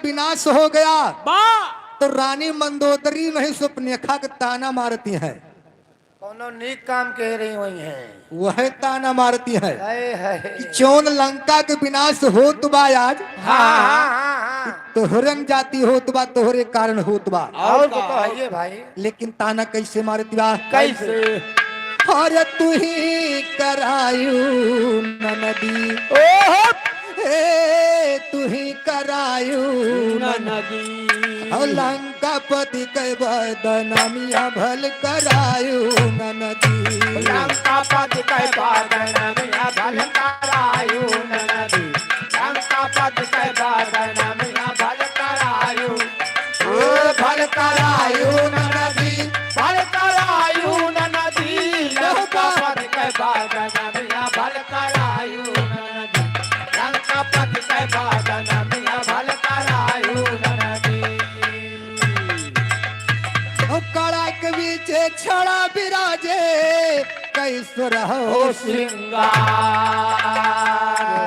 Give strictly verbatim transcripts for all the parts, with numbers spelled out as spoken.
विनाश हो गया। बा। तो रानी मंदोदरी नहीं सुपनेखा के ताना मारती है। कौनो नीक काम कह रही हुई हैं। वह ताना मारती है हाय, हाय। कि जौन लंका के विनाश होत बा आज, हाँ, हाँ, हाँ, हाँ। तोहरन जाति होत बा, तोहरे कारण होत बा। और और का? बताइए भाई। लेकिन ताना कैसे मारती बा? कैसे? अरे तू ही करायु ननदी। ओहो। ए, तू ही करायु ननदी। ननदी। और लंकापति के बदनामिया भल करायु ननदी। लंकापति के बदनामिया भल करायु ननदी। लंकापति के बदनामिया भल करायु। ओ भल करायु ननदी, भल करायु ननदी। लंकापति के बदनामिया भल करायु ननदी। लंकापति के बदनामिया भल करायु ननदी। ओ कड़ा के बीचे छड़ा विराजे, कैसो रहो ओ श्रृंगार।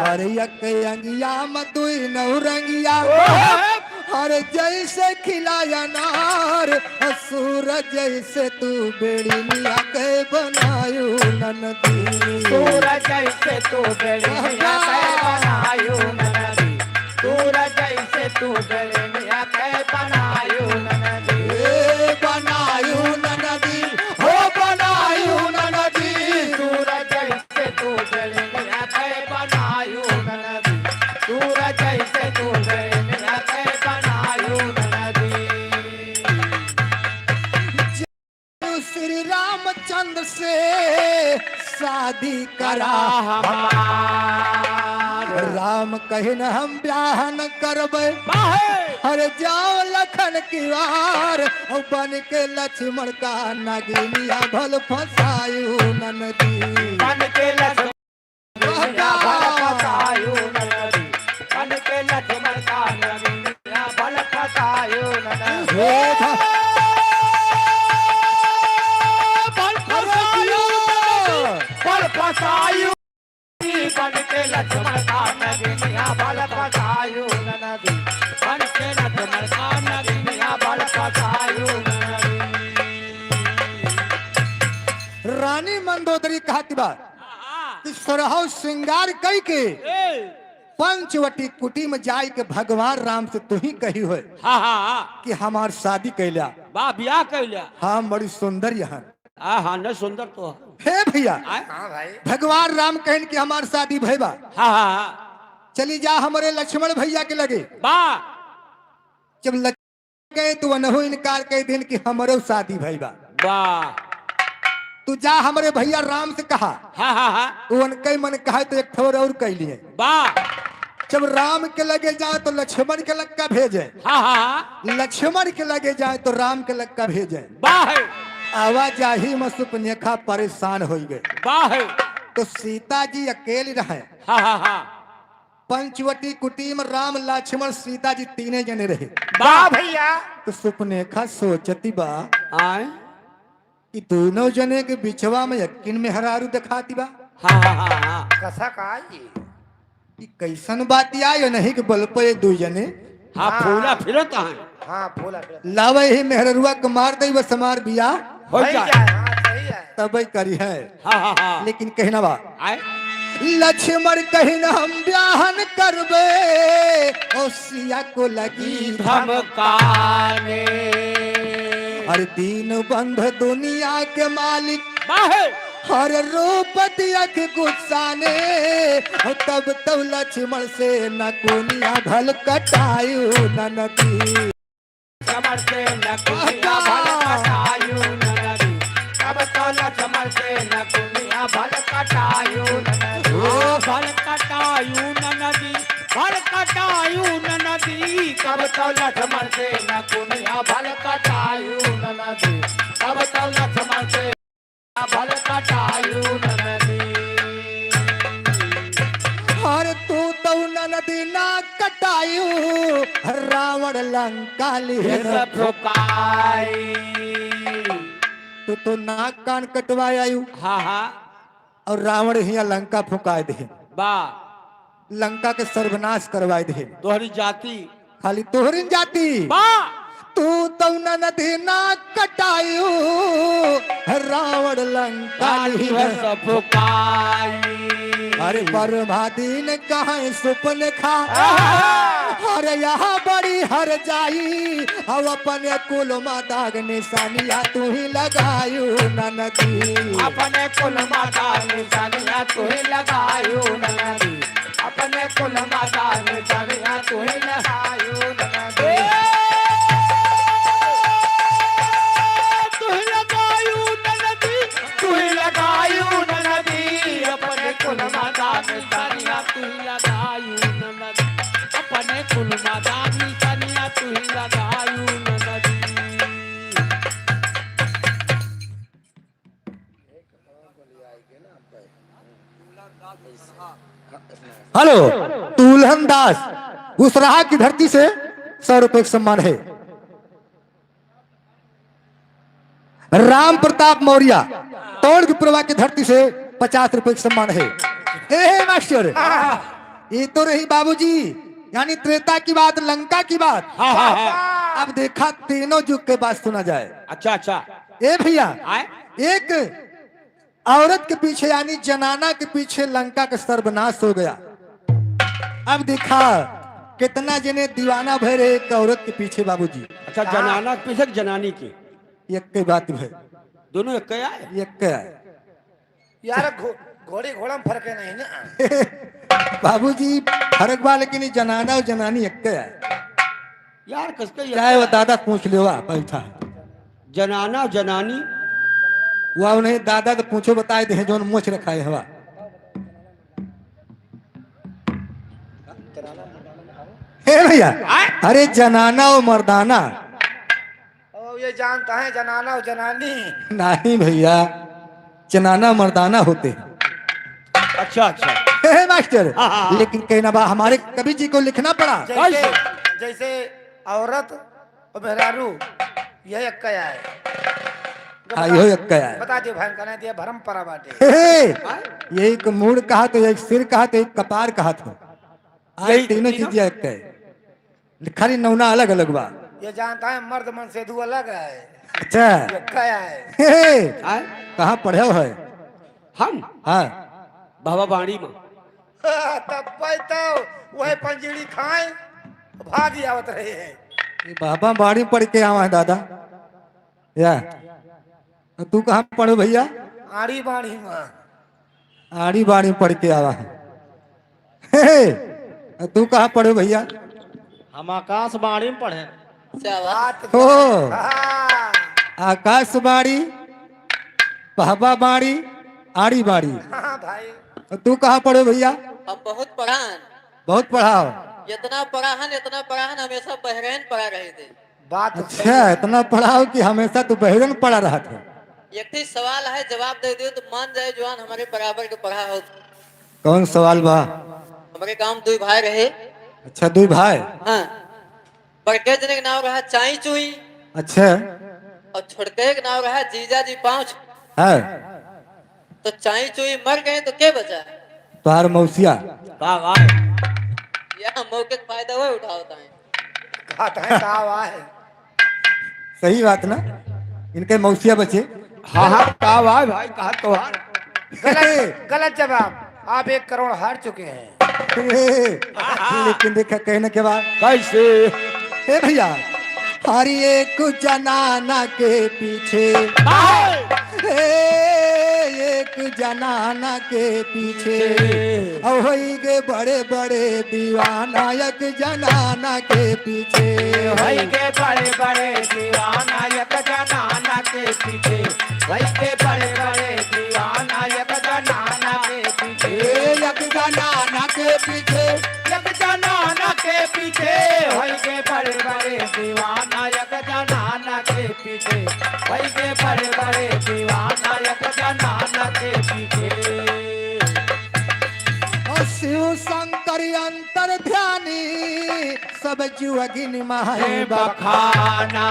अरे एक अंगिया में दुई नौ रंगिया। ओहो। अरे जैसे खिला अनार, सूरज जैसे तू बेड़िया के बनायु ननदी। सूरज जैसे तू बेड़िया के बनायु ननदी। सूरज जैसे तू बेड़िया के बनायु ननदी। ए बनायु ननदी, हो बनायु ननदी। सूरज जैसे तू बेड़िया के बनायु ननदी। सूरज जैसे तू बेड़िया के बनायु ननदी। श्री रामचंद्र से शादी करा करा हमार। हमार। राम कहिन हम ब्याह न करबे। काहे? अरे जाओ लखन की वार, और बन के लक्ष्मण का नगिनिया भल फंसायु ननदी। बन के लक्ष्मण नगिनिया भल फंसायु ननदी। बन के लक्ष्मण का नगिनिया भल फंसायु ननदी। हे धा- भल फंसायु ननदी। भल फंसायु। बन के लक्ष्मण का नगिनिया भल फंसायु ननदी। बन के लक्ष्मण का नगिनिया भल फंसायु ननदी। रानी मंदोदरी कहत बा कि सोरहौ श्रृंगार कई के ए। पंचवटी कुटी में जाई के भगवान राम से तू ही कही होए हाँ, हाँ, हाँ। कि हमार शादी कैला। बा, ब्याह कैला। हाँ, बड़ी सुंदर यहाँ। हाँ, हाँ, न सुंदर तो है। हे भैया, आय? हाँ भाई। भगवान राम कहन कि हमार शादी भई बा। हाँ, हाँ, हाँ। चली जा हमरे लक्ष्मण भैया के लगे। बा। जब लक्ष्मण गए तो वनहु इनकार कइ दिन कि हमरो शादी भई बा। बा। तू जा हमरे भैया राम से कहा। हाँ, हाँ, हाँ। वो उनके मन कहे तो एक ठोर और कइ लिए। बा। जब राम के लगे जाए तो लक्ष्मण के लक्का भेजे। हाँ, हाँ, हाँ। लक्ष्मण के लगे जाए तो राम के लक्का भेजे। बा है। आवाजाही में सुपनेखा परेशान होइ गए। बा है। तो सीता जी अकेली रहे। हाँ, हाँ, हाँ। पंचवटी कुटी में राम लक्ष्मण सीता जी तीने जने रहे। बा भैया। तो सुपनेखा सोचती बा आय? कि दोनों जने के बिचवा में यक्किन मेहरारू देखाती बा। हाँ, हाँ, हाँ, हाँ। कसा का ये? कि कैसन बात आयो नहीं कि बल पे दुई जने। हाँ, हाँ, फूला हाँ। फिरत हैं। हाँ, फूला फिरत। लावे ही मेहररुआ के मार दे बस हमार बियाह। हो भई जाए। जाए, हाँ, सही है। तबे करी है। हाँ, हाँ, हाँ। लेकिन कहना बा। आय? लक्ष्मण कहिन हम ब्याह न करबे, ओ सिया को लगी धमकाने। हर दीनबंधु दुनिया के मालिक, बाहे। हर रूप दियक गुस्सा ने, ओ तब तो लक्ष्मण से नकुनिया भल कटायु ननदी। लक्ष्मण से नकुनिया भल कटायु ननदी। तब तो लक्ष्मण से नकुनिया भल कटायु ननदी। ओ भल कटायु ननदी, भल कटायु ननदी। तब तो लक्ष्मण से नकुनिया भल कटायु ननदी। तब तो लक्ष्मण से भल कटायु ननदी। हर तू तो ननदी ना कटायु, रावण लंका लिहन फुकाई। तू तो नाक कान कटवाए आयु। हाँ, हाँ। और रावण हिया लंका फुकाए दे। बा। लंका के सर्वनाश करवाए दे। तोहरी जाति। खाली तोहरिन जाति। बा। तू तौ ननदी नाक कटायू, रावण लंका काली लिहल। है सब फुकाई। अरे बरमादिन कहाँ सुपन खा। आहा। अरे यहाँ बड़ी हर जाई, अब अपने कुल मा दाग निशानिया तू ही लगायू ननदी। अपने कुल मा दाग निशानिया तू ही लगायू ननदी। अपने कुल मा दाग निशानिया तू ही लगायू ननदी। ए, तू ही लगायू ननदी, तू ही लगायू ननदी। अपने कुल मा दाग निशानिया तू ही लगायू ननदी। अपने कुल मा दाग निशानिया तू ही लगायू ननदी। हेलो, तुलहन दास, उसराहा की धरती से सौ रुपए का सम्मान है। राम प्रताप मौर्य, टोंक पुरवा की धरती से पचास रुपए का सम्मान है। ए, हे मास्टर, ये तो रही बाबूजी, यानी त्रेता की बात, लंका की बात। हाँ, हाँ, हाँ। अब देखा, तीनों जुग के बात सुना जाए। अच्छा, अच्छा। ए भैया, आए? एक औरत के पीछे, यानी जनाना के पीछे लंका का सर्वनाश हो गया। अब देखा, कितना जने दीवाना भय रहे एक औरत के पीछे, बाबूजी। अच्छा, जनाना के पीछे कि जनानी के? एक के बात भय। दोनों एक के आए? एक के आए। यार, घो-, घोड़ी घोड़ा में फर्क है नहीं ना। बाबूजी, फर्क बा, लेकिन ये जनाना और जनानी एक है। यार, किसके एक चाहे वो है? दादा पूछ लेवा, बैठा है। जनाना और जनानी? वह उन्हें दादा तो पूछो, बताए दे, जौन मोछ रखा है हवा। हे भैया, आय? अरे जनाना और मर्दाना। ओ, ये जानता है जनाना और जनानी। नहीं भैया, जनाना मर्दाना होते हैं। अच्छा, अच्छा। हे मास्टर, हाँ, हाँ, हाँ। लेकिन कहना बा, हमारे कवि जी को लिखना पड़ा। जैसे, कैसे? जैसे औरत और मेहरारू, यह एक क्या है? हाँ, बता, इहो एक क्या है। बता दियो भाई, कहना दिया भरम परा बाटे। हे, हे, हाँ? ये एक मूड़ कहा तो, एक सिर कहा तो, एक कपार कहा तो। आज यही तीनों तीनों? चीजें एक है। खाली नौना अलग अलग बा। ये जानता है, मर्द मन से दू अलग है। अच्छा। ये क्या है? हे, हे। आय? कहाँ पढ़े हो है? हम? हाँ। बाबा बाड़ी में। तब तो वह पंजीरी खाए, भाग ही आवत रहे हैं। ये बाबा बाड़ी पढ़ के आवा है दादा। या। तू कहाँ पढ़ो भैया? आड़ी बाड़ी में। आड़ी बाड़ी पढ़ के आवा है। हे, हे, तू कहाँ पढ़ो भैया? हम आकाशवाणी में पढ़े। क्या बात। बात ओ। हाँ। आकाशवाणी, पहबा बाड़ी, आड़ी बाड़ी। हाँ भाई। तू कहाँ पढ़ो भैया? हम बहुत पढ़ा हन। बहुत पढ़ा हो? इतना पढ़ा हन, इतना पढ़ा हन, हमेशा बहरैन पढ़ा रहे थे। बात तो अच्छा, सही है। इतना पढ़ा हो कि हमेशा तू बहरैन पढ़ा रहा था। एक ठे सवाल है, जवाब दे दियो तो मान जाए, जवान हमारे बराबर के पढ़ा हो। कौन सवाल बा? हमारे गांव दुई भाई रहे। अच्छा, दुई भाई। हाँ। बड़के जने के नाम रहा चाई चुई। अच्छा। और छोटके के नाम रहा जीजा जी पाँच। हाँ। तो चाई चुई मर गए तो के बचा? तोहार मौसिया। का बात? यह मौके का फायदा हुआ उठावता है। कहत है का बात है? सही बात ना, इनके मौसिया बचे। हाँ, हाँ, का बात भाई, कहा तोहार। गलत, गलत जवाब। आप एक करोड़ हार चुके हैं। लेकिन देखा, कहने के बाद कैसे? ए भैया, हर एक जनाना के पीछे, काहे? ए, एक जनाना के पीछे, पीछे। अब होई गे बड़े बड़े दीवाना एक जनाना के पीछे। होई गे बड़े बड़े दीवाना एक जनाना के पीछे। होई गे बड़े बड़े दीवाना एक जनाना के पीछे। ए, एक जनाना के पीछे। एक जनाना के पीछे। होई गे बड़े बड़े दीवाना एक जनाना के पीछे। होई गे बड़े बड़े दीवाना एक जनाना के पीछे। और शिव शंकर अंतर ध्यानी सब जुअगिन माई हे बखाना।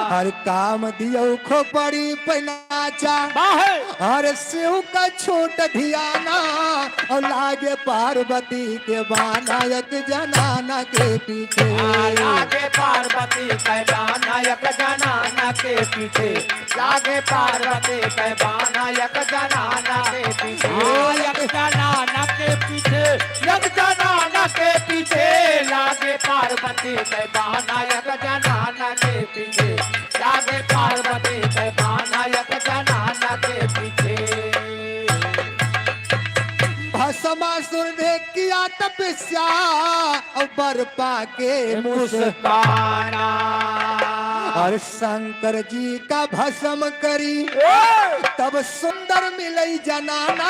हर काम दियो खोपड़ी पे नाचा। बाहे। हर शिव का छोट धियाना, और लागे पार्वती के बाना एक जनाना के पीछे। आ, लागे पार्वती के बाना एक जनाना के पीछे। लागे पार्वती के बाना एक जनाना के पीछे। आ, एक जनाना के पीछे, एक जनाना के पीछे। लागे पार्वती के बाना एक जनाना के पीछे। लागे पार्वती के बाना एक जनाना के पीछे। भस्मासुर ने किया तपस्या और बर पाके मुस्काना। मुस्काना। और शंकर जी का भस्म करी, ए! तब सुंदर मिलई जनाना।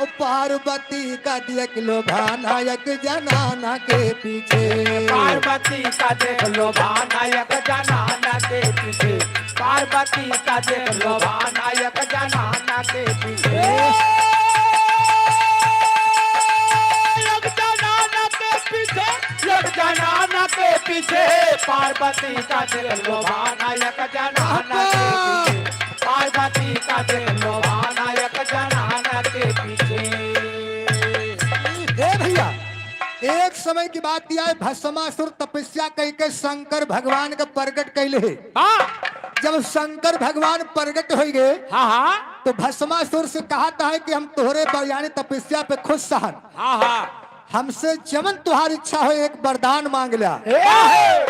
ओ पार्वती का देख लो भाना एक जनाना के पीछे। पार्वती का देख लो भाना एक जनाना के पीछे। पार्वती का देख लो भाना एक जनाना के पीछे। एक जनाना के पीछे, एक जनाना के पीछे। पार्वती का देख लो भाना एक जनाना के पीछे। पार्वती का देख लो भाना एक जनाना के पीछे। ए भैया, एक समय की बात किया है, भस्मासुर तपस्या कई के शंकर भगवान के प्रगट कैले है। हाँ। जब शंकर भगवान प्रगट हो गए, हाँ, हाँ। तो भस्मासुर से कहता है कि हम तोहरे बर-, यानी तपस्या पे खुश हन। हाँ, हाँ। हमसे जवन तुहार इच्छा हो, एक वरदान मांग ल्या। ए!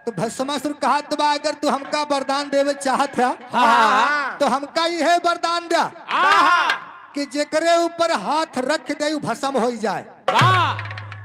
तो भस्मासुर कहत बा, अगर तू हमका वरदान देवे चाहत है, हाँ, हाँ। तो हमका इहे वरदान द्या आहा। कि जेकरे ऊपर हाथ रख दे, उ भस्म हो जाए। वाह।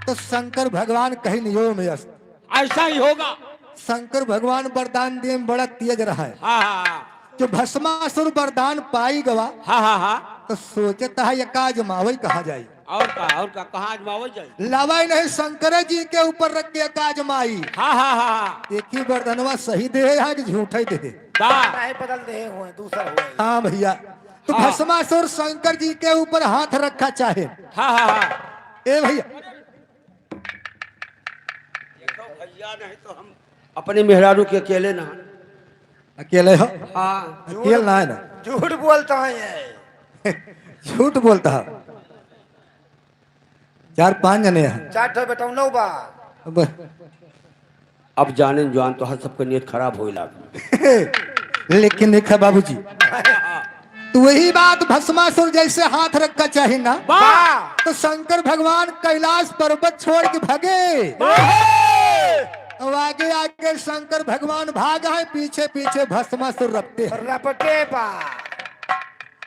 तो शंकर भगवान कहिन, "यो में अस्त।" ऐसा ही होगा। शंकर भगवान वरदान देम बड़ा तेज रहा है। हाँ, हाँ, हाँ। जो भस्मासुर वरदान पाई गवा, हाँ, हाँ, हाँ। तो सोचत है, "एका आजमावई कहाँ जाई?" और का, और का, कहाँ आजमावई जाई? लावई नहीं, शंकर जी के ऊपर रख के एका आजमाई। हाँ, हाँ, हाँ, हाँ। एक ही वरदानवा सही दे है, यहाँ की झूठा ही दे है। वाह। नहीं बदल दे हुए, दूसर हुए। हाँ भैया, तो हाँ। भस्मासुर शंकर जी के ऊपर हाथ रखा चाहे। हाँ, हाँ, हाँ। ए भैया, देखो भैया, नहीं तो हम अपने मेहरारू के अकेले ना। अकेले हो? हाँ। अकेले ना है ना? झूठ बोलता है ये। झूठ बोलता है। चार पांच जने हैं। चार ठो बेटौनो बा। अब अब जाने जवान तो हर सबके नियत खराब होए लाग। लेकिन देख बाबूजी, तो वही बात भस्मासुर जैसे हाथ रखा चाही ना, बा। तो शंकर भगवान कैलाश पर्वत छोड़ के भागे। बा। अब आगे आगे शंकर भगवान भाग है, पीछे पीछे भस्मासुर रपटे है। रपटे बा।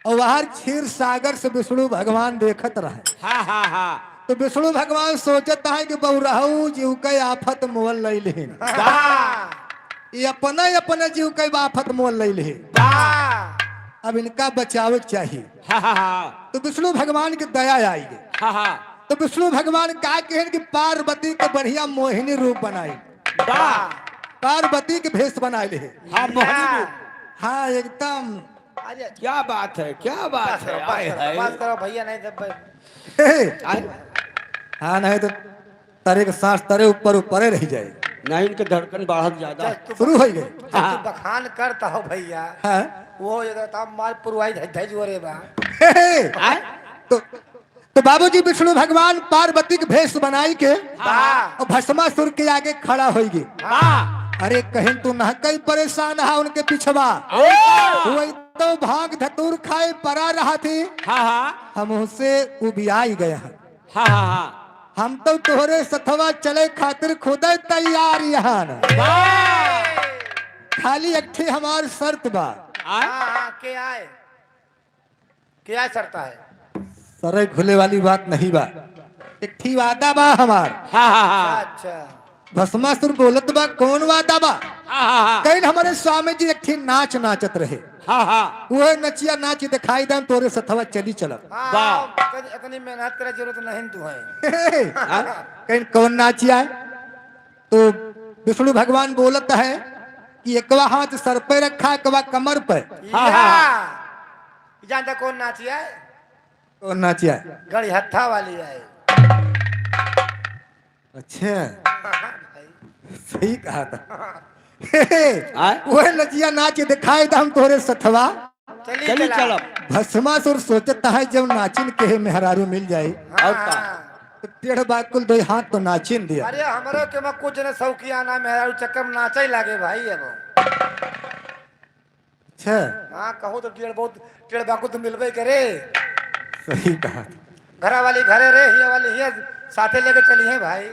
और बाहर क्षीर सागर से विष्णु भगवान देखत रहे। हाँ, हाँ, हाँ। तो विष्णु भगवान सोचत है कि बहुरहू जीव के आफत मोल लैलिन। वाह। ये अपने, अपने जीव के आफत मोल लैलिन। वाह। अब इनका बचावे के चाहिए। हाँ, हाँ, हाँ। तो विष्णु भगवान के दया आई गई। हाँ, हाँ। तो विष्णु भगवान का कहन कि पार्वती के बढ़िया मोहिनी रूप बनाई। वाह। पार्वती के भेष बनाए ले। हाँ, मोहिनी रूप। हाँ, एकदम। अरे, क्या बात है, क्या बात बस है, करो, बस आए करो, हैं। बस करो भैया, नहीं तो ब- हे, हे। आए। हाँ, नहीं तो तारे के सांस तारे ऊपर ऊपरे रह जाए। नहीं, इनके धड़कन बढ़त ज्यादा। चल, तू शुरू हो गए। चल, तू हाँ। बखान करता हो भैया। हाँ। वो ये तो तब मार पुरवाई धज धज हो रे बा। हे, हे। आए। तो तो बाबूजी विष्णु भगवान पार्वती के भेष बनाई के हाँ। और भस्मासुर के आगे खड़ा होइगे। हाँ। अरे कहिन तू ना कहीं परेशान हा उनके पिछवा। ओ। वही तो भांग धतूर खाए परा रहा थी। हाँ, हाँ। हम उनसे उबियाई गए हैं। हाँ, हाँ, हाँ। हम तो तोहरे सथवा चले खातिर खुदे तैयार यहाँ। वाह। खाली एक ठे हमार शर्त बा। आए? हाँ, हाँ, के आए? क्या शर्त है? सरे खुले वाली बात नहीं बा, एक ठी वादा बा हमार। हाँ, हाँ, हाँ। अच्छा, अच्छा। भस्मासुर बोलत बा, कौन वादा बा? हाँ, हाँ, हाँ। कहीं हमारे स्वामी जी एक ठी नाच नाचत रहे। हाँ, हाँ। वह नचिया नाच दिखाई देन, तोरे सथवा चली चलब। हाँ, वाह। इतनी, इतनी मेहनत करे जरूरत नहीं तू है। हाँ? कहीं कौन नाचिया है? तो विष्णु भगवान बोलत है कि एकवा हाथ सर पे रखा, एकवा कमर पे। हाँ, हाँ, हाँ। या, जानता कौन नाचिया है? कौन नाचिया है? गड़िहत्था वाली है। अच्छा, भाई। सही कहा था। हे, हे, आय? ओहे नचिया नाच के देखाए त हम तोहरे सथवा। चली चली चला। चलब। भस्मासुर सोचत है, जब नाचिन के हे मेहरारू मिल जाए, हाँ, और का? हाँ। तो टेढ़ बाकुल दो हाथ तो नाचिन दिया। अरे, हमरो के में कुछ न शौकिया ना, मेहरारू चक्कर में नाचे लागे भाई अब। अच्छा। हाँ, कहो तो टेढ़ बहुत, टेढ़ बाकुल तो मिलबे करे। सही कहा। घरा वाली घरे रे, हिया वाली हिया, साथे लेके चली है भाई।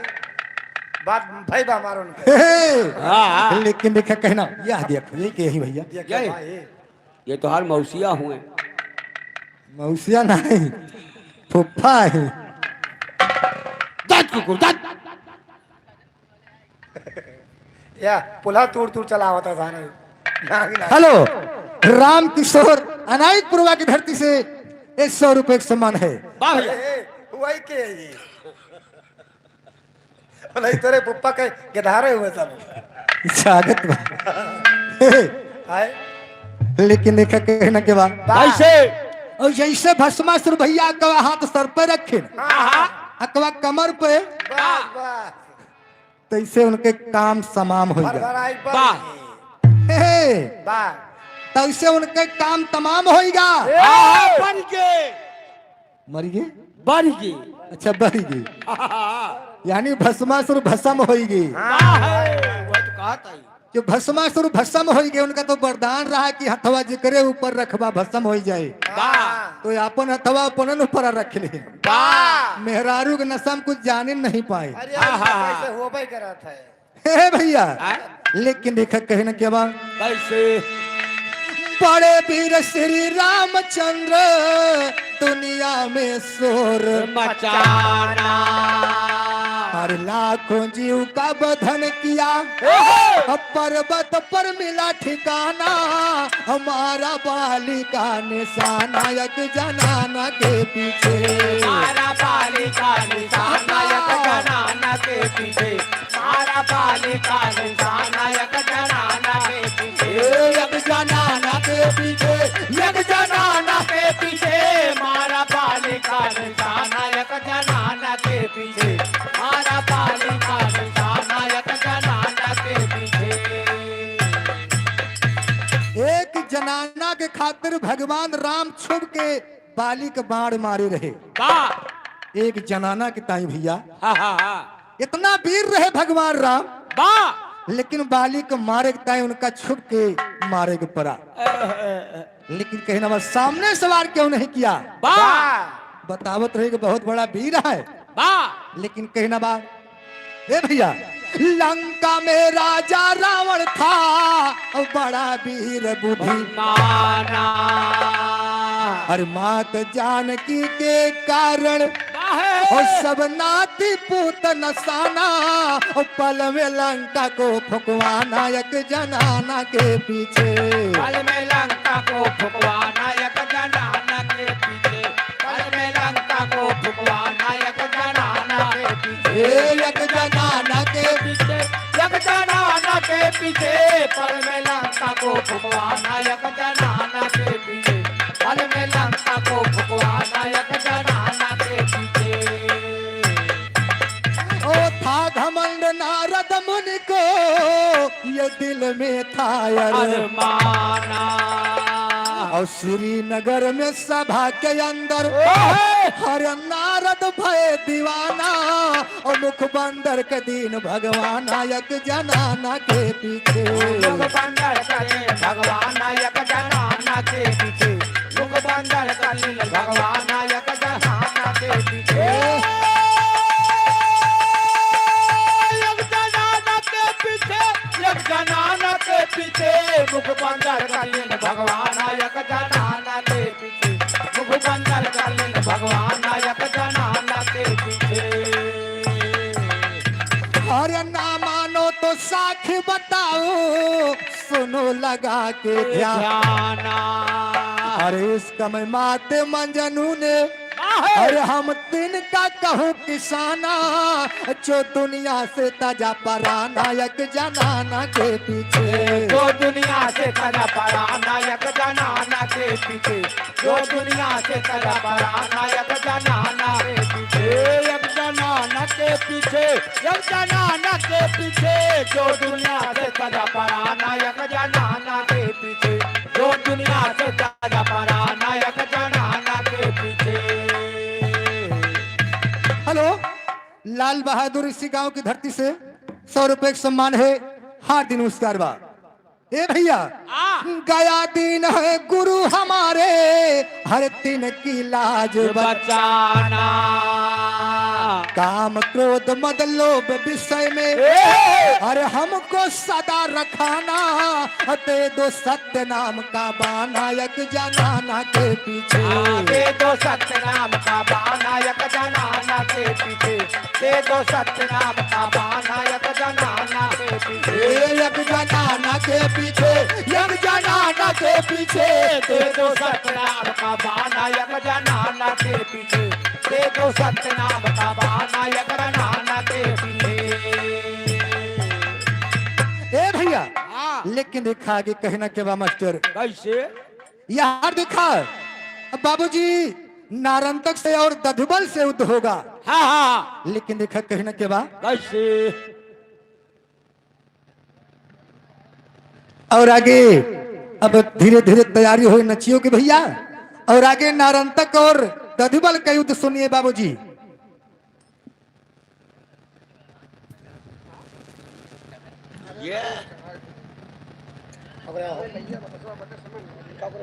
बात भाई बा हमारो उनके। हे, हाँ, हाँ। लेकिन देखा कहना, यह देखो, ये के ही भैया? ये क्या ये? भाई? ये तोहार मौसिया हुए। मौसिया नहीं, फुफ्फा है। दत कुकुर, दत। या, पुला तूड़ तूड़ चलावत है थाने। नाग, नाग। हेलो, राम किशोर अनाइकपुरवा की धरती से एक सौ रुपए का सम्मान है। वाह भैया। ए, ए, वही के है ये? नहीं, तेरे पप्पा के गिधारे हुए सब। स्वागत बा। हाय। लेकिन देखा कहना के बा। बा। कैसे? और जैसे भस्मासुर भैया अकवा हाथ सर पे रखे, हाँ, हाँ। अकवा कमर पे, बस, बस। तैसे उनके काम समाम होइगा। भरभराई बा। बा। हे। बा। तैसे उनके काम तमाम होइगा। ए, बन के। मर गए? बन के। अच्छा, बन गए। यानी भस्मासुर भस्म होइगे। हाँ, है, वह तो कहत है। जो भस्मासुर भस्म होइगे, उनका तो वरदान रहा कि हथवा जेकरे ऊपर रखबा, भस्म होई जाए। बा। तो अपन हथवा अपन ऊपर रख ले। बा। मेहरारू के नशा में कुछ जाने नहीं पाए। अरे, हाँ, हाँ, हाँ। कैसे होबे करत है? हे भैया, हाँ? लेकिन देखा कहना के बा। कैसे? बड़े वीर श्री रामचंद्र दुनिया में शोर मचाना। हर लाखों जीव का बधन किया, ओहो! अब पर्वत पर मिला ठिकाना। हमारा बाली का निशाना एक जनाना के पीछे। हमारा बाली का निशाना एक जनाना के पीछे। मारा बाली का निशाना एक जनाना के पीछे। ए, एक जनाना के पीछे, एक जनाना के पीछे। मारा बाली का निशाना एक जनाना के पीछे। मारा बाली का निशाना एक जनाना के पीछे। एक जनाना के खातिर भगवान राम छुप के बाली के बाण मारे रहे। बा। एक जनाना के ताई भैया। हा, हा, हा। इतना वीर रहे भगवान राम। बा। लेकिन बाली के मारे के ताई उनका छुप के मारे के पड़ा। ए, ए, ए। लेकिन कहना बा, सामने से वार क्यों नहीं किया? बा। बतावत रहे कि बहुत बड़ा वीर है। बा। लेकिन कहना बा, ए भैया, लंका में राजा रावण था, बड़ा वीर बुद्धि। माना। और मात जानकी के कारण, काहे? और सब नाती पूत नसाना, और पल में लंका को फुकवाना एक जनाना के पीछे। पल में लंका को फुकवाना एक जनाना के पीछे। पल में लंका को फुकवाना एक जनाना के पीछे। ए, एक जनाना के पीछे, एक जनाना के पीछे। पल में लंका को फुकवाना एक जनाना के पीछे। पल में लंका को फुकवाना एक जनाना के पीछे। ओ था घमंड नारद मुनि को, ये दिल में था अरमाना। अरमाना। और श्रीनगर में सभा के अंदर, ओहे! हर नारद भय दीवाना। और मुख बंदर के दीन भगवाना एक जनाना के पीछे। मुख बंदर के दीन भगवाना एक जनाना के पीछे। मुख बंदर के दीन भगवाना एक जनाना के पीछे। एक जनाना के पीछे, एक जनाना के पीछे, मुख बंदर के दीन भगवाना एक जनाना के पीछे, मुख बंदर के दीन भगवाना एक जनाना के पीछे। अरे ना मानो तो साखी बताओ, सुनो लगा के ध्यान। ध्याना। अरे इश्क में माते मजनू ने, आहे। अरे हम तिनका कहूँ किसाना, जो दुनिया से ताजा पराना एक जनाना के पीछे। जो दुनिया से ताजा पराना एक जनाना के पीछे। जो दुनिया से ताजा पराना एक जनाना के पीछे। एक जनाना के पीछे, एक जनाना के पीछे, जो दुनिया से सजा पराना, एक जनाना के पीछे, जो दुनिया से सजा पराना, एक जनाना के पीछे। हेलो, लाल बहादुर इसी गांव की धरती से सौ रुपए का सम्मान है, हार्दिक नमस्कार बा। ए भैया, आ। गया दीन है गुरु हमारे, हर दिन की लाज बचाना। बचाना। काम क्रोध मद लोभ विषय में, ए। हर हमको सदा रखाना। दे दो सत्य नाम का बाना, एक जनाना के पीछे। आ, दे दो सत्य नाम का बाना, एक जनाना के पीछे। दे दो सत्य नाम का बाना, एक जनाना के पीछे। ए, एक जनाना के पीछे, एक जनाना के पीछे। दे दो सत्य नाम का बाना, एक जनाना के पीछे। दे दो सत्य नाम का बाना, एक जनाना के पीछे। ए भैया, हाँ। लेकिन देखा आगे कहना के बा मास्टर। कैसे? यार देखा, अब बाबूजी नारंतक से और दधबल से युद्ध होगा। हाँ, हाँ। लेकिन देखा कहना के बा। कैसे? और आगे अब धीरे-धीरे तैयारी होई नचियो के भैया। और आगे नारंतक और दधबल का युद्ध सुनिए बाबूजी।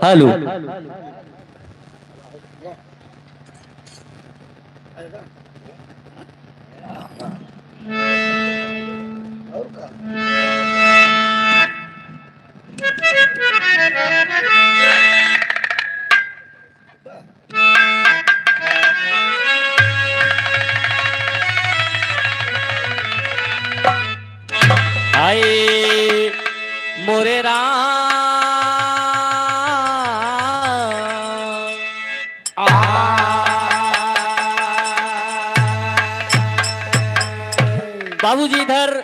हेलो। हाय मोरे राम। आ। बाबूजी, इधर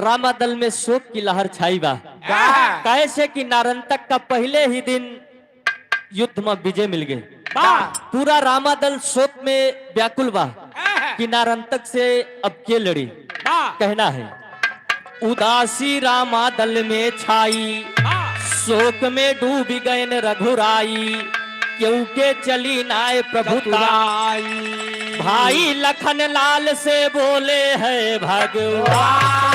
रामादल में शोक की लहर छाई बा। बा। कैसे कि नारंतक का पहले ही दिन युद्ध में विजय मिल गए। बा। पूरा रामादल शोक में व्याकुल बा आहा। कि नारंतक से अब के लड़ी। बा। कहना है, उदासी रामादल में छाई, बा। शोक में डूबी गयन रघुराई, क्योंकि चली नाय प्रभुताई। चतुराई। भाई लखन लाल से बोले है भगवान।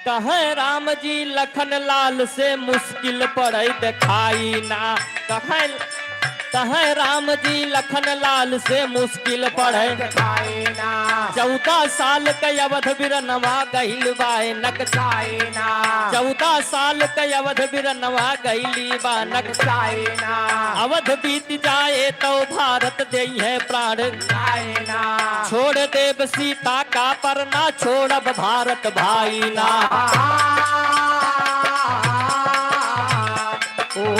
कहे राम जी लखन लाल से मुश्किल पड़े देखाई ना। कहे, कहे राम जी लखन लाल से मुश्किल पड़े देखाई ना। चौदह साल के अवध बिरनवा गइल बाय नक चाइना। चौदह साल के अवध बिरनवा गइली बानक चाइना। अवध बीत जाए तो भारत देइहैं प्राण चाइना। छोड़ देब सीता का परना, छोड़ब भारत भाई ना। ओ।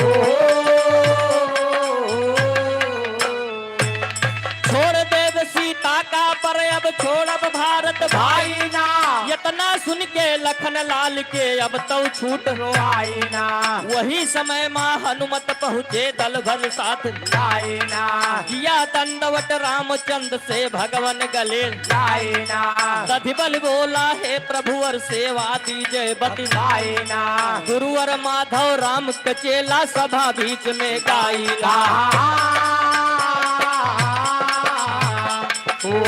छोड़ देब सीता का पर अब छोड़ब भारत भाई ना। इतना सुन के लखन लाल के अब तौ छूट रोआई ना। वही समय मा हनुमत पहुँचे दल भर साथ लाए ना। किया दंडवत रामचंद्र से भगवन गले लाए ना। दधिबल बोला हे प्रभु और सेवा दीजे बतलाए ना। गुरुवर माधव राम कचेला सभा बीच में गाई ना। ओ।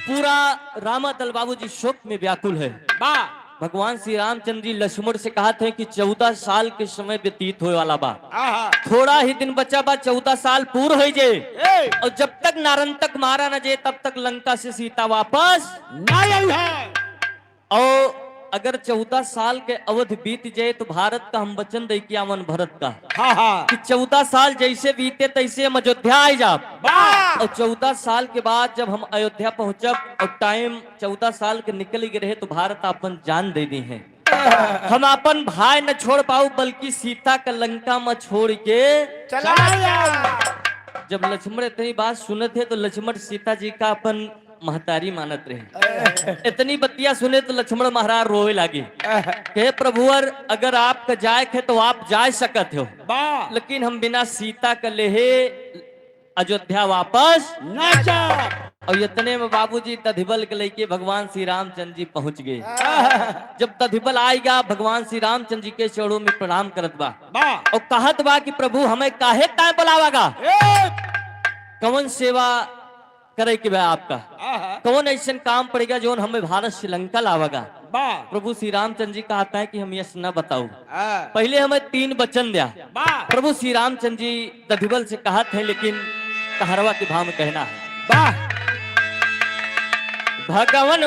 पूरा रामादल बाबूजी शोक में व्याकुल है। बा। भगवान श्री रामचंद्र जी लक्ष्मण से कहत हैं कि चौदह साल के समय व्यतीत होए वाला बा। आहा। थोड़ा ही दिन बचा बा, चौदह साल पूर होइ जे। ए। और जब तक नारंतक मारा न जे, तब तक लंका से सीता वापस ना आई है। और अगर चौदह साल के अवध बीत जाए तो भारत का हम वचन दे के आवन भरत का हाँ, हाँ। कि चौदह साल जैसे बीते तैसे हम अयोध्या आ जाब। वाह! और चौदह साल के बाद जब हम अयोध्या पहुंचब और टाइम चौदह साल के निकल गए रहे तो भारत आपन जान दे दी है। हम आपन भाई न छोड़ पाऊ बल्कि सीता का लंका में छोड़ के चला जा। जब लक्ष्मण इतनी बात सुनत है तो लक्ष्मण सीता जी का अपन महतारी मानत रहे। इतनी बतिया सुने तो लक्ष्मण महाराज रोवे लागे। कहे, "प्रभुवर, अगर आपका जाए के तो आप जा सकत हो, बा। लेकिन हम बिना सीता के लेहे अयोध्या वापस ना जा।" और इतने में बाबूजी दधिबल के लेके भगवान श्री रामचंद्र जी पहुंच गए। जब दधिबल आएगा, भगवान श्री रामचंद्र जी के चरणों में प्रणाम करत बा। बा। और कहत बा कि, "प्रभु, हमें काहे ताय बुलावागा? ए! कवन सेवा करे के बा आपका? आहा। कवन ऐसन काम पड़ेगा जौन हमें भारत से लंका लावागा?" बा। प्रभु श्री रामचंद्र जी कहता है कि हम यस न बताऊ। हाँ। पहले हमें तीन वचन द्या। बा। प्रभु श्री रामचंद्र जी दधिबल से कहत है, लेकिन कहरवा के भाव में कहना है। बा। भगवन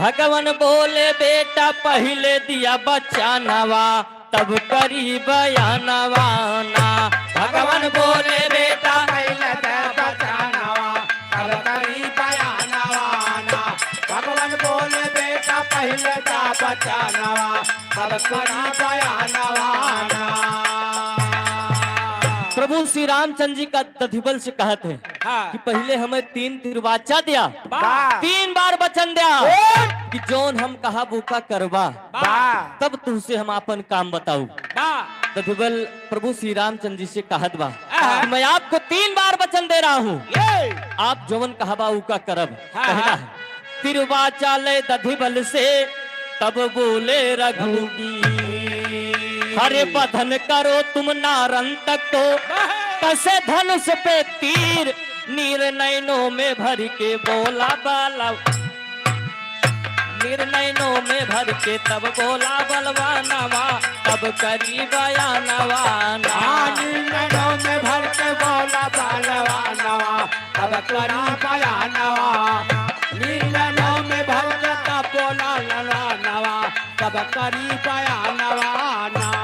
भगवन बोले, "बेटा, पहिले दिया बचानवा, तब करी बयानवा ना।" भगवन बोले, "बेटा, पहिले दिया बचानवा, तब करी बयानवा ना।" भगवन बोले, "बेटा, पहिले दिया बचानवा, तब करी बयानवा ना।" प्रभु श्री रामचंद्र जी का दधिबल से कहत है, हाँ। कि पहिले हमें तीन तिरवाचा द्या, बा। तीन बार वचन द्या, ए! कि जौन हम कहब उका करबा, बा। तब तुहसे हम आपन काम बताऊ। बा। दधिबल प्रभु श्री रामचंद्र जी से कहत बा, आहा। कि मैं आपको तीन बार वचन दे रहा हूँ, ए! आप जौन कहबा उका करब। हाँ, कहना हाँ। है, तिरवाचा ले दधिबल से, तब बोले रघुबीर, "अरे बधन करो तुम नारंतक को, कसे धनुष पे तीर, नीर नैनों में भर के बोला बाला, नीर नैनों में भर के तब बोला बलवानवा, तब करी बयानवा ना।" हाँ, नीर नैनों में भर के बोला बलवानवा, तब करी बयानवा, नीर नैनों में भर के तब बोला बलवानवा, तब करी बयानवा ना।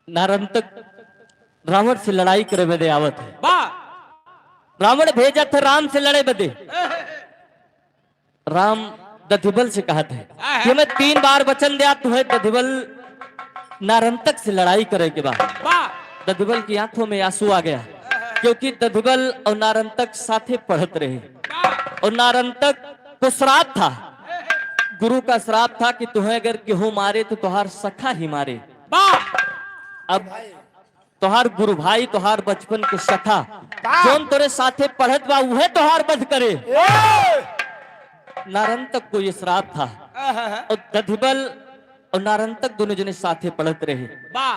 नारंतक रावण से लड़ाई करे बदे आवत है। बा। रावण भेजत है राम से लड़े बदे। राम दधिबल से कहत है, आहा। कि हमें तीन बार वचन द्या, तुम्हें दधिबल नारंतक से लड़ाई करे के बा। बा। दधिबल की आंखों में आंसू आ गया, क्योंकि दधिबल और नारंतक साथे पढ़त रहे। बा। और नारंतक को श्राप था, गुरु का श्राप था कि तुम्हें अगर केहू मारे तो तुहार सखा ही मारे। बा। अब तोहार गुरु भाई, तोहार बचपन के सखा, का? जौन तोरे साथे पढ़त बा, उहे तोहार वध करे। ए! नारंतक को ये श्राप था। आहा। और दधिबल और नारंतक दोनों जने साथे पढ़त रहे। बा।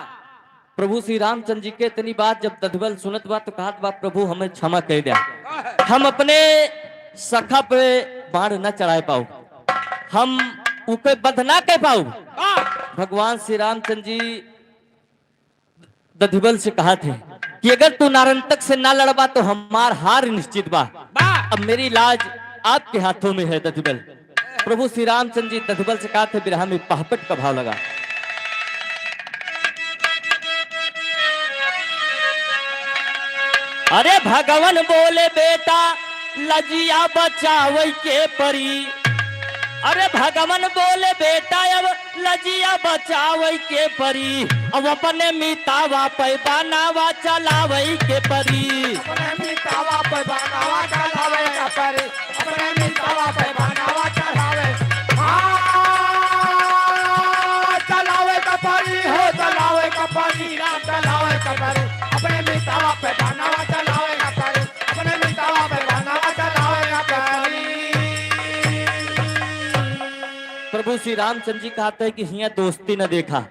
प्रभु श्री रामचंद्र जी के इतनी बात जब दधिबल सुनत बा, तो कहत बा, "प्रभु, हमें क्षमा कर द्या। आहा। हम अपने सखा पे बाण न चढ़ाए पाऊ, हम उके वध ना कर पाऊ।" बा। भगवान श्री रामचंद्र जी दधिबल से कहत है कि अगर तू नारंतक से ना लड़बा तो हमार हार निश्चित बा। बा। अब मेरी लाज आपके हाथों में है दधिबल। प्रभु श्री रामचंद्र जी दधिबल से कहत है, बिरहा में पहपट का भाव लगा। अरे भगवन बोले, बेटा, लजिया बचावै के परी। अरे भगवन बोले, बेटा, अब लजिया बचावै के परी। अब अपने मितावा पे बानावा चलावै के परी। अपने मितावा पे बानावा चलावै के परी। अपने मितावा पे बानावा चलावै। हाँ, चलावै के परी हो, चलावै के परी, राम चलावै के परी। अपने मितावा पे बानावा चलावै के परी। अपने मितावा पे बानावा चलावै के परी। प्रभु श्री रामचंद्र जी कहत है कि हियां दोस्ती न देखा,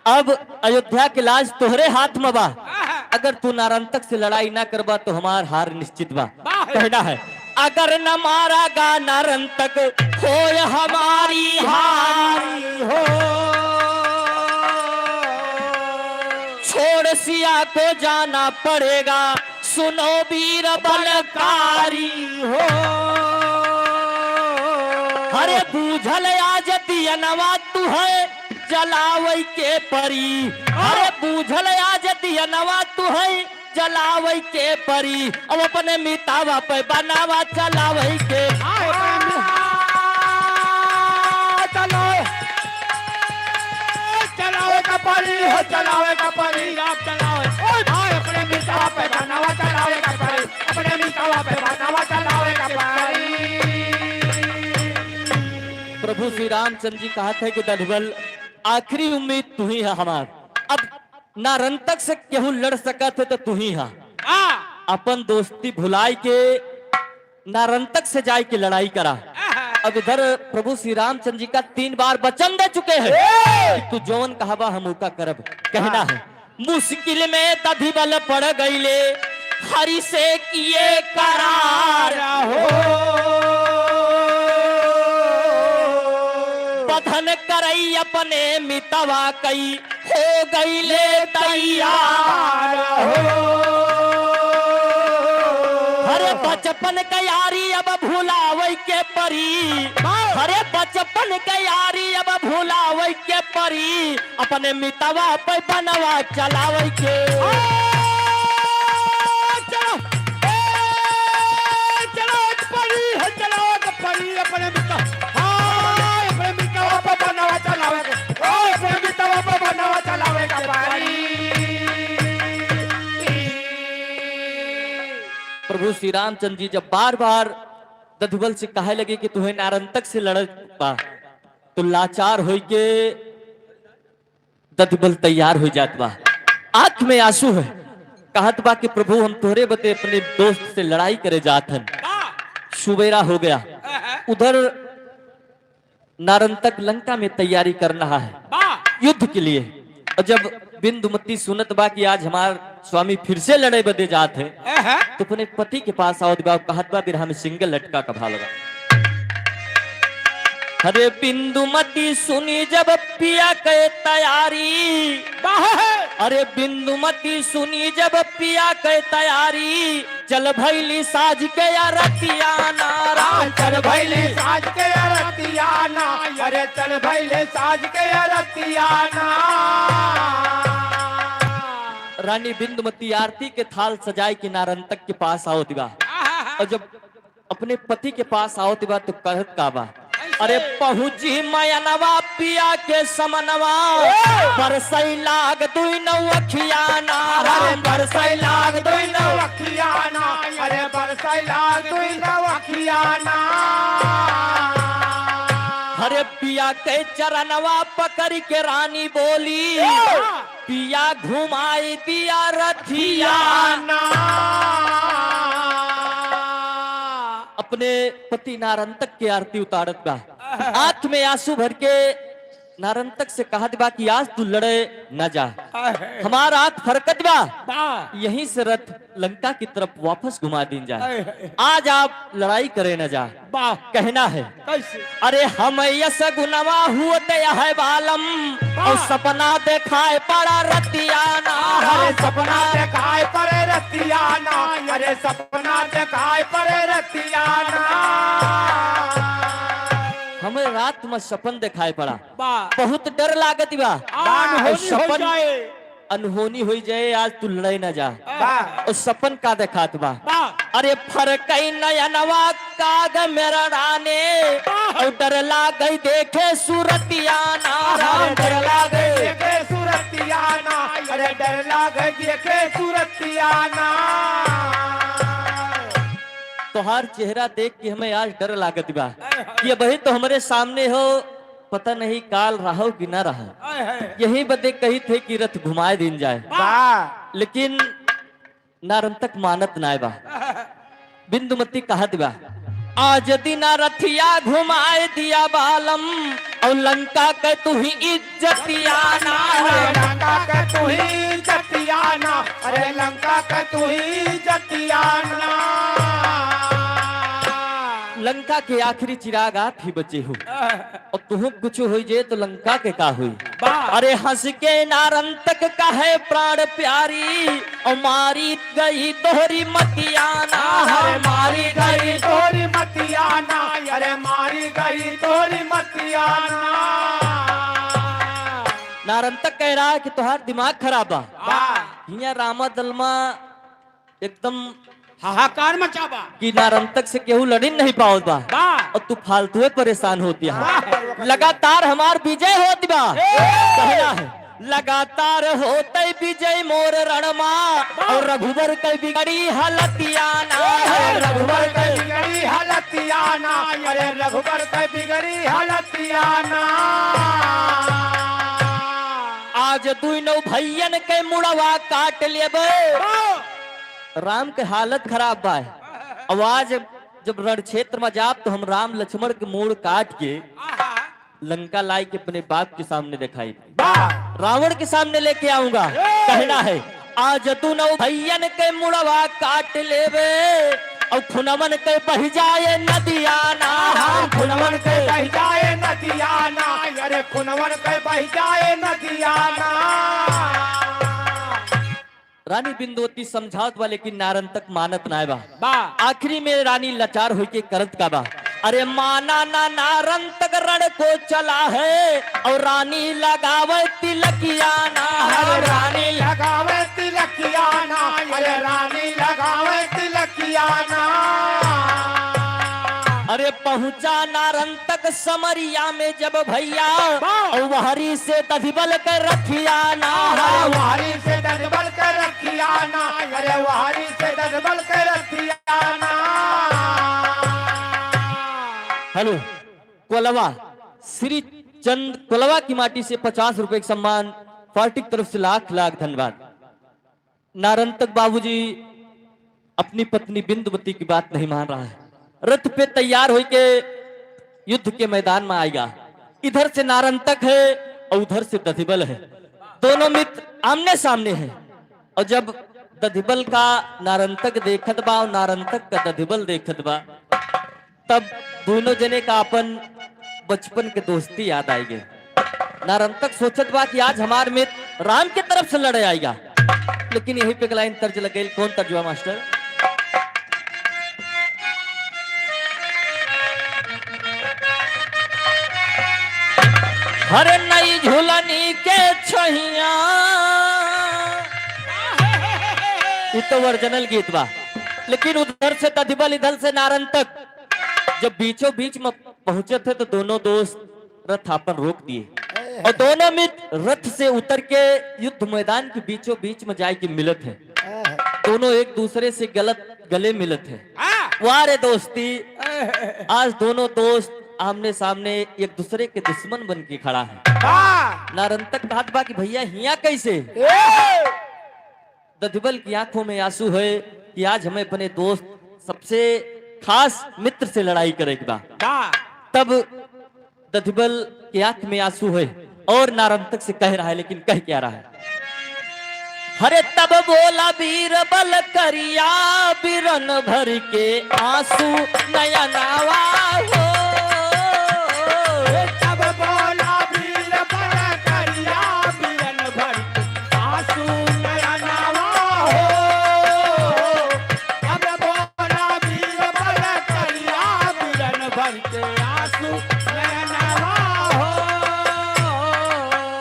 अब अयोध्या के लाज तोहरे हाथ में बा। अगर तू नारंतक से लड़ाई ना करबा तो हमार हार निश्चित बा। वाह। कहना है, अगर न मारागा नारंतक होय हमारी हार, हो। छोड़ सिया को जाना पड़ेगा, सुनो वीर बलकारी हो। अरे बूझल आज दियनवा तुहै जलावै के परी। अरे बूझल आज दियनवा तुहै जलावै के परी। अब अपने मितावा पे बानावा चलावै के। चलो। चलावै के परी हो, चलावै के परी, आप चलावै। ओए भाई, अपने मितावा पे बानावा चलावै के परी। अपने मितावा श्री रामचंद्र जी कहत है कि दधिबल, आखिरी उम्मीद तू ही है हमार। अब नारंतक से केहू लड़ सकत है तो तू ही है। हाँ। अपन दोस्ती भुलाई के नारंतक से जाए के लड़ाई करा। आहा। अब इधर प्रभु श्री रामचंद्र जी का तीन बार वचन दे चुके हैं ए! कि तू जौन कहबा हम ओका करब। कहना हाँ। है, मुश्किल में दधिबल पड़ गईले, हरि से किए करार। हो। बधन करई अपने मितवा कई, हो गईले तैयार। हो। अरे बचपन के यारी अब भुलावे के परी। अरे बचपन के यारी अब भुलावे के परी। अपने मितवा पे बनवा चलावे के। ए, चलो, ए, चलो, परी है, चलो, परी अपने मितवा, हाँ, अपने मितवा पे बनवा चलावे के, ओ, अपने मितवा पे बनवा चलावे के परी। प्रभु श्री रामचंद्र जी जब बार बार दधिबल से कहे लगे कि तुहे नारंतक से लड़त बा, तो लाचार होई के दधिबल तैयार हो जात बा, आंख में आंसू है, कहत बा कि प्रभु, हम तोहरे बदे अपने दोस्त से लड़ाई करे जात हन। सुबेरा हो गया। उधर नारंतक लंका में तैयारी कर रहा है युद्ध के लिए। और जब बिंदुमती सुनत बा कि आज हमार स्वामी फिर से लड़े बदे जात है, तो अपने पति के पास आवत बा, कहत बा, बिरहा में सिंगल लटका का भाव लगा। अरे बिंदुमती सुनी जब पिया के तैयारी, अरे बिंदुमती सुनी जब पिया के तैयारी, चल भैली साज के अरतिया ना राम। चल भैली साज के अरतिया ना, अरे चल भैली साज के अरतिया ना। रानी बिंदुमती आरती के थाल सजाए के नारंतक के पास आवत बा। और जब अपने पति के पास आवत बा तो कहत का बा? कैसे? अरे पहुँची मयनवा पिया के समनवा, ओ! बरसई लाग दुई नौ अखिया ना। अरे बरसई लाग दुई नौ अखिया ना, अरे बरसई लाग दुई नौ अखिया ना। अरे पिया के चरणवा पकड़ के रानी बोली, ओ! पिया घुमाई दिया रथिया ना। अपने पति नारंतक के आरती उतारत बा, आंख में आंसू भर के नारंतक से कहत बा कि आज तू लड़े न जा, हमार आंख फरकत बा, बा। यहीं से रथ लंका की तरफ वापस घुमा दीन जाए। आज आप लड़ाई करे न जा। वाह। कहना है। कैसे? अरे हम यस गुनवा हुअत है बालम, वाह। और सपना देखाए पड़ा रतिया ना। अरे सपना देखाए पड़े रतिया ना, अरे सपना देखाए पड़े रतिया ना। हमें रात में सपन देखाए पड़ा, वाह। बहुत डर लागत बा। आ, अनहोनी और हो सपन जाए। अनहोनी होई जाए, आज तू लड़े ना जा। वाह। और सपन का देखात बा? वाह। अरे फरकई नयनवा काग मेरा राने, वाह। और डर लागई देखे सूरतिया ना। अरे डर लागई देखे सूरतिया ना, अरे डर लागई देखे सूरतिया ना। तोहार चेहरा देख के हमें आज डर लागत बा हाय, हाय। कि अबही तो हमरे सामने हो, पता नहीं काल रहो कि ना रहो। हाय, हाय। यही बदे कही थे कि रथ घुमाए दिन जाए। वाह। लेकिन नारंतक मानत नाय बा। बिंदुमती कहत बा, आज दिना रथिया घुमाए दिया बालम, और लंका के तू ही इज्जतिया ना। अरे लंका के तू ही इज्जतिया ना, अरे लंका के तू ही इज्जतिया ना। लंका के आखिरी चिराग आप ही बचे हो। और तुहूँ कुछ होई जे तो लंका के का होई? वाह। अरे हंस के नारंतक कहे प्राण प्यारी, और मारी गई तोहरी मतिया ना। अरे मारी गई तोहरी मतिया ना, अरे मारी गई तोहरी मतिया ना। नारंतक कह रहा है कि तोहार दिमाग खराब बा। वाह। हियां रामा दलमा एकदम हाहाकार मचा बा। कि नारंतक से केहू लड़िन नहीं पावत बा। बा। और तू फालतुए परेशान होती है। बा। लगातार हमार विजय होत बा। ए! कहना है। लगातार होतै विजय मोर रणमा, वाह। और रघुबर कै बिगड़ी हालतिया ना। अरे रघुबर कै बिगड़ी हालतिया ना, अरे रघुबर कै बिगड़ी हालतिया ना। आज दुइनो भइयन कै मुड़वा काट लेबे। वाह। राम कै हालत खराब बा। अब आज जब रण क्षेत्र मा जाब तो हम राम लक्ष्मण कै मूड़ काट के आहा। लंका लाई के अपने बाप के सामने देखाई। वाह! रावण के सामने लेके आऊंगा। ए! कहना है, आज दुनो भइयन कै मुड़वा काट लेबे, और खुनवन कै बहि जाए नदिया ना। आहा, खुनवन कै बहि जाए नदिया ना, अरे खुनवन कै बहि जाए नदिया ना। रानी बिंदुवती समझावत बा, लेकिन नारंतक मानत नाय बा। बा। आखिरी में रानी लाचार होइके करत का बा, अरे माना ना नारंतक रण को चला है, और रानी लगावे तिलकिया ना। अरे रानी लगावे तिलकिया ना, अरे रानी लगावे तिलकिया ना। अरे पहुंचा नारंतक समरिया में जब भइया, बा। और वहरी से दधिबल कै रखिया ना। अरे वहरी से दधिबल कै रखिया ना, अरे वहरी से दधिबल कै रखिया ना। हेलो, कोलवा, श्री चंद कोलवा की माटी से पचास रुपए का सम्मान, पार्टी की तरफ से लाख लाख धन्यवाद। नारंतक बाबूजी अपनी पत्नी बिंदुवती की बात नहीं मान रहा है। रथ पे तैयार होइके युद्ध के मैदान मा आइगा। इधर से नारंतक है और उधर से दधिबल है। दोनों मित्र आमने सामने हैं। और जब दधिबल का नारंतक देखत बा और नारंतक का दधिबल देखत बा, तब दुनो जने का आपन बचपन के दोस्ती याद आइगे। नारंतक सोचत बा कि आज हमार मित्र राम के तरफ से लड़े आइगा, लेकिन यही पे एक लाइन तर्ज लग गई। कौन तर्जवा मास्टर? हरे नई झुलनी के छहिया, ई तो ओरिजिनल गीत बा, लेकिन उधर से दधिबल, इधर से नारंतक। जब बीचों बीच में पहुंचत है तो दोनों दोस्त रथ आपन रोक दिए और दोनों मित्र रथ से उतर के युद्ध मैदान के बीचों बीच में जाए के मिलत है। दोनों एक दूसरे से गलत, गले मिलत है। हाँ। वाह रे दोस्ती, आज दोनों दोस्त आमने सामने एक दूसरे के दुश्मन बन के खड़ा है। हाँ। नारंतक कहत बा कि भइया हिया कैसे? ए! दधिबल की आंखों में आंसू है कि आज हमें अपने दोस्त, सबसे खास मित्र से लड़ाई करे के बा। बा। तब दधिबल की आंख में आंसू है और नारंतक से कह रहा है, लेकिन कह क्या रहा है? हरे तब बोला बीरबल करिया बिरन भर के आंसू नयनावा हो। तब बोला बीरबल करिया बिरन भर के आंसू नयनावा हो। तब बोला बीरबल करिया बिरन भर के आंसू नयनावा हो।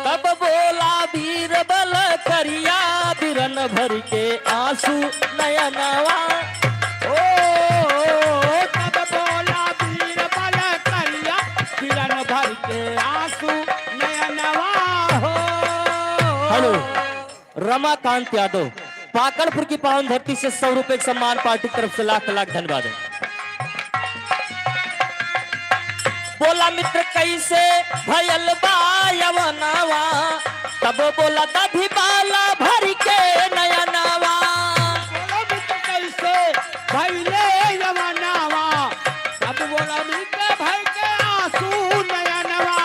तब बोला बीरबल करिया बिरन भर के आंसू नयनवा। ओ, तब बोला बीरबल करिया बिरन भर के आंसू नयनवा हो। हेलो, रमाकांत यादव, पाकड़पुर की पावन धरती से सौ रुपए के सम्मान, पार्टी की तरफ से लाख लाख धन्यवाद है। बोला मित्र कैसे भयल बा यवनवा, तब बोला दधिबल भर के नयनवा। बोला मित्र कैसे भइले यवनवा, तब बोला मित्र भर के आंसू नयनवा।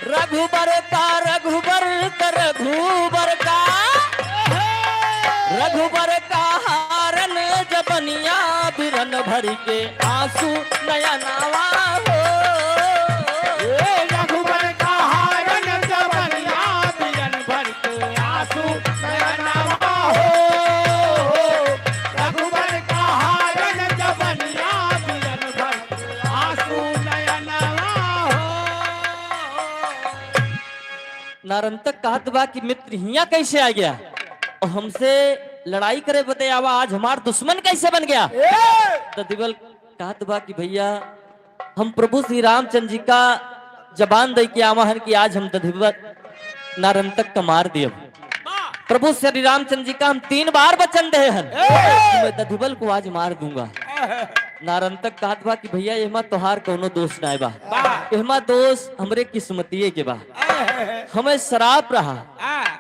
रघुबर का, रघुबर का, रघुबर का, रघुबर का हारन जबनिया बिरन भर के आंसू नयनवा हो। ए रघुबर का हारन जबनिया बिरन भर के आंसू नयनवा हो। रघुबर का हारन जबनिया बिरन भर के आंसू नयनवा हो। नारंतक कहत बा कि मित्र हियां कैसे आ गया और हमसे लड़ाई करे बदे आवा, आज हमार दुश्मन कैसे बन गया? ए! दधिबल कहत बा कि भइया हम प्रभु श्री रामचंद्र जी का जबान दइ के आवा हन कि आज हम दधिबल नारंतक का मार दियब। प्रभु श्री रामचंद्र जी का हम तीन बार वचन दे हन कि मैं दधिबल को आज मार दूंगा। नारंतक कहत बा कि भैया, एहमा तोहार कौनो दोष नाय बा, एहमा दोष हमरे किस्मतिये के बा। हमें श्राप रहा,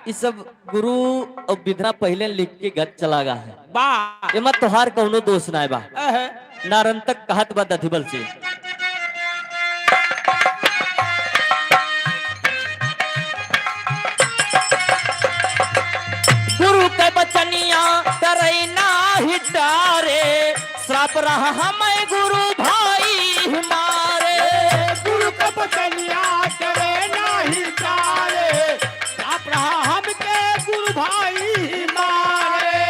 ई सब गुरु और विद्या पहिले लिख के गत चला गा है। बा। एमा तोहार कौनो दोष नाय बा। अहे। नारंतक कहत बा दधिबल से। गुरु के बचनिया करई नाही डारे, श्राप रहा हमें गुरु भाई मारे। गुरु के बचनिया करे नाही डारे, श्राप रहा हमके गुरु भाई मारे।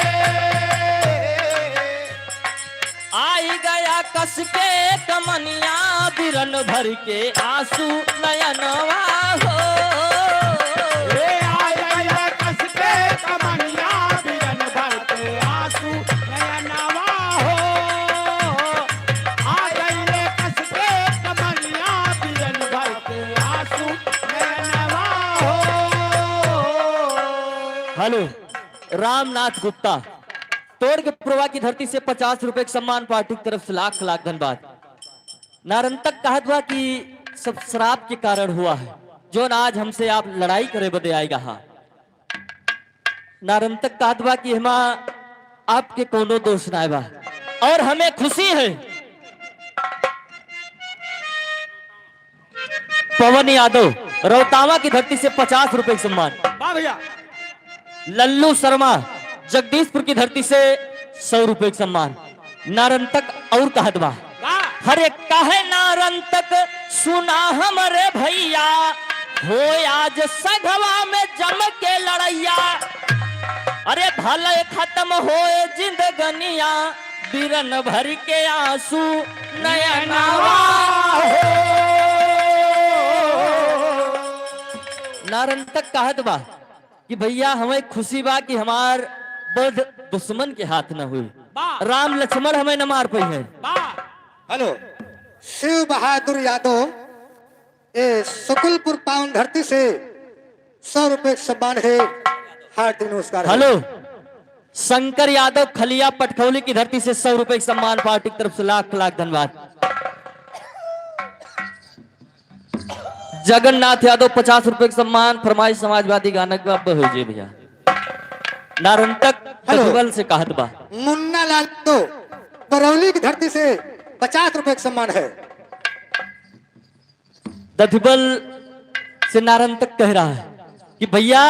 आई गया कस के कमनिया, बिरन भर के आंसू नयनवा हो। ए, आई गया कस के कमनिया, बिरन भर के आंसू नयनवा हो। आ गई रे कस के कमनिया, बिरन भर के आंसू नयनवा हो। हेलो, रामनाथ गुप्ता, तोड़ के पुरवा की धरती से पचास रुपए के सम्मान, पार्टी की तरफ से लाख लाख धन्यवाद। नारंतक कहत बा कि सब श्राप के कारण हुआ है, जौन आज हमसे आप लड़ाई करे बदे आएगा। हाँ, नारंतक कहत बा कि हमा आपके कोनो दोष नाय बा और हमें खुशी है। पवन यादव, रौतावा की धरती से पचास रुपए का सम्मान। वाह भैया। लल्लू शर्मा, जगदीशपुर की धरती से सौ रुपए का सम्मान। नारंतक और कहत बा। वाह। हरे काहे नारंतक सुना हमरे भैया, हो आज सघवा में जम के लड़ैया। अरे भले खत्म होए जिंदगनिया, बिरन भर के आंसू नयनवा हो। नारंतक कहत बा कि भैया, हमें खुशी बा कि हमार वध दुश्मन के हाथ न हुई। बा। राम लक्ष्मण हमें न मार पाई है। बा। हेलो, शिव बहादुर यादव, ए, सुकुलपुर पावन धरती से सौ रुपए का सम्मान है, हार्दिक नमस्कार है। हेलो, शंकर यादव खलिया पटखौली की धरती से सौ रुपए का सम्मान, पार्टी की तरफ से लाख लाख धन्यवाद। जगन्नाथ यादव पचास रुपए का सम्मान, फरमाइश समाजवादी गाना के बाप हो जे भैया। नारंतक हेलो। दधिबल से कहत बा। मुन्ना लाल तो बरौली की धरती से पचास रुपए का सम्मान है। दधिबल से नारंतक कह रहा है कि भैया,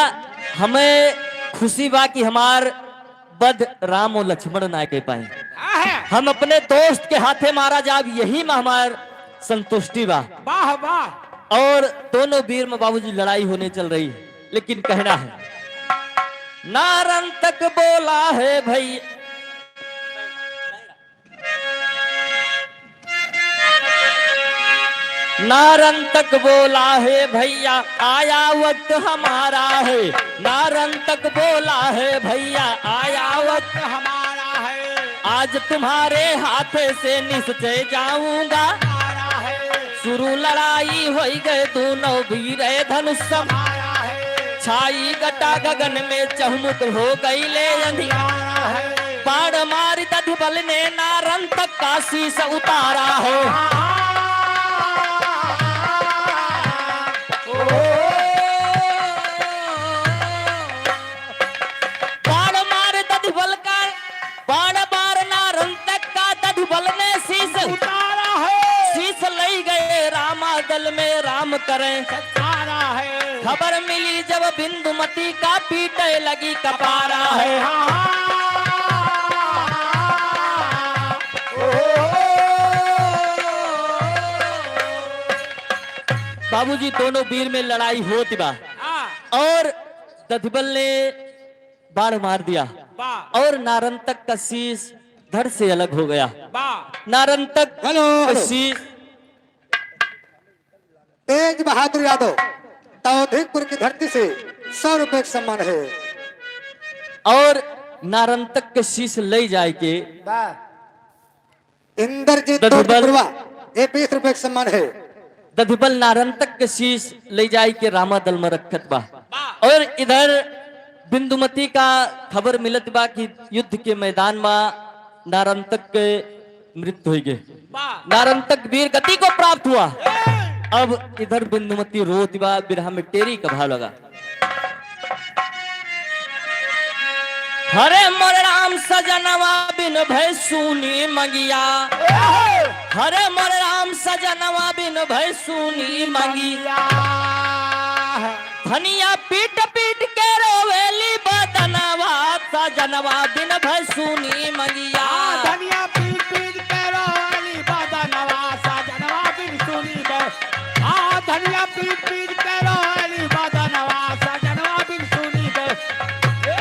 हमें खुशी बा कि हमार वध राम और लक्ष्मण ना कर पाए। हम अपने दोस्त के हाथे मारा जाब, यही में हमार संतुष्टि बा। वाह, वाह। और दोनों वीर में बाबूजी लड़ाई होने चल रही है, लेकिन कहना है, नारंतक बोला है भैया, नारंतक बोला है भैया, आया वक्त हमारा है। नारंतक बोला है भैया, आया वक्त हमारा है। आज तुम्हारे हाथ से निश्चय जाऊंगा। हमारा है। शुरू लड़ाई होई गए, दोनों वीर धनुष सम- हमारा है। छाई घटा गगन में, चहुमुख हो गई ले अंधियारा है। बाण मारि दधिबल ने नारंतक का शीश उतारा हो। बाण मारि दधिबल का, बाण मारि नारंतक का, दधिबल ने शीश उतारा है। शीश लई गए रामा दल में राम करें। तारा है। खबर मिली जब बिंदुमती का, पीटे लगी कपारा है। हाँ। बाबूजी, दोनों वीर में लड़ाई होत बा। हाँ। और दधिबल ने बाण मार दिया। वाह। और नारंतक का शीश धड़ से अलग हो गया। वाह। नारंतक हेलो, का हेलो। शीश तेज बहादुर यादव, तौधीकपुर की धरती से सौ रुपए का सम्मान है। और नारंतक के शीश ले जाए के वाह। इंद्रजीत दधुबल। टोटपुरवा, ये बीस रुपए का सम्मान है। दधिबल नारंतक के शीश ले जाई के रामा दल में रखत बा। और इधर बिंदुमती का खबर मिलत बा कि युद्ध के मैदान में नारंतक के मृत्यु होइ गए। नारंतक वीर गति को प्राप्त हुआ। अब इधर बिंदुमती रोत बा, बिरहा में टेरी का भाव लगा। हरे मोर राम सजनवा बिन भय सूनी मंगिया। हरे मोर राम सजनवा बिन भय सूनी मंगिया। धनिया पीट पीट के रोवेली बदनवा, सजनवा बिन भय सूनी मंगिया। धनिया पीट पीट के रोवेली बदनवा, सजनवा बिन सूनी भय। आ धनिया पीट पीट के रोवेली बदनवा, सजनवा बिन सूनी भय। ए,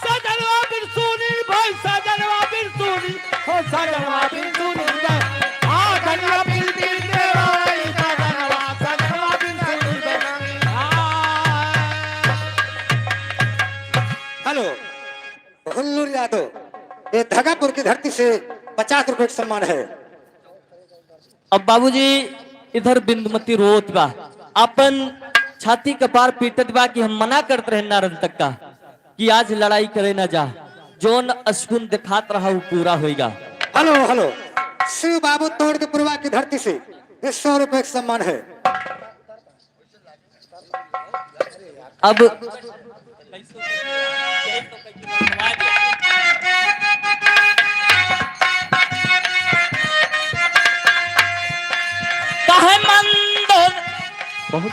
सजनवा बिन सूनी भय, सजनवा बिन सूनी, हो सजनवा बिन सूनी भय। आ धनिया पीट पीट के रोवेली बदनवा, सजनवा बिन सूनी भय। आ। हेलो, हुल्लूर यादव, ये धगापुर की धरती से पचास रुपए का सम्मान है। अब बाबूजी, इधर बिंदुमती रोत बा, अपन छाती कपार पीटत बा कि हम मना करत रहे नारंतक का कि आज लड़ाई करे ना जा, जौन असगुन देखात रहा वो पूरा होइगा। हेलो, हेलो, शिव बाबू तोड़ के पुरवा की धरती से ये सौ रुपए का सम्मान है। अब कहे मंदो बहुत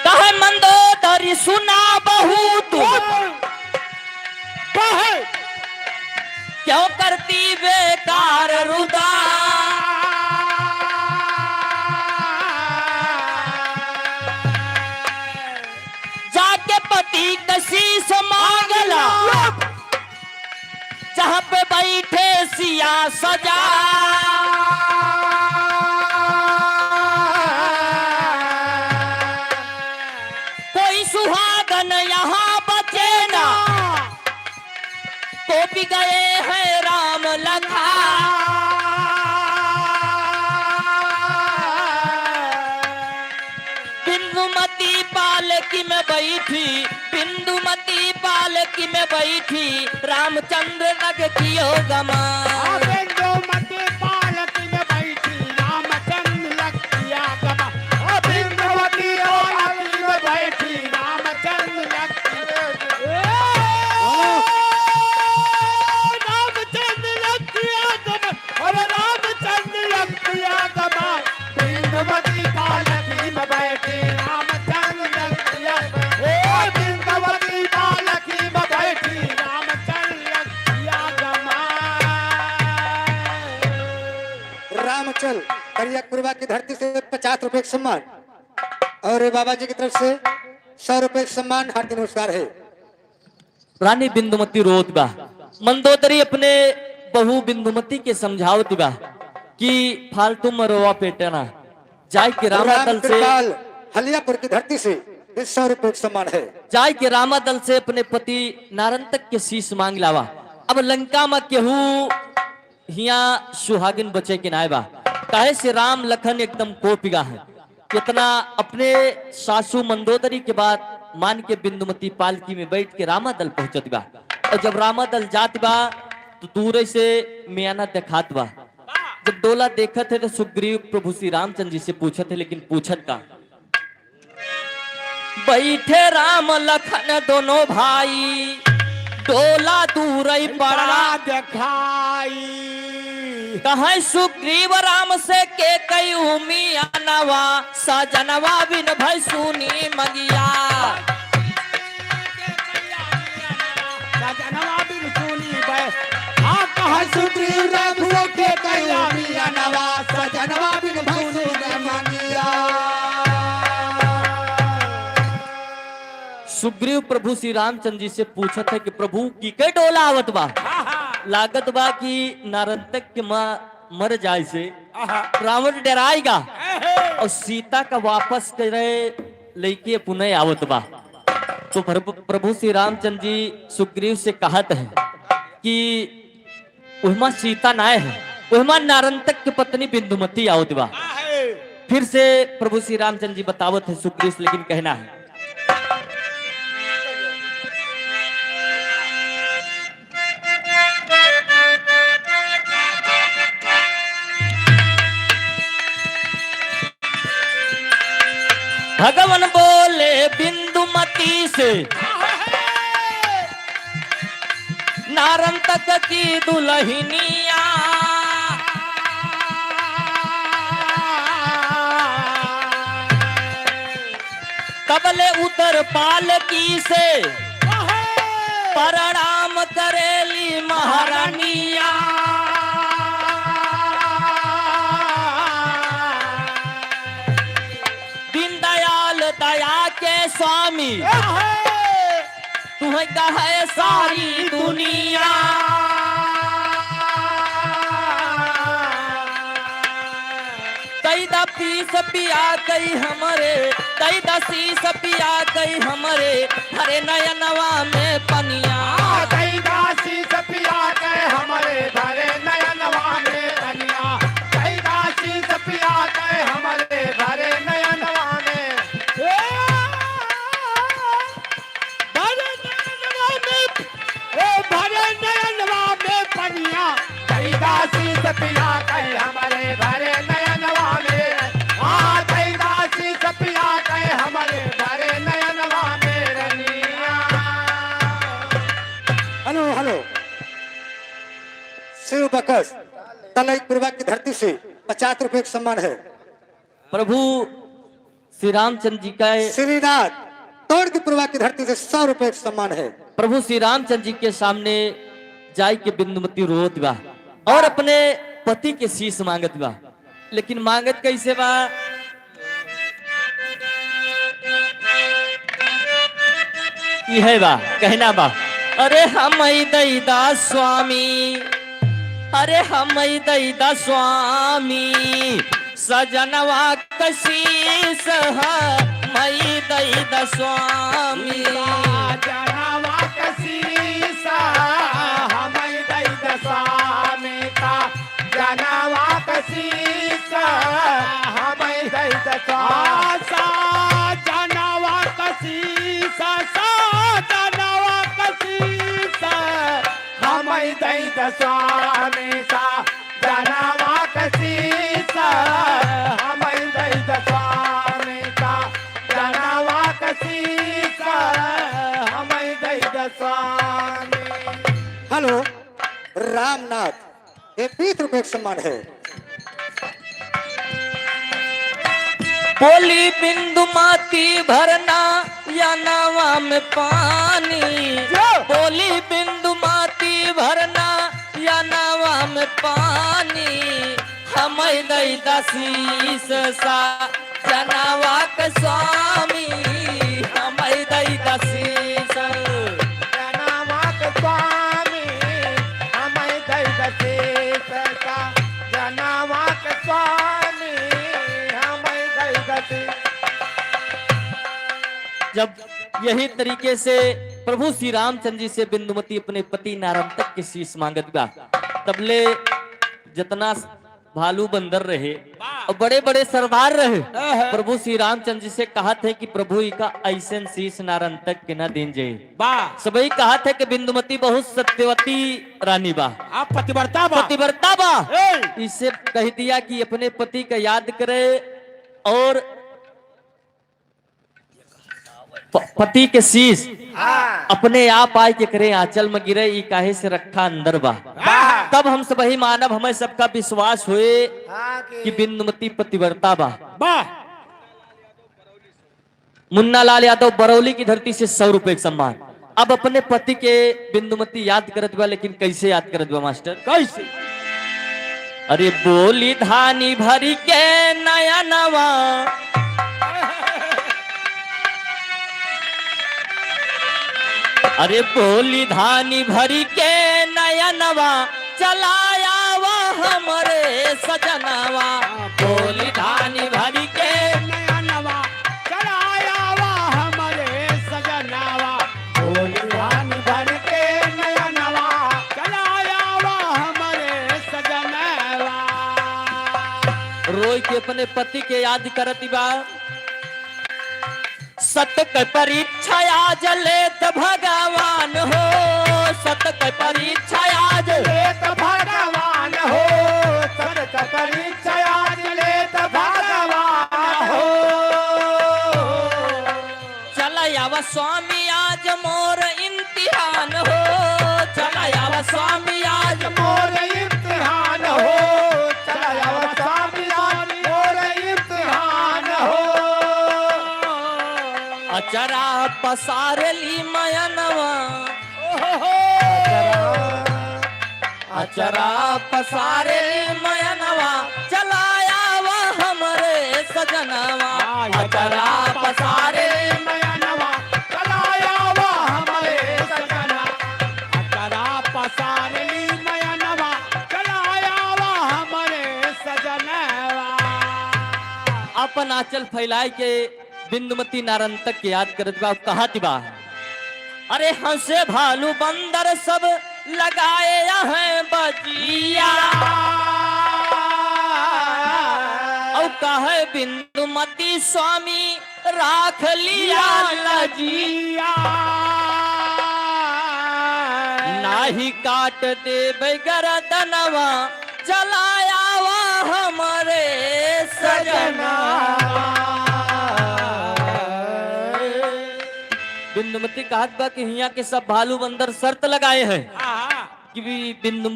कहे मंदोदरी सुना बहुत। कहे क्यों करती बेकार रुदा। जाके पति का शीश मांगला, जहाँ पे बैठे सिया सजा। कोई सुहागन यहाँ बचे ना, कोपि गए हैं राम लखा। बिंदुमती पालकी में बैठी, बिंदुमती पालकी में बैठी, रामचंद्र लग कियो गमा। आ बिंदुमती पालकी में बैठी, रामचंद्र लग किया गमा। आ बिंदुमती पालकी में बैठी, रामचंद्र लग किया गमा। रामचंद्र लग किया गमा। अरे रामचंद्र लग किया गमा। बिंदुमती पालकी में बैठी रामचंद्र लग किया। ओ बिंदुमती पालकी में बैठी रामचंद्र लग किया गमा। रामचल, करिया कुरबा की धरती से पचास रुपए का सम्मान और बाबा जी की तरफ से सौ रुपए का सम्मान, हार्दिक नमस्कार है। रानी बिंदुमती रोत बा। मंदोदरी अपने बहू बिंदुमती के समझावत बा कि फालतू में रोवा पेटे ना, जाए के रामा राम दल से कृपाल हलियापुर की धरती से बीस सौ रुपए का सम्मान है। जाए के रामा दल से अपने पति नारंतक के शीश मांग लावा। अब लंका में केहू हियाँ सुहागिन बचे के नाय बा, काहे से राम लखन एकदम कोपिगा है। कितना अपने सासू मंदोदरी के बात मान के बिंदुमती पालकी में बैठ के रामा दल पहुँचत बा। और जब रामा दल जात बा तो दूर से मियाना देखात बा। जब डोला देखत है तो सुग्रीव प्रभु श्री रामचंद्र जी से पूछत है, लेकिन पूछत का? बैठे राम लखन दोनों भाई, डोला दूरई पड़ा। पड़ा देखाई। कहै सुग्रीव राम से के कई उमियानवा, सजनवा बिन भई सूनी मंगिया। सजनवा बिन सूनी भई, हाँ, कहै सुग्रीव राम से के कई उमियानवा, सजनवा बिन भई सूनी मंगिया। सुग्रीव प्रभु श्री रामचंद्र जी से पूछत है कि प्रभु, केके डोला आवत बा? हाँ, हाँ। लागत बा कि नारंतक के माँ मर जाए से आहा। रावण डराएगा। एहे। और सीता का वापस करे लइके पुनः आवत बा। तो प्रभु, प्रभु श्री रामचंद्र जी सुग्रीव से कहत है कि उहमा सीता नाय है, उहमा नारंतक के पत्नी बिंदुमती आवत बा। फिर से प्रभु श्री रामचंद्र जी बतावत है सुग्रीव से, लेकिन कहना है। भगवन बोले बिंदुमती से, नारंतक की दुलहिनिया। तबले उतर पालकी से परणाम करेली महारानिया। दीनदयाल दया के स्वामी, तुहैं कहे सारी दुनिया। दई दा पीस पिया कई हमरे, दई दा शीश पिया कई हमरे, भरे नयनवा में पनिया। दई दा शीश पिया कई हमरे, भरे नयनवा में पनिया। दई दा शीश पिया कई हमरे, भरे नयनवा में। ए, भरे नयनवा में, ए, भरे नयनवा में पनिया। दई दा शीश पिया कई हमरे, भरे नयनवा में। हाँ, दई दा शीश पिया कई हमरे, भरे नयनवा में रनिया। Hello, hello. शिव बकस, तलई पूर्वा की धरती से पचास रुपए का सम्मान है। प्रभु श्री रामचंद्र जी का श्रीनाथ, तोड़ की पूर्वा की धरती से सौ रुपए का सम्मान है। प्रभु श्री रामचंद्र जी के सामने जाई के बिंदुमती रोत बा और अपने पति के शीश मांगत बा, लेकिन मांगत कैसे बा? इहे बा, कहना बा, अरे हमई दई दा स्वामी, अरे हमई दई दा स्वामी, सजनवा क शीश हमई दई दा स्वामी। सजनवा क शीश हमई दई दा स्वामी, सजनवा क शीश हमई दई दा स्वामी। सजनवा क शीश, सजनवा क शीश हमई दई दा स्वामी, सजनवा क शीश हमई दई दा स्वामी, सजनवा क शीश हमई दई दा स्वामी। हेलो, रामनाथ, ये बीस रुपए का सम्मान है। बोली बिंदुमती भरना या नवा में पानी, जो। बोली बिंदुमती भरना या नवा में पानी, हमई दई दा शीश सजनवा क स्वामी, हमई दई दा शीश। सजनवा क स्वामी, हमई दई दा शीश सजनवा क स्वामी, हमई दई दा शीश। जब यही तरीके से प्रभु श्री रामचंद्र जी से बिंदुमती अपने पति नारंतक के शीश मांगत बा, तबले जितना भालू बंदर रहे वाह। और बड़े बड़े सरदार रहे, हाँ, हाँ। प्रभु श्री रामचंद्र जी से कहत है कि प्रभु इका ऐसन शीश नारंतक के ना दीन जाए। वाह। सबही कहत है कि बिंदुमती बहुत सत्यवती रानी बा। आप पतिव्रता बा। पतिव्रता बा। ए। इसे कह दिया कि अपने पति का याद करे और प-, पति के शीश हाँ। अपने आप आए के करे आंचल में गिरे, ई काहे से रखा अंदर बा। वाह। तब हम सबही मानव, हमें सबका विश्वास होए हाँ कि कि बिंदुमती पतिव्रता बा। वाह। मुन्ना लाल यादव बरौली की धरती से सौ रुपए का सम्मान। अब अपने पति के बिंदुमती याद करत बा, लेकिन कैसे याद करत बा मास्टर? कैसे? अरे बोली धानी भरी के नयनवा, अरे बोली धानी भरी के नयनवा, चलायावा हमरे सजनवा। बोली धानी भरी के नयनवा, चलायावा हमरे सजनवा। होई के अपने पति के याद करत बा। सत क परीक्षा आज लेत भगवान हो, सत क परीक्षा आज लेत भगवान हो, सत क परीक्षा आज लेत भगवान हो। चला आवा स्वामी आज मोर इम्तिहान हो, चला आवा स्वामी आज मोर इम्तिहान हो, चला आवा स्वामी आज मोर इम्तिहान हो। अचरा पसारली मयनवा, ओहो। अचरा पसारे मयनवा, चला आवा हमरे सजनवा। हाँ, अचरा पसारे मयनवा, चला आवा हमरे सजनवा। अचरा पसारे मयनवा, चला आवा हमरे सजनवा। अपन आँचल फैलाए के बिंदुमती नारंतक के याद करत बा, कहत बा, अरे हंसे भालू बंदर सब लगाए हैं बजिया। औ कहे बिंदुमती स्वामी राख लिया लजिया। नाही काट देबै गरदनवा, चला आवा हमरे सजना। बिंदुमती कहत बा कि हियाँ के सब भालू बंदर शर्त लगाए हैं हाँ। कि भी बिंदु,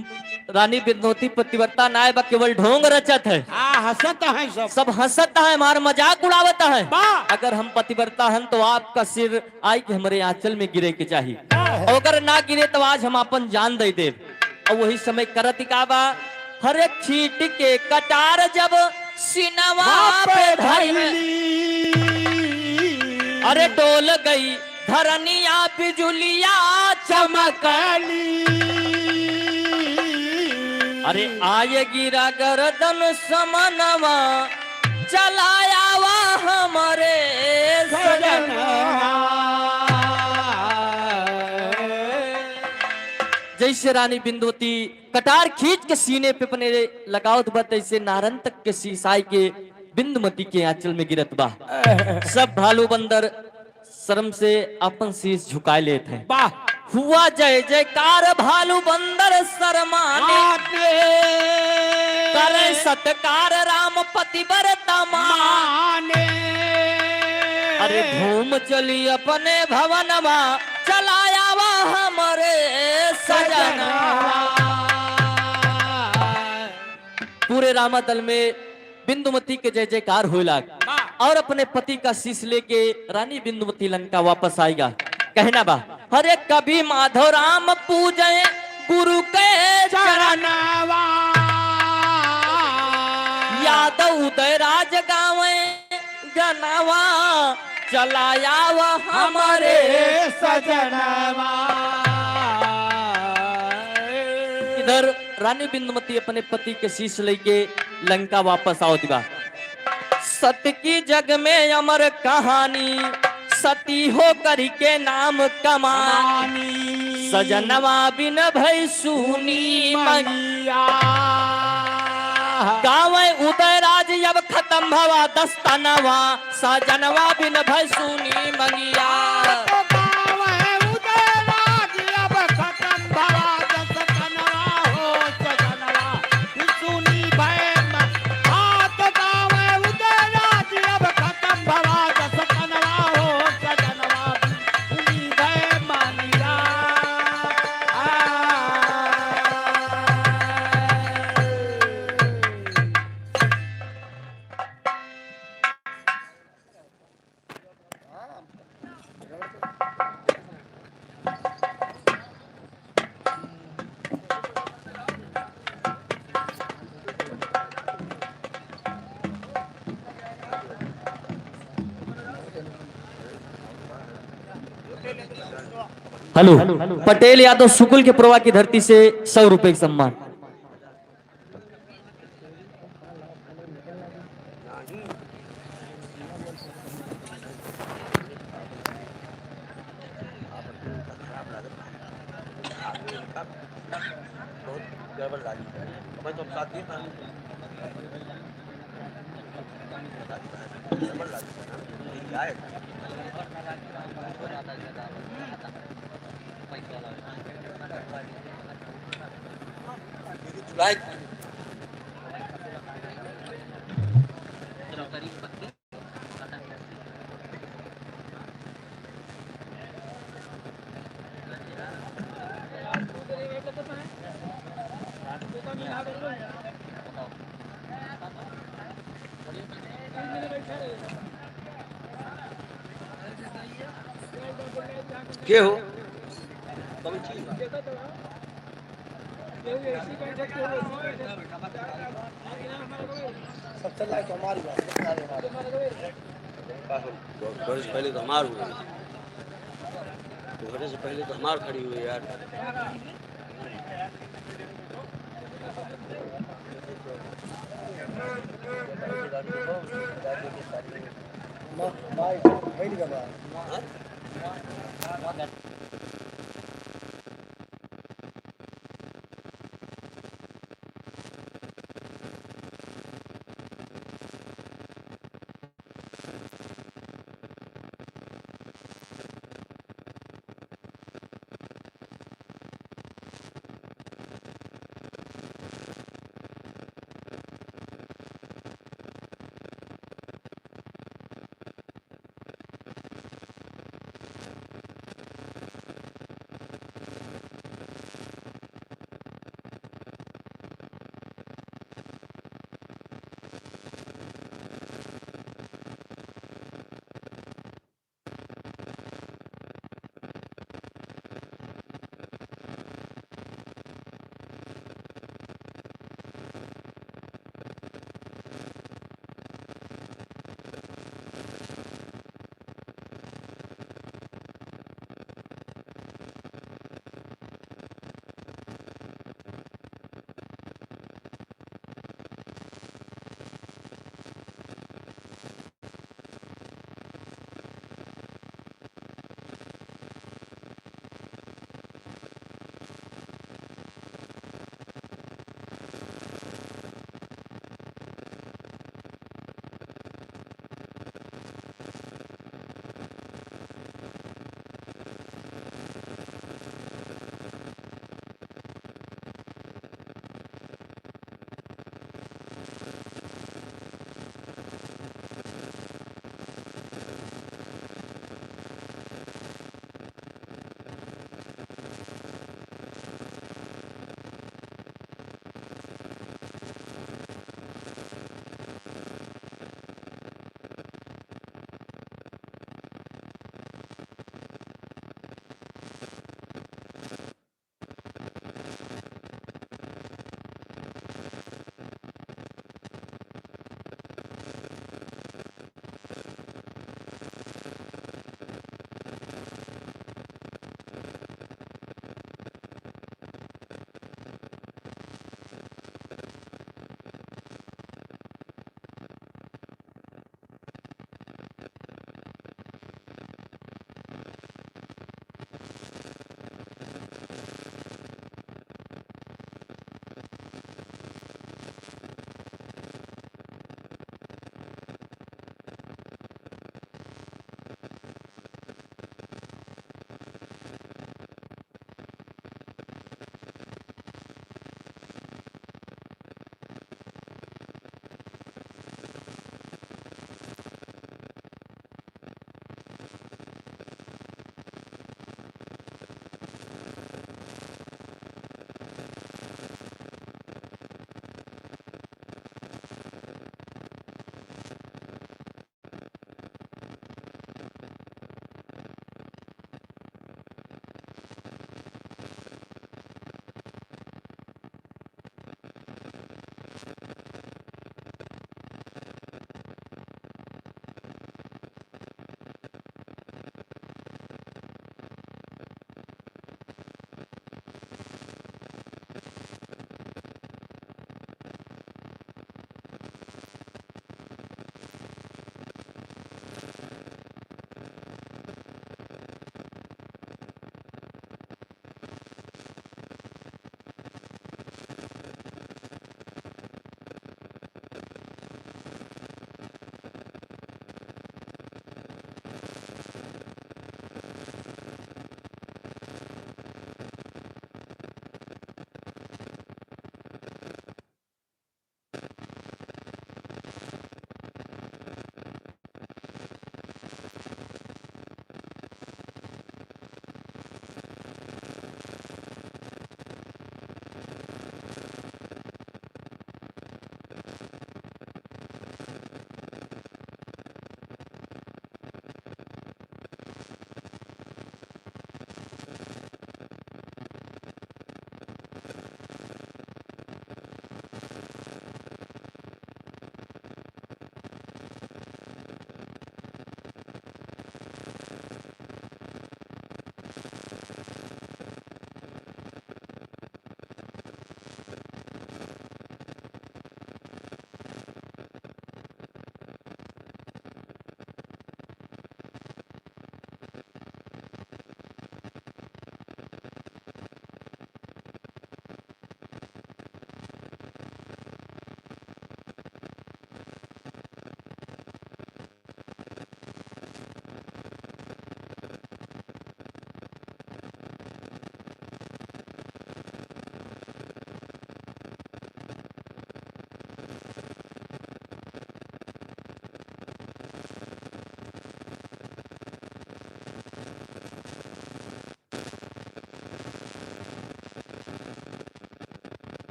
रानी बिंदुमती पतिव्रता नाय बा, केवल ढोंग रचत है। हाँ, हंसत हैं सब। सब हंसत है, हमार मजाक उड़ावत है। बा। अगर हम पतिव्रता हन तो आपका सिर आई के हमरे आंचल में गिरे के चाही। हाँ। अगर ना गिरे तो आज हम अपन जान दे देब। और वही समय करत का बा, हरे छींट के कटार जब सिनवा पे धइली। अरे डोल गई धरनिया बिजुलिया चमकली। अरे आय गिरा गरदन समनवा चला आवा हमरे सजनवा। जैसे रानी बिंदुवती कटार खींच के सीने पे अपने लगावत बा, तैसे नारंतक के शीश आय के बिंदुमती के आंचल में गिरत बा। सब भालू बंदर शर्म से अपन शीश झुकाए लेत हैं। वाह। हुआ जय जयकार भालू बंदर शर्माने। माने। करे सत्कार राम पतिव्रता माने। अरे धूम चली अपने भवनवा, चला आवा हमरे सजनवा। पूरे रामा दल में बिंदुमती के जय जयकार होए लाग। वाह। और अपने पति का शीश लेके रानी बिंदुमती लंका वापस आएगा। कहना बा, हरे कवि माधव राम पूजे गुरु के चरणवा। यादव उदय राज गावे गनवा, चला आवा हमरे सजनवा। इधर रानी बिंदुमती अपने पति के शीश लेके लंका वापस आवत बा। सत की जग में अमर कहानी, सती हो करी के नाम कमानी। कमानी। सजनवा बिन भई सूनी मंगिया। गावे उदयराज अब खत्म भवा दस्तनवा, सजनवा बिन भई सूनी मंगिया। तो गावे उदयराज अब खत्म भवा दस्तनवा हो सजनवा। सुनी भय म-, हाथ गावे उदयराज अब खत्म भवा दस्तनवा हो सजनवा। सुनी भय मानिया। आ। हेलो, पटेल यादव सुकुल के पुरवा की धरती से सौ रुपए का सम्मान। के हो? सब चल रहा है तो हमारी बात। बहुत बरस पहले तो हमार हुआ। तोहरे से पहले तो हमार खड़ी हुई यार। भाई, बैठ गया।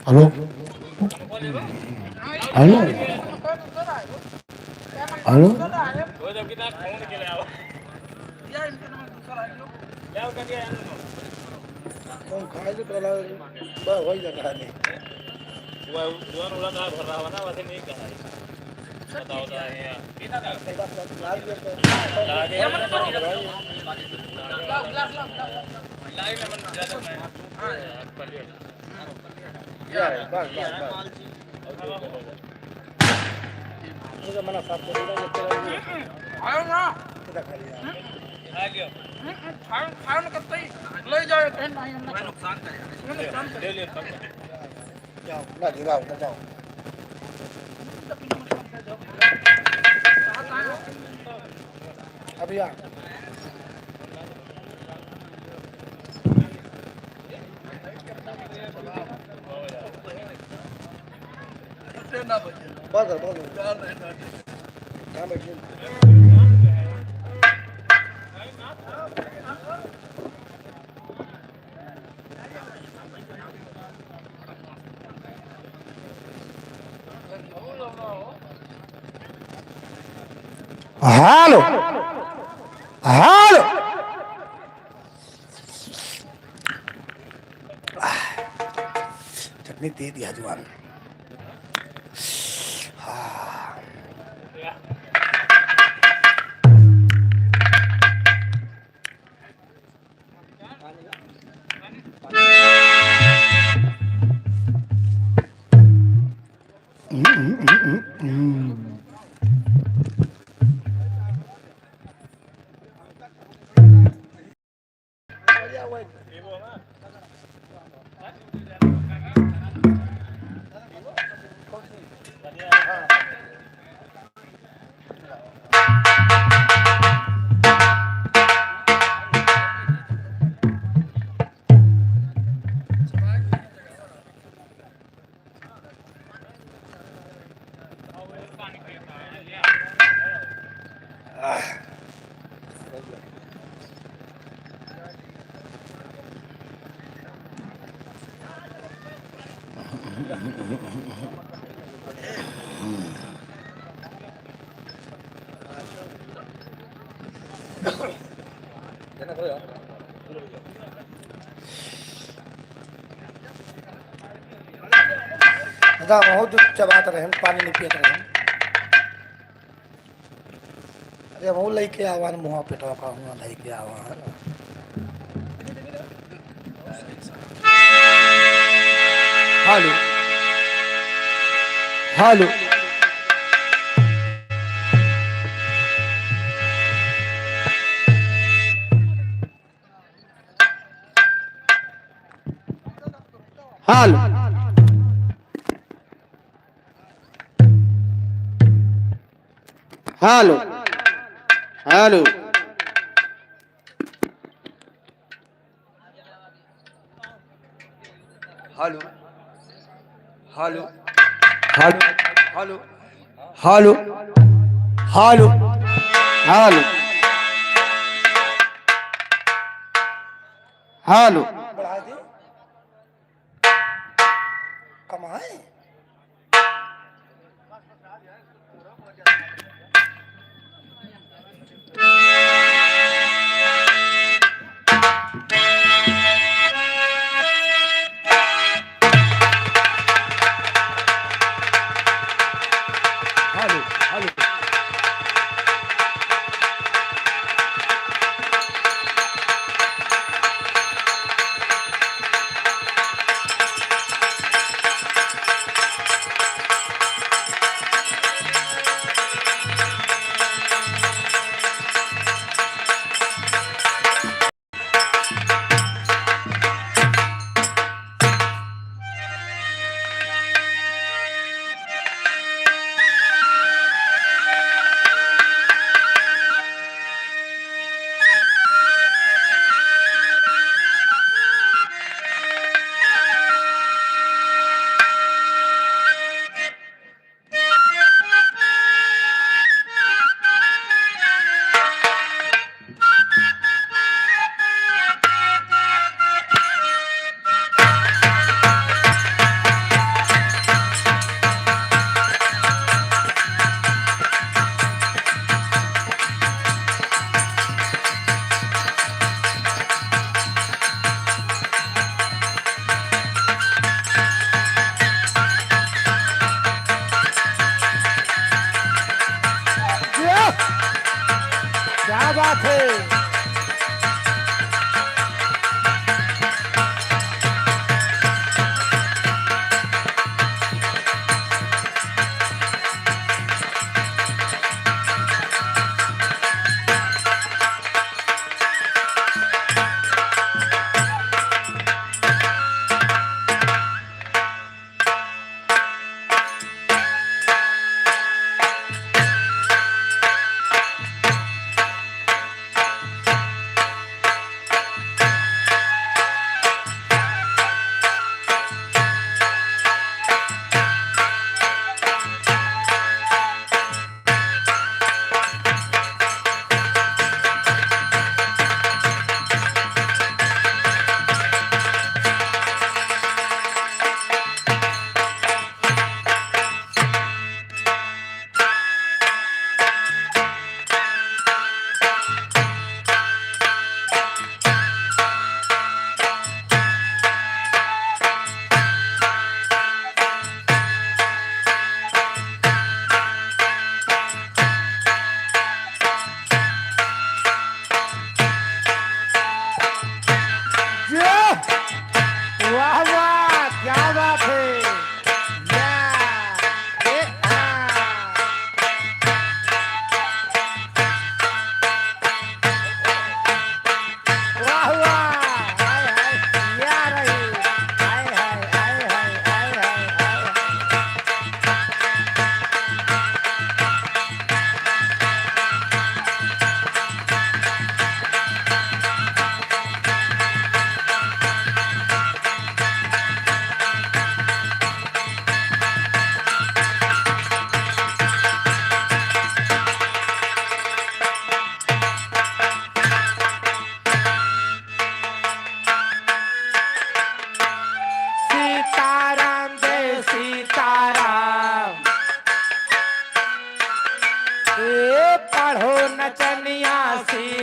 Hello, hello, hello. अभी आ। बस, बस। कहाँ बैठे? Hello, hello. चटनी दे दिया जुआन। हाँ। दादा, बहुत चबात रहन, पानी नहीं पियत रहन। अरे, हमहू लइके आवा न, मुँहा पेटवा का हुआ लइके आवा है। Hello, hello. Hello. Hello, hello, hello, hello, hello, hello, hello, hello, hello, hello. कमाए। Hello, hello.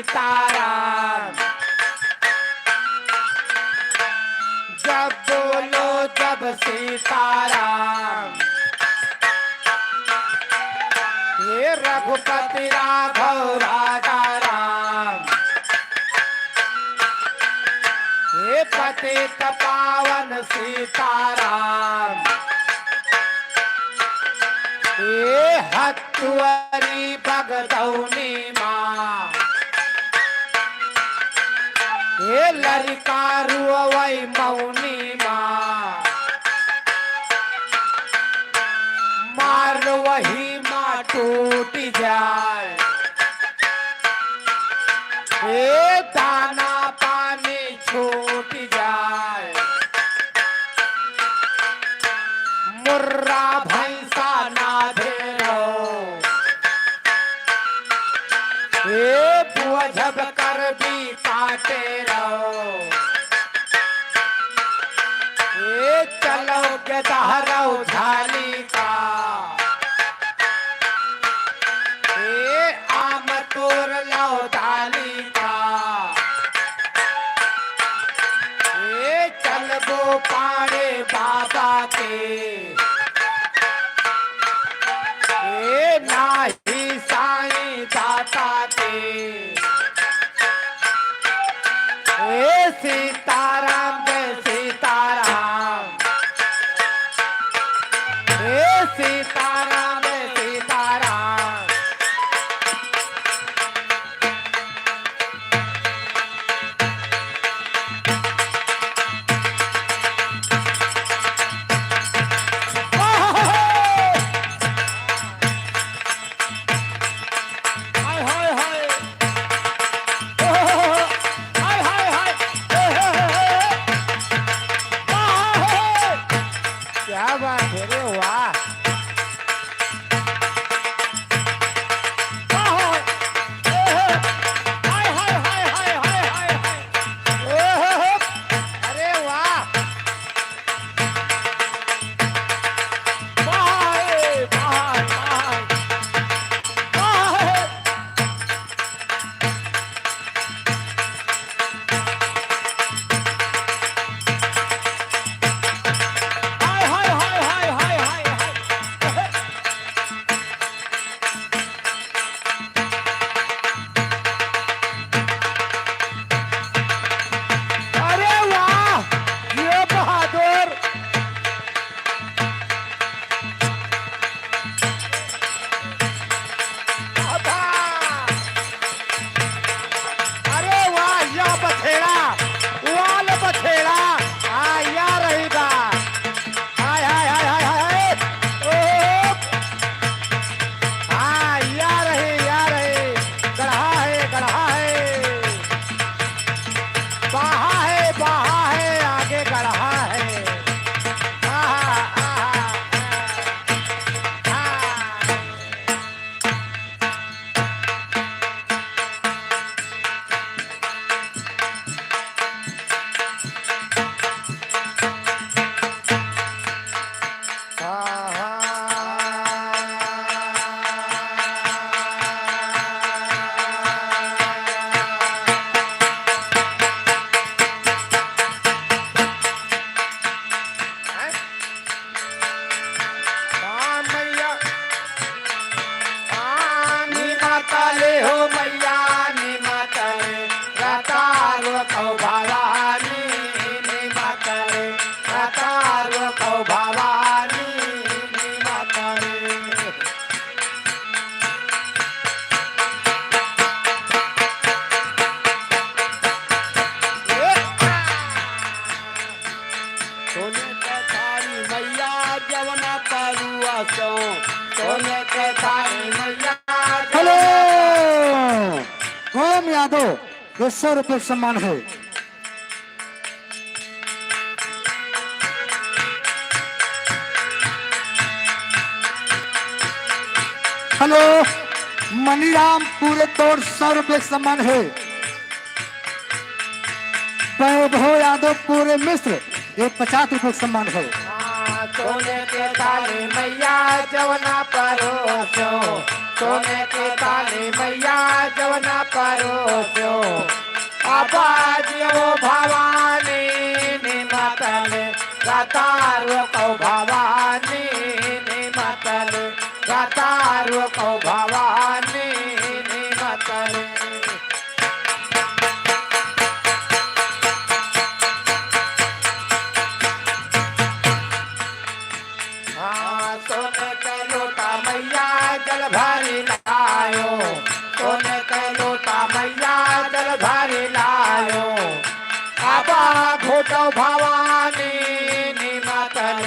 सीताराम, जब बोलो जब सीताराम। हे रघुपति राघव राजा राम, हे पतित पावन सीताराम, हे हतुअरी बगदौनी माँ, हे लरिका रुअवै मौनी माँ, मार वही माँ टूट जाए, हे दाना पानी छूट जाए, मुर्रा भैंसा ना धेरो, हे बुआ जब करबी काटे रहो, हे चलो के दहरो झाली का, हे आम तोर लो डाली का, हे चलबो पाड़े बाबा के, हे नाही साईं दाता के। हे सीताराम, हे सीताराम, हे सीताराम, हे सीताराम। हाय, हाय, हाय। ओहो, हाय, हाय, हाय। ए, हे, हे, हे, हे। वाह, हे, हे। क्या बात है रे, वाह। वाह, हे, हे। हाय, हाय, हाय। ओहो, अरे वाह। वाह रे, वाह, वाह। वाह रे। हाय, हाय, हाय। अरे वाह, ये बहादुर। अरे वाह, या बछेड़ा, वाल बछेड़ा, आ, या रही बा। हाय, हाय, हाय, हाय, हाय, हाय। ओ, हाँ, या रही, या रही। गड़हा है, गड़हा है। बहा है, बहा है, आगे गड़हा है। आहा, आहा, आहा। हाँ, मैया। हाँ, नी माता ले हो मैया, नी माता ले, रतारो कौ भवानी, नी माता ले, रतारो कौ भवानी, नी माता ले। सोने के थारी मैया जवना परुआ सो, सोने के थारी मैया हेलो, ओम यादव, ये सौ रुपये सम्मान है। हेलो, मनीराम पूरे तौर सौ रुपये सम्मान है। वैभव यादव पूरे मिश्र, ये पचास रुपये सम्मान है। हाँ, सोने के थाली मैया जवना परोसो, सोने के थाली मैया जवन परोसो, अब जियो भवानी निमतल, रतारो कौ भवानी निमतल, रतारो कौ भवानी निमतल। हाँ, सोने के लोटा मैया जल भरी लायो, सोने के लोटा मैया जल भरी लायो। आबा घोटो भवानी निमतल,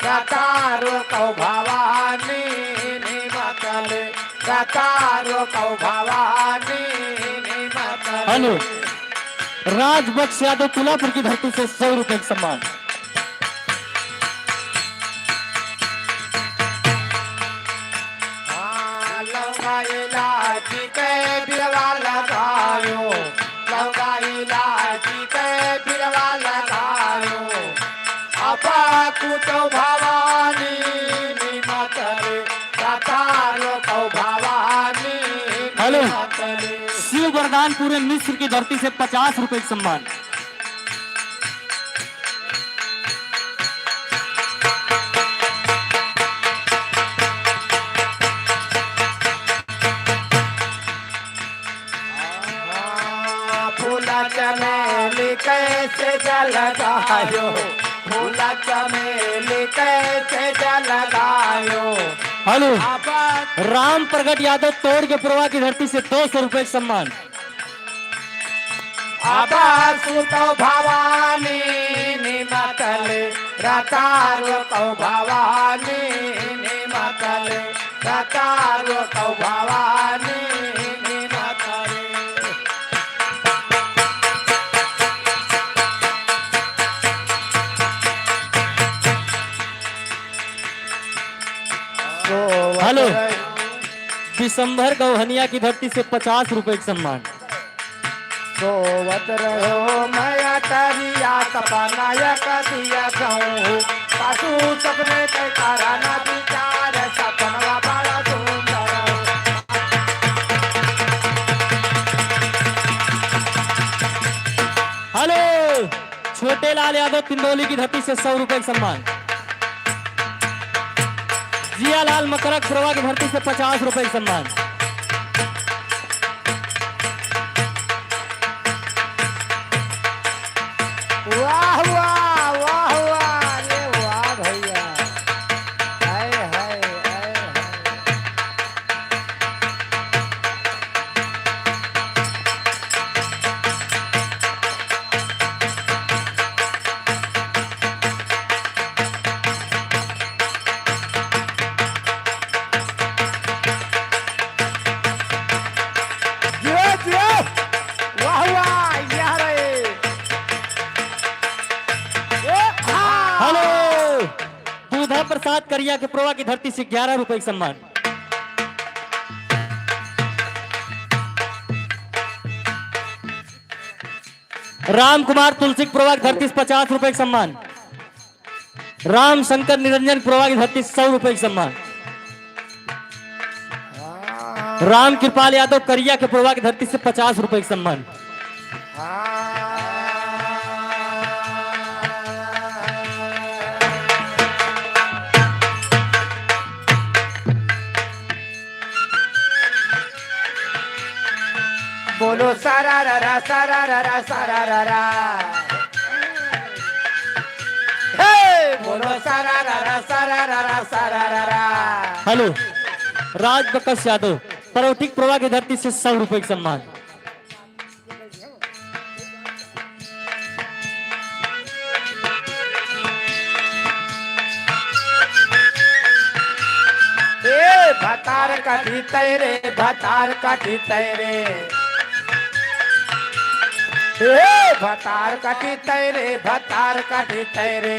रतारो कौ भवानी निमतल, रतारो कौ भवानी निमतल। हेलो, राजबक्स यादव तुलापुर की धरती से सौ रुपए का सम्मान। हाँ, लौंगा इलायची के बिरवा लगायो, लौंगा इलायची के बिरवा लगायो। आपा कुटो भवानी निमतले, सतारो कौ भवानी हेलो। निमतले। शिव वरदानपुर मिश्र की धरती से पचास रुपए का सम्मान। फूला चमेली कैसे जल गायो, फूला चमेली कैसे जल गायो। हेलो, राम प्रगट यादव तोड़ के पुरवा की धरती से दो सौ रुपए का सम्मान। आबा सुतो भवानी निमतल, रतारो कौ भवानी निमतल, रतारो कौ भवानी निमतल। हेलो, दिसंबर गौहनिया की धरती से पचास रुपए का सम्मान। सोवत रहो मया तरिया सपना एक दिया कहूँ, सासू सपने के कारण विचार सपनवा बड़ा सुंदर। हेलो, छोटे लाल यादव तिंदौली की धरती से सौ रुपए का सम्मान। जियालाल मकरक पुरवा की धरती से पचास रुपए का सम्मान। वाह, वाह, वाह, वाह, अरे वाह भैया। हाय, हाय, हाय, हाय। जियो, जियो। वाह, वाह, यह रहे। ए, हाँ। हेलो, दूधा प्रसाद करिया के पुरवा की धरती से ग्यारह रुपए का सम्मान। राम कुमार तुलसी के पुरवा की धरती से पचास रुपए का सम्मान। राम शंकर निरंजन पुरवा की धरती से सौ रुपए का सम्मान। राम कृपाल यादव करिया के पुरवा की धरती से पचास रुपए का सम्मान। बोलो सारा रा रा, सारा रा रा, सारा रा रा। हे, बोलो सारा रा रा, सारा रा रा, सारा रा रा। हेलो, राज प्रकाश यादव, परौठिक प्रवाह की धरती से सौ रुपए का सम्मान। ए भतार कटी तैरे, भतार कटी तैरे। ए भतार कटी तैरे, भतार कटी तैरे।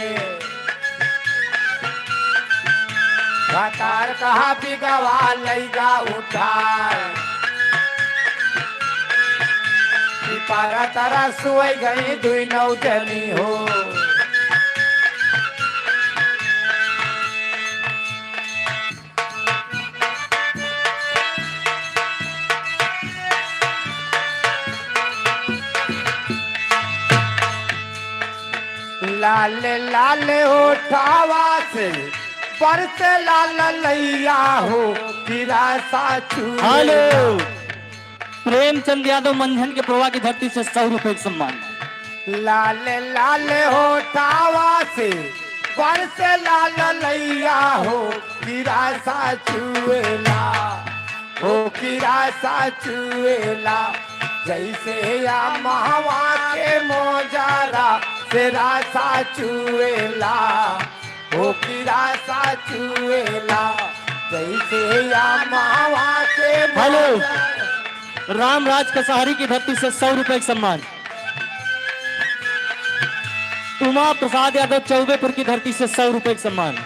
भतार कहा बिगवा लैगा उठार। पिपरा तरा सोई गई दुई नौ जनी हो। लाल लाल होठावा से बरसे लाल लैया हो, कि रासा चुए। हेलो। प्रेमचंद यादव मंझन के प्रवाह की धरती से सौ रुपए का सम्मान। लाल लाल होठावा से बरसे लाल लैया हो, कि रासा चुएला, हो कि रासा चुएला, जैसे या महवा के मोजारा से रासा चुएला, हो कि रासा चुएला, जैसे या महवा के हेलो। मोजारा। राम राज कचहरी की धरती से सौ रुपए का सम्मान। उमा प्रसाद यादव चौबेपुर की धरती से सौ रुपए का सम्मान।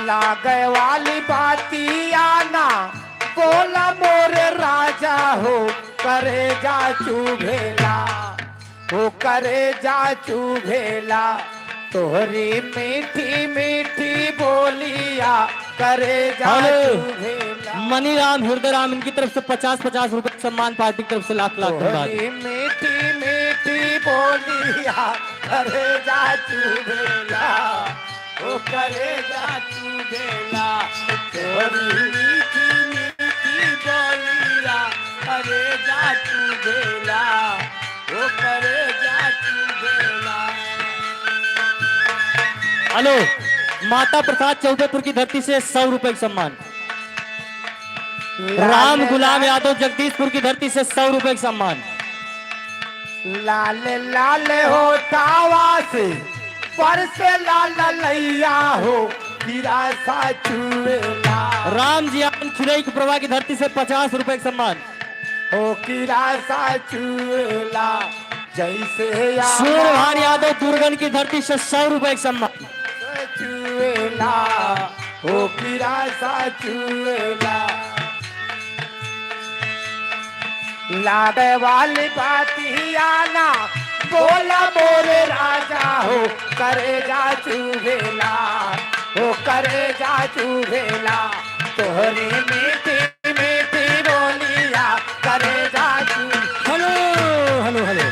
लागे वाली बातिया ना बोला मोरे राजा हो, करेजा चुभेला, हो करेजा चुभेला, तोहरी मीठी मीठी बोलिया, करेजा हेलो। चुभेला। मनीराम हृदय राम इनकी तरफ से पचास पचास रुपए सम्मान, पार्टी की तरफ से लाख लाख धन्यवाद। तोहरी मीठी मीठी बोलिया, करेजा चुभेला, ओ करेजा चुभेला, तोहरी मीठी मीठी बोलिया, करेजा चुभेला, ओ करेजा चुभेला। हेलो, माता प्रसाद चौबेपुर की धरती से सौ रुपए का सम्मान। राम गुलाम यादव जगदीशपुर की धरती से सौ रुपए का सम्मान। लाल लाल होठावा से बरसे लाल लैया हो, कि रासा चुएला। राम जी आनंद खिलई की प्रवाह की धरती से पचास रुपए का सम्मान। हो कि रासा चुएला, जैसे या सूर्यभान यादव दुर्गन की धरती से सौ रुपए का सम्मान। चुएला, हो कि रासा चुएला। लागे वाली बातिया ना बोला मोरे राजा हो, करेजा चुभेला, हो करेजा चुभेला, तोहरी मीठी मीठी बोलिया, करेजा चुभेला। Hello, hello, hello.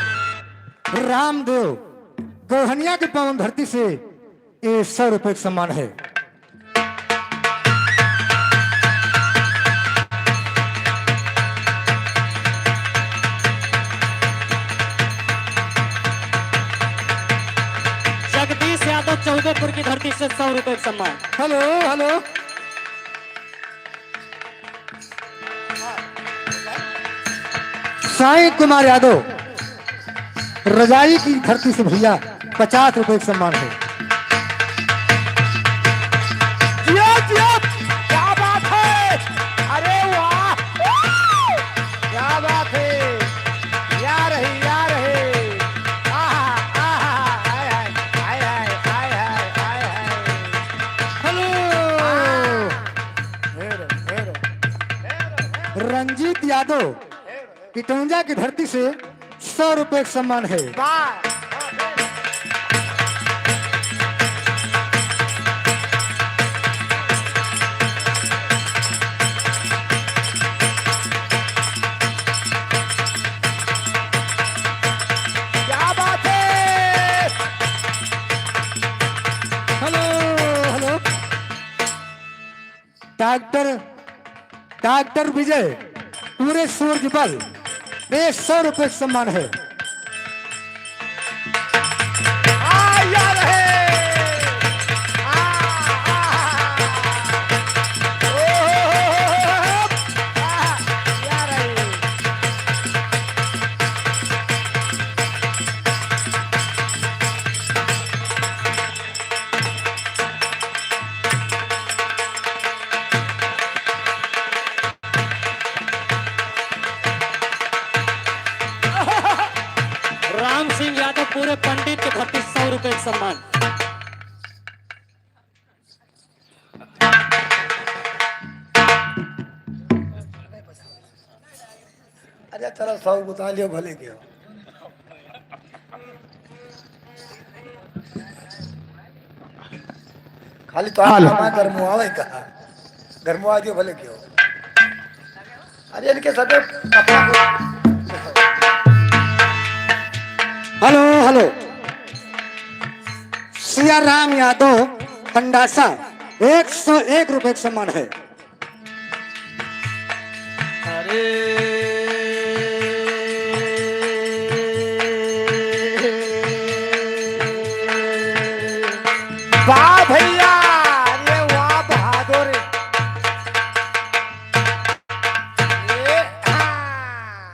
Ramdev Gauhaniya के पावन धरती से ये सौ रुपए का सम्मान है। जगदीश यादव चौबेपुर की धरती से सौ रुपए का सम्मान। Hello, hello. साईं कुमार यादव रजाई की धरती से भैया पचास रुपए का सम्मान है। जियो, जियो, क्या बात है? अरे वाह, क्या बात है? या रही, या रही। आहा, आहा, हाय, हाय, हाय, हाय। हेलो। हाँ। हेरो, हेरो। रंजीत यादव इटौंजा की धरती से सौ रुपए का सम्मान है। वाह। क्या बात है? Hello, hello. डॉक्टर, डॉक्टर विजय, पूरे सूरज बल, ये सौ रुपए सम्मान है। आ, या रहे। आ, आ, आ, आ। ओ, हो, हो, हो, हो, हो। आ, या रहे। राम सिंह यादव पूरे पंडित के खातिर सौ रुपए का सम्मान। अरे चलो, सौ बुता लियो, भले के हो। खाली तो आप हेलो। हमार गरमुआवे कहा, गरमुआ दियो, भले के हो। अरे इनके सबे कपड़ा को हेलो, हेलो। सिया राम यादव खंडासा, एक सौ एक रुपए का सम्मान है। अरे वाह भैया, अरे वाह बहादुर। ए, हाँ।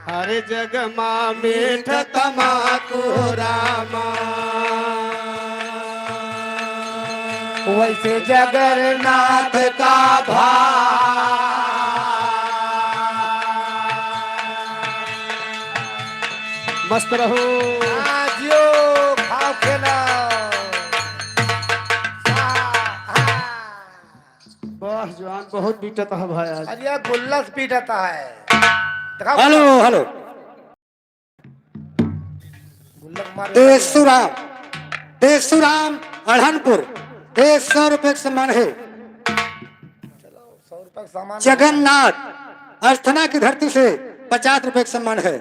हर जग मा मीठ तमाकू रामा। वैसे जगन्नाथ का भाव। मस्त रहो। हाँ, जियो, खाओ, खेलो। हाँ, हाँ। वाह जवान, बहुत पीटत है भाई आज। अरे यार, गुल्लस पीटत है। देखा हेलो, हेलो। गुल्लक मार। देसुराम, देसुराम अढ़नपुर, ये सौ रुपए का सम्मान है। चलो, सौ रुपए का सामान। जगन्नाथ अस्थना की धरती से पचास रुपए का सम्मान है।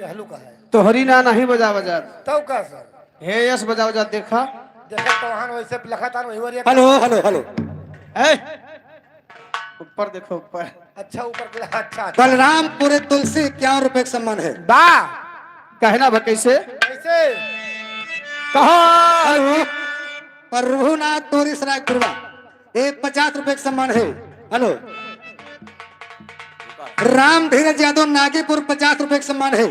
ये हल्लू का है। तोहरी ना नहीं बजा बजा। तब का सर? हे यस बजाओ जा, देखा। देखा तो वहान वैसे लखा था, वही वरिया। Hello, hello, hello. ए, ऊपर देखो, ऊपर। अच्छा, ऊपर के, अच्छा, अच्छा। बलरामपुर तुलसी इक्यावन रुपए का सम्मान है। बा। कहना बा कैसे? कैसे? कहा? प्रभुनाथ तोरी सराय कुरवा, ये पचास रुपए का सम्मान है। हेलो। राम धीरज यादव नागीपुर पचास रुपए का सम्मान है।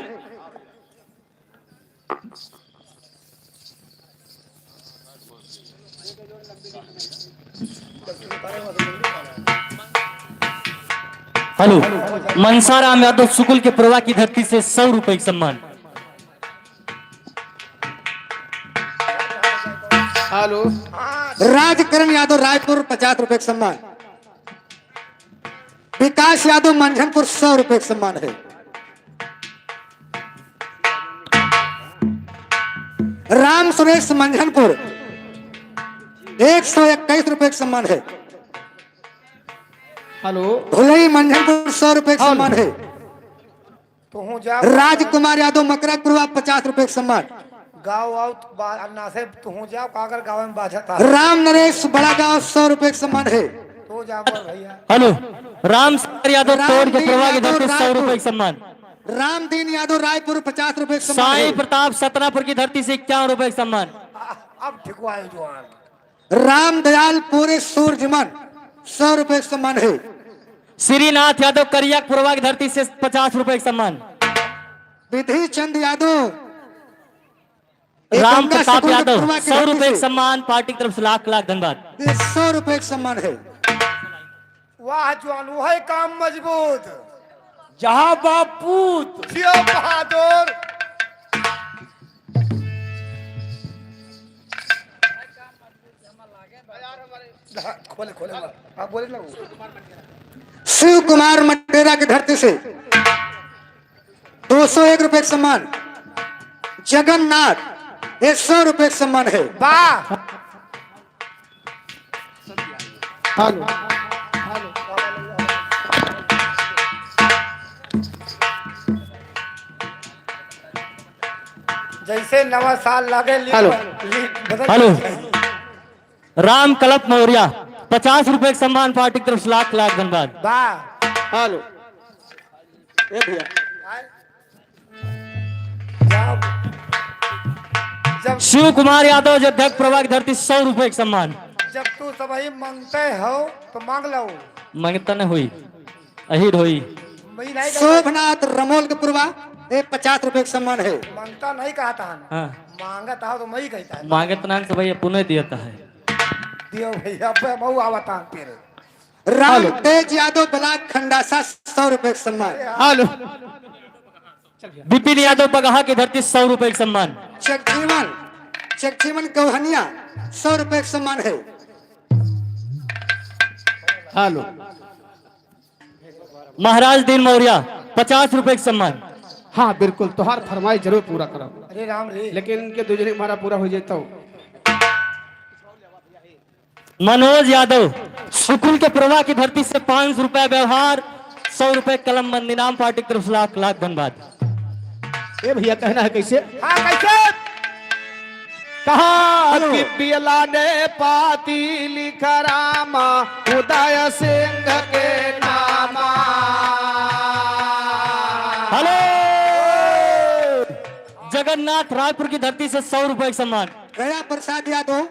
हेलो, मनसाराम यादव सुकुल के प्रवाह की धरती से सौ रुपए का सम्मान। हेलो। राजकरण यादव रायपुर पचास रुपए का सम्मान। विकास यादव मंझनपुर सौ रुपए का सम्मान है। राम सुरेश मंझनपुर एक सौ इक्कीस रुपए का सम्मान है। हेलो। भुलई मंझनपुर सौ रुपए का हेलो। सम्मान है। तुहूँ जा। राजकुमार यादव मकरा कुरवा पचास रुपए का सम्मान। गाँव आओ तो बा-, अन्ना से तुहूँ जाओ, का अगर गाँव में बाझा था। राम नरेश बड़ा गाँव सौ रुपए का सम्मान है। तो जा बोल भैया। हेलो, राम शंकर यादव राम तोड़ के दीन प्रवाह की यादव धरती सौ रुपए रायपुर। का सम्मान। रामदीन यादव रायपुर पचास रुपए का सम्मान साईं है। प्रताप सतनापुर की धरती से इक्यावन रुपए का सम्मान। आ, अब ठीक हुआ है जवान। रामदयाल पूरे सूरजमन सौ रुपए का सम्मान है। श्रीनाथ यादव करिया पुरवा की धरती से पचास रुपए का सम्मान। विधि चंद यादव, राम प्रताप यादव, सौ रुपए का सम्मान, पार्टी की तरफ से लाख लाख धन्यवाद। ये सौ रुपए का सम्मान है। वाह जवान, वही काम मजबूत। जहाँ बापूत। जियो बहादुर। हाँ, खोले, खोले, आप बोले ना वो। शिव कुमार मंडेरा की धरती से दो सौ एक रुपए का सम्मान। जगन्नाथ, ये सौ रुपए का सम्मान है। वाह। हेलो। जैसे नवा साल लागे, ली-, हेलो। ली-, बदल हेलो। जाए। राम कलप मौर्या, पचास रुपए का सम्मान, पार्टी की तरफ से लाख लाख धन्यवाद। वाह। हेलो। ए भैया। जब, जब शिव कुमार यादव, जो अध्यक्ष प्रवाह की धरती, सौ रुपए का सम्मान। जब तू सबही मांगते हो, तो मांग लो। मांगता न होई, अहिर होई। मैं नहीं कहता। शोभनाथ रमोल के पुरवा, ए, पचास रुपए का सम्मान है। मांगता नहीं कहता है ना। हाँ। मांगता हो तो मैं ही कहता है। मांगत नान से भैया पुनः दियता है। दियो भैया, अब मैं आवता हूँ फिर। राम हेलो। तेज यादव ब्लॉक खंडासा, सौ रुपए का सम्मान। हेलो। विपिन यादव बगहा की धरती, सौ रुपए का सम्मान। जगजीवन, जगजीवन गौहनिया, सौ रुपए का सम्मान है। हेलो। महाराज दीन मौर्या, पचास रुपए का सम्मान। हाँ, बिल्कुल, तोहार फरमाइश जरूर पूरा करब। अरे राम रे। लेकिन इनके दो जने हमारा पूरा हो जाता हो। मनोज यादव, सुकुल के प्रवाह की धरती से पाँच सौ रुपया व्यवहार, सौ रुपये कलम बंद इनाम, पार्टी की तरफ से लाख लाख धन्यवाद। ए भैया, कहना है कैसे? हाँ, कैसे? कहा हेलो। कि बियला ने पाती लिख रामा उदय सिंह के नामा। हेलो। जगन्नाथ रायपुर की धरती से सौ रुपए का सम्मान। गया प्रसाद यादव।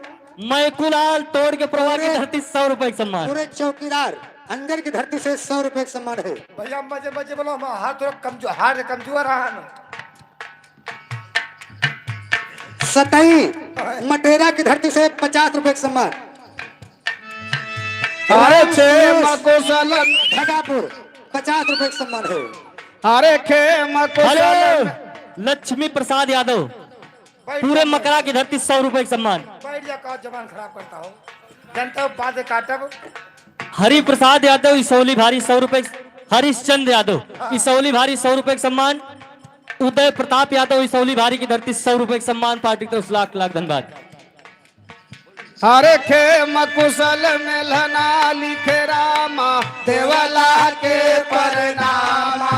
मैकुलाल तोड़ के प्रवाह की पूरे धरती से सौ रुपए का सम्मान। पूरे चौकीदार अंजर की धरती से सौ रुपए का सम्मान है। भैया मजे मजे बोलो, हम हाथ थोड़ा कमजोर, हाथ कमजोर रहा ना। सतई मटेरा की धरती से पचास रुपए का सम्मान। अरे खेम कुशल। खगापुर, पचास रुपए का सम्मान है। अरे खेम कुशल। हेलो, लक्ष्मी प्रसाद यादव, बैठ पूरे जा। मकरा की धरती सौ रुपए का सम्मान। बैठ जा, का जबान खराब करता हो, जनता बात काटब। हरि प्रसाद यादव इसौली भारी सौ रुपए, हरिश्चंद्र यादव इसौली भारी सौ रुपए का सम्मान। उदय प्रताप यादव इसौली भारी की धरती सौ रुपए का सम्मान, पार्टी की तरफ से लाख लाख धन्यवाद। अरे खेम कुशल मेलना लिखे रामा देवला के परनामा।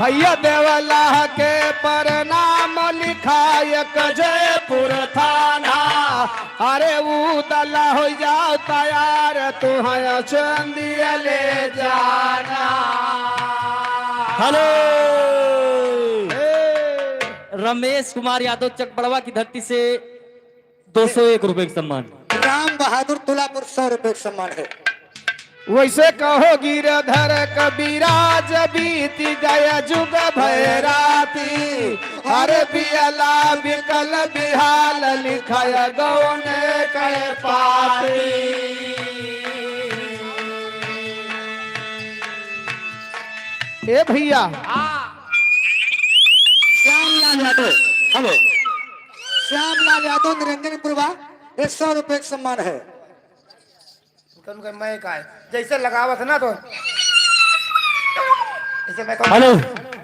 भैया देवला के परनाम लिखा एक जयपुर थाना। अरे उदला हो जाओ तैयार, तुहैं चंदिया ले जाना। हेलो। ए। रमेश कुमार यादव चकबड़वा की धरती से दो सौ एक रुपए का सम्मान। राम बहादुर तुलापुर सौ रुपए का सम्मान है। वैसे कहो गिरधर कविराज बीत गया जुग भय राती, हर बियला बिकल बिहाल लिखाय गौने कहे पाती। ए भैया। हाँ। श्यामलाल यादव, हेलो। श्यामलाल यादव निरंजनपुरवा, ये सौ रुपए का सम्मान है। उनका, उनका मैं का है, जैसे लगावत है ना तो, जैसे मैं कहूँ हेलो,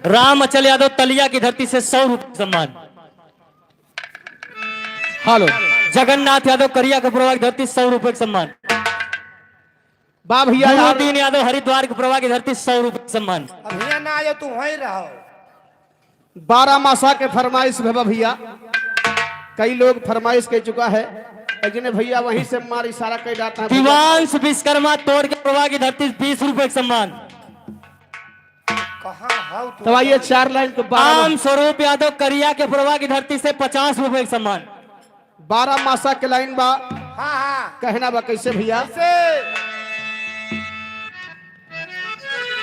राम अचल यादव तलिया की धरती से सौ रुपए सम्मान। हेलो। जगन्नाथ यादव करिया के प्रवाह की धरती सौ रुपए का सम्मान। बा भैया यार। दीन यादव हरिद्वार के प्रवाह की धरती सौ रुपए का सम्मान। अब हियाँ ना आयो, तू वहीं रहो। बारह मासा के फरमाइश भवा भैया, कई लोग फरमाइश कर चुका है, लेकिन भैया वहीं से मार इशारा कर जाता है भैया। दिवांश विश्वकर्मा तोड़ के प्रवाह की धरती से बीस रुपए का सम्मान। कहाँ हो तू? तो आइए, चार लाइन तो बारह राम स्वरूप यादव करिया के प्रवाह की धरती से पचास रुपए का सम्मान। बारह मासा के लाइन बा। हाँ, हाँ। कहना बा कैसे भैया? कैसे?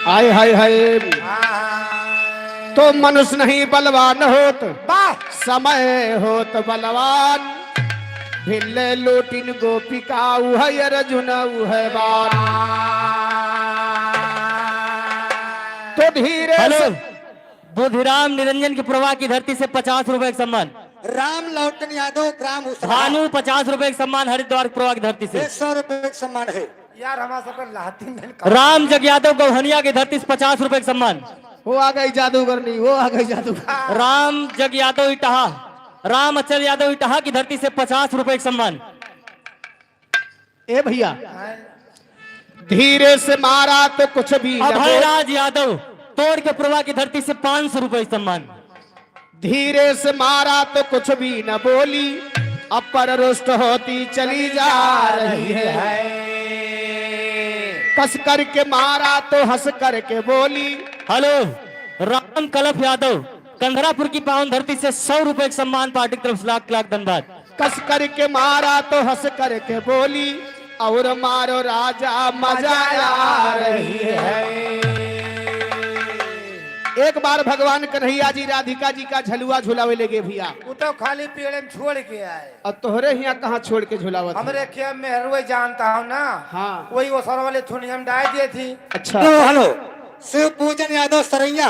हाय, हाय, हाय। हाँ, हाँ। तो मनुष्य नहीं बलवान होत, वाह। समय होत बलवान। भिल्ले लोटिन गोपिका उहै अर्जुन उहै बान। तो धीरे हेलो। से बुधिराम निरंजन के प्रवाह की धरती से पचास रुपए का सम्मान। राम लौटन यादव, ग्राम उसरा। भानु, पचास रुपए का सम्मान हरिद्वार के प्रवाह की धरती से। ये सौ रुपए का सम्मान है। यार, हमारा सबका लातिन है। राम जग यादव गौहनिया की धरती से पचास रुपए का सम्मान। वो आ गई जादूगरनी, वो आ गई जादूगर। राम जग यादव इटहा, राम अचल यादव इटहा की धरती से पचास रुपए का सम्मान। ए भैया, धीरे से मारा तो कुछ भी न अभय बोल। राज यादव तोड़ के प्रवाह की धरती से पाँच सौ रुपए सम्मान। धीरे से मारा तो कुछ भी न बोली, अब पर रुष्ट होती चली जा रही है। कस करके मारा तो हंस करके बोली। हेलो, राम कलप यादव कंधरापुर की पावन धरती से सौ रुपए का सम्मान, पार्टी की तरफ से लाख लाख धन्यवाद। कस करके मारा तो हंस करके बोली, और मारो राजा मजा आ रही है। एक बार भगवान कन्हैया जी राधिका जी का झलुआ झुलावे लेगे भैया। वो तो खाली पेड़े में छोड़ के आए। और तोहरे हियाँ कहाँ छोड़ के झुलावत है? हमरे खेत में हरुए जानता हो ना। हाँ। वही वो सर वाले थुनिया में डाल दिए थी। अच्छा। हेलो, हेलो, शिव पूजन यादव सरैया,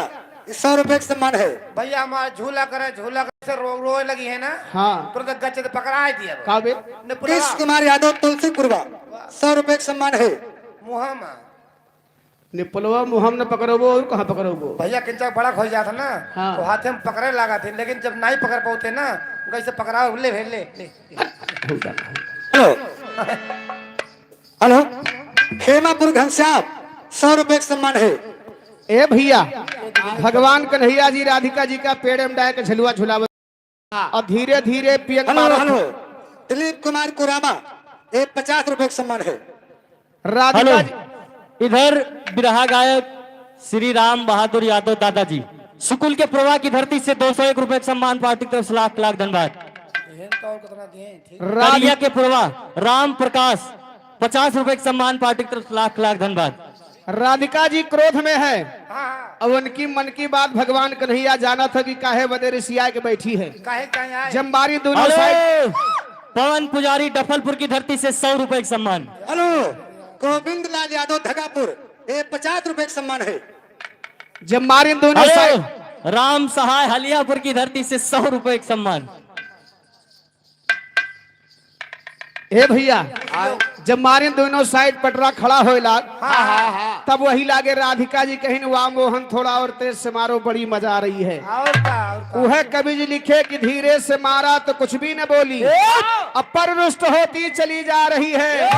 सौ रुपए का सम्मान है। भैया, हमारा झूला करे, झूला करे से रो-, रोए लगी है ना। हाँ। तुरंत गच्चे से पकड़ा दिया वो। का बे? ने पुलवा। कृष्ण कुमार यादव तुलसीपुरवा, सौ रुपए का सम्मान है। मुहा में। ने पुलवा मुहा में न पकड़बो और कहाँ पकड़बो? भैया, किंचा बड़ा हो जाता ना, हाँ। तो हाथे में पकड़े लगा थे, लेकिन जब नहीं पकड़ पाते ना, कैसे पकड़ाओ, ले, ले, ले, ले। हेलो। हेलो, खेमापुर घनश्याम, सौ रुपए का सम्मान है। ए भैया, भगवान कन्हैया जी राधिका जी का पेड़ में डाल के झलुआ झुलावत। हाँ। और धीरे धीरे पियंग हेलो, मारत। हेलो, दिलीप कुमार कुरामा, ये पचास रुपए का सम्मान है। राधिका हेलो, जी। इधर बिरहा गायक श्री राम बहादुर यादव दादाजी, सुकुल के प्रवाह की धरती से दो सौ एक रुपए का सम्मान पार्टी की तरफ से लाख लाख धन्यवाद। एहन तो और कितना दिए, ठीक। राधि- करिया के प्रवाह राम प्रकाश, पचास रुपए का सम्मान पार्टी की तरफ से लाख लाख धन्यवाद। राधिका जी क्रोध में है। हाँ, हाँ। अब उनकी मन की बात भगवान कन्हैया जानत है कि काहे बदे रिसिया के बैठी है। काहे, काहे आए? जम्बारी दोनों हेलो, side। पवन पुजारी डफलपुर की धरती से सौ रुपए का सम्मान। हेलो, गोविंद लाल यादव धगापुर, ये पचास रुपए का सम्मान है। जम्बारी दोनों हेलो, side। राम सहाय हलियापुर की धरती से सौ रुपए का सम्मान। ए भैया, हाँ। जब मारिन दोनों side पटरा खड़ा होए लाग, हाँ, हाँ, हाँ। तब वही लागे राधिका जी कहिन, "वाह मोहन, थोड़ा और तेज से मारो, बड़ी मजा आ रही है।" और का, और का? वह कवि जी लिखे कि धीरे से मारा तो कुछ भी न बोली, ए! अब पर रुष्ट होती चली जा रही है। ए!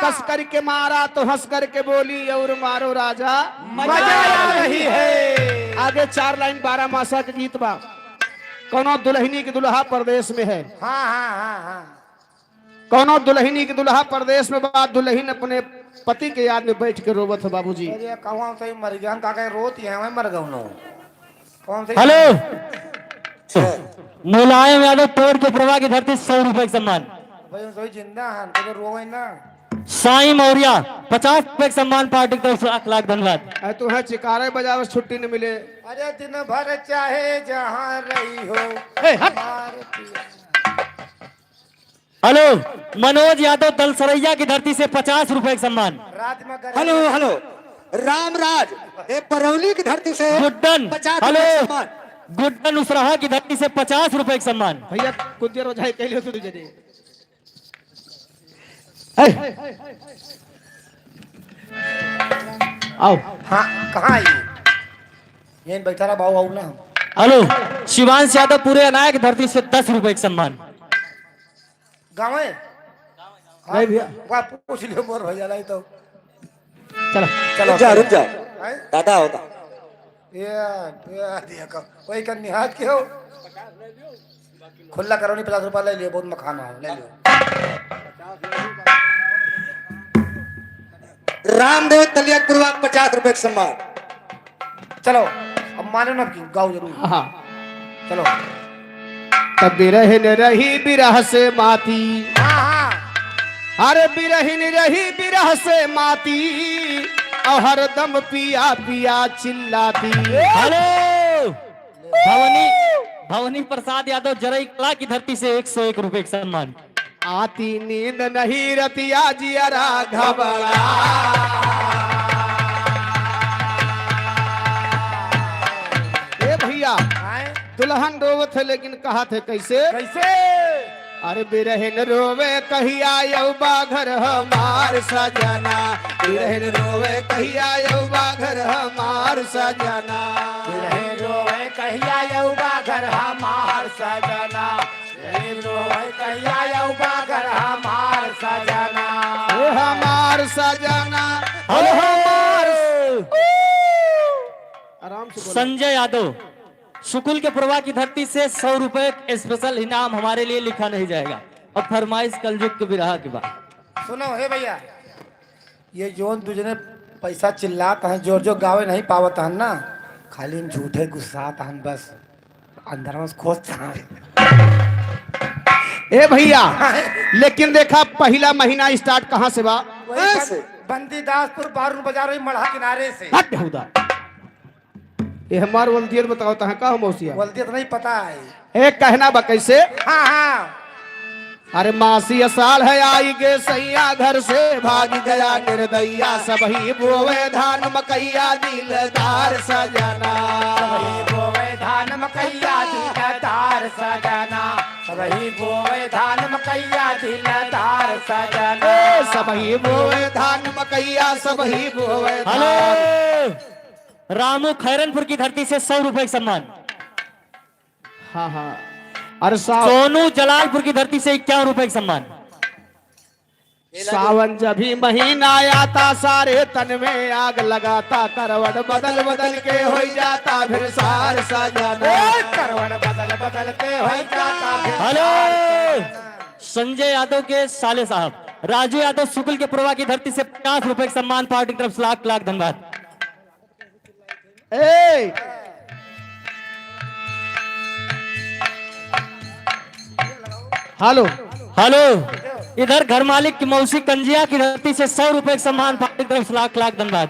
कस करके मारा तो हंस करके बोली, और मारो राजा, मजा आ रही है। आगे चार line बारह मासा के गीत बा। कौनो दुल्हनी के दुल्हा परदेश में है। हाँ, हाँ, हाँ, हाँ। कौनो दुल्हनी के दुल्हा परदेश में बा, दुल्हन अपने पति के याद में बैठ के रोवत है, बाबूजी। अरे, कहवाँ से मर गया, का कहे, रोत यहाँ में मर गउनो। कौन से हेलो। मुलायम यादव तोड़ के प्रवाह की धरती, सौ रुपए का सम्मान। भाई, हम सभी जिंदा हैं, तो रोवे ना। साईं मौर्या, पचास रुपए का सम्मान पार्टी की तरफ से लाख लाख धन्यवाद। अरे, तुम्हें चिकारे बजावे से छुट्टी न मिले। अरे, दिन भर चाहे जहाँ रही हो, ए, हट। हमारे पिया। हेलो, मनोज यादव दलसरैया की धरती से पचास रुपए का सम्मान। राज में करे। हेलो, हेलो, रामराज, ए बरौली की धरती से गुड्डन, पचास रुपए हेलो, का सम्मान। गुड्डन उसराहा की धरती से पचास रुपए का सम्मान। भैया, कुछ देर हो जाए, कह लियो तू जने। ए, आओ। हाँ, कहाँ आई? ये बैठा रहा बाबू, आओ ना। हेलो, शिवांश यादव पूरे अनाया की धरती से दस रुपए का सम्मान। गाँव है? नहीं भैया। वाह, पूछ लियो मोर भैया, नहीं तो। चलो। चलो, रुक जा, रुक जा। हैं? दादा होता। ये, ये दिया का, कोई कर निहार के हो? खुला करो नहीं, पचास रुपया ले लियो, बहुत मखान है, ले लियो। रामदेव तलियापुरवा पचास रुपए का सम्मान। चलो, अब मानो ना कि गाओ जरूर। हाँ। चलो। तब बिरहिन रही बिरह से माती। हाँ, हाँ। अरे बिरहिन रही बिरह से माती, और हरदम पिया पिया चिल्लाती। हेलो, भवनी, भवनी प्रसाद यादव जरई कला की धरती से एक सौ एक रुपए का सम्मान। आती नींद नहीं रतिया जियरा घबरा। ए भैया, आए? दुल्हन रोवत है लेकिन कहत है कैसे? कैसे? अरे बिरहिन रोवे कहिया अउबा घर हमार सजना, बिरहिन रोवे कहिया अउबा घर हमार सजना। बिरहिन रोवे कहिया अउबा घर हमार सजना। ओ हमार सजना, ओ हमार। आराम से बोलो। संजय यादव, सुकुल के प्रवाह की धरती से सौ रुपए special इनाम हमारे लिए लिखा नहीं जाएगा। अब फरमाइश कलजुग के बिरहा के बाद। सुनो, हे भैया, ये जौन दुजने पैसा चिल्लात हैं, जोर जोर गावे नहीं पावत हैं ना, खाली हम झूठे गुस्सात हैं बस, अंदर में खोजत हैं। ए भैया, लेकिन देखा, पहिला महीना start कहाँ से बा? वही बं-, बंदीदासपुर, बारून बाजार, वही मड़हा किनारे से। हट बेहुदा। ये हमार वल्दियत बताओ, तहाँ का हो मौसिया? वल्दियत नहीं पता है। ए, कहना बा कैसे? हाँ, हाँ। अरे मासी असाल है आई गे सैया घर से, भाग गया निर्दयिया, सबही बोवे धान मकैया दिलदार सजना। सबही बोवे धान मकैया दिलदार सजना। सबही बोवे धान मकैया दिलदार सजना। ए, सबही बोवे धान मकैया, सबही बोवे धान। हेलो, रामू खैरनपुर की धरती से सौ रुपए का सम्मान। हाँ, हाँ। अरे साहब। सोनू जलालपुर की धरती से इक्यावन रुपए का सम्मान। सावन जब ही महीना आता, सारे तन में आग लगाता, करवट बदल बदल के होई जाता भिनसार सजना। ए, करवट बदल बदल के होई जाता भिनसार हेलो, सजना। संजय यादव के साले साहब, राजू यादव सुकुल के पुरवा की धरती से पचास रुपए के सम्मान, पार्टी की तरफ से लाख लाख धन्यवाद। ए! हेलो। हेलो, इधर घर मालिक की मौसी कंजिया की धरती से सौ रुपए के सम्मान, पार्टी की तरफ से लाख लाख धन्यवाद।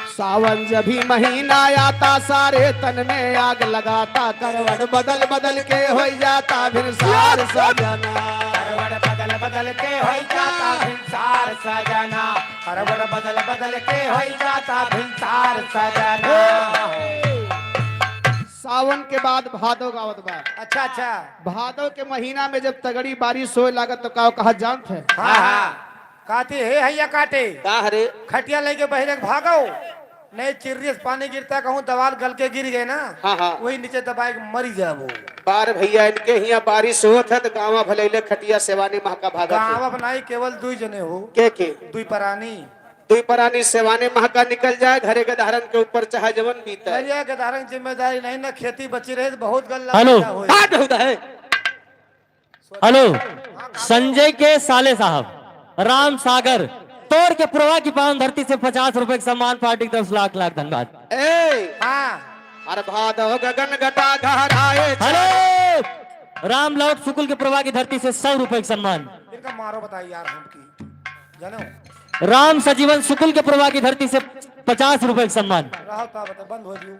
सावन जब ही महीना आता, सारे तन में आग लगाता, करवट बदल बदल के होई जाता भिनसार सजना। करवट बदल बदल के होई जाता भिनसार सजना। करवट बदल बदल के होई जाता भिनसार सजना। सावन के बाद भादो गावत बा। अच्छा, अच्छा। भादो के महीना में जब तगड़ी बारिश होए लागत तो का कहा जानत है? हाँ, हाँ। काटी हे हैया काटे। का हरे? खटिया लेके बहिरे के भागो। नहीं, चिर्री से पानी गिरता, कहूँ दवाल गल के गिर गए ना, हाँ, हाँ। वही नीचे दबाए के मरी जाबो। बार भैया, इनके हियाँ बारिश होत है तो गाँवा भलैले खटिया सेवानी महका भागत है। गाँवा बनाई केवल दुई जने हो। के के? दुई परानी। दुई परानी सेवानी महका निकल जाए, घरे के धारन के ऊपर चाहे जवन बीते। अरे के धारन जिम्मेदारी नहीं ना, खेती बची रहे तो बहुत गल्ला हेलो। पैदा होए। काट होता है। हेलो, संजय के साले साहब, राम सागर, तोर के पुरवा की पावन धरती से पचास रुपए के सम्मान, पार्टी की तरफ से लाख लाख धन्यवाद। ए, हाँ। अरे भादो गगन घटा गहराए। हेलो, राम लौट सुकुल के पुरवा की धरती से सौ रुपए के सम्मान। इनका मारो बताइए यार, हम की जानो। राम सजीवन सुकुल के पुरवा की धरती से पचास रुपए के सम्मान। रहो तो बता, बंद हो जियो।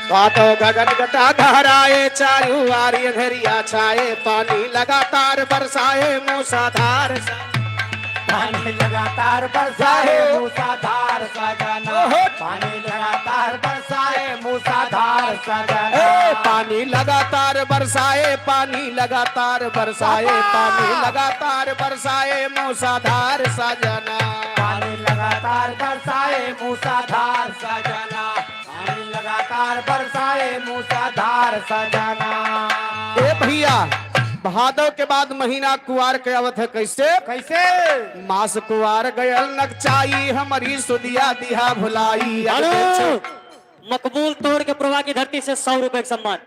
काटो गगन घटा गहराए, चारू आरी अंधेरिया छाए, पानी लगातार बरसाए, मूसलाधार सा-, पानी लगातार बरसाए, मूसलाधार सजना। ओहो। पानी लगातार बरसाए, मूसलाधार सजना। ए, पानी लगातार बरसाए, पानी लगातार बरसाए, पापा। पानी लगातार बरसाए, मूसलाधार सजना। पानी लगातार बरसाए, मूसलाधार सजना। पानी लगातार बरसाए, मूसलाधार सजना। ए भैया, भादो के बाद महीना कुआर के आवत है, कैसे? कैसे? मास कुआर गयल नकचाई, हमरी सुदिया दिहा भुलाई। हेलो, मकबूल तोड़ के पुरवा की धरती से सौ रुपए का सम्मान।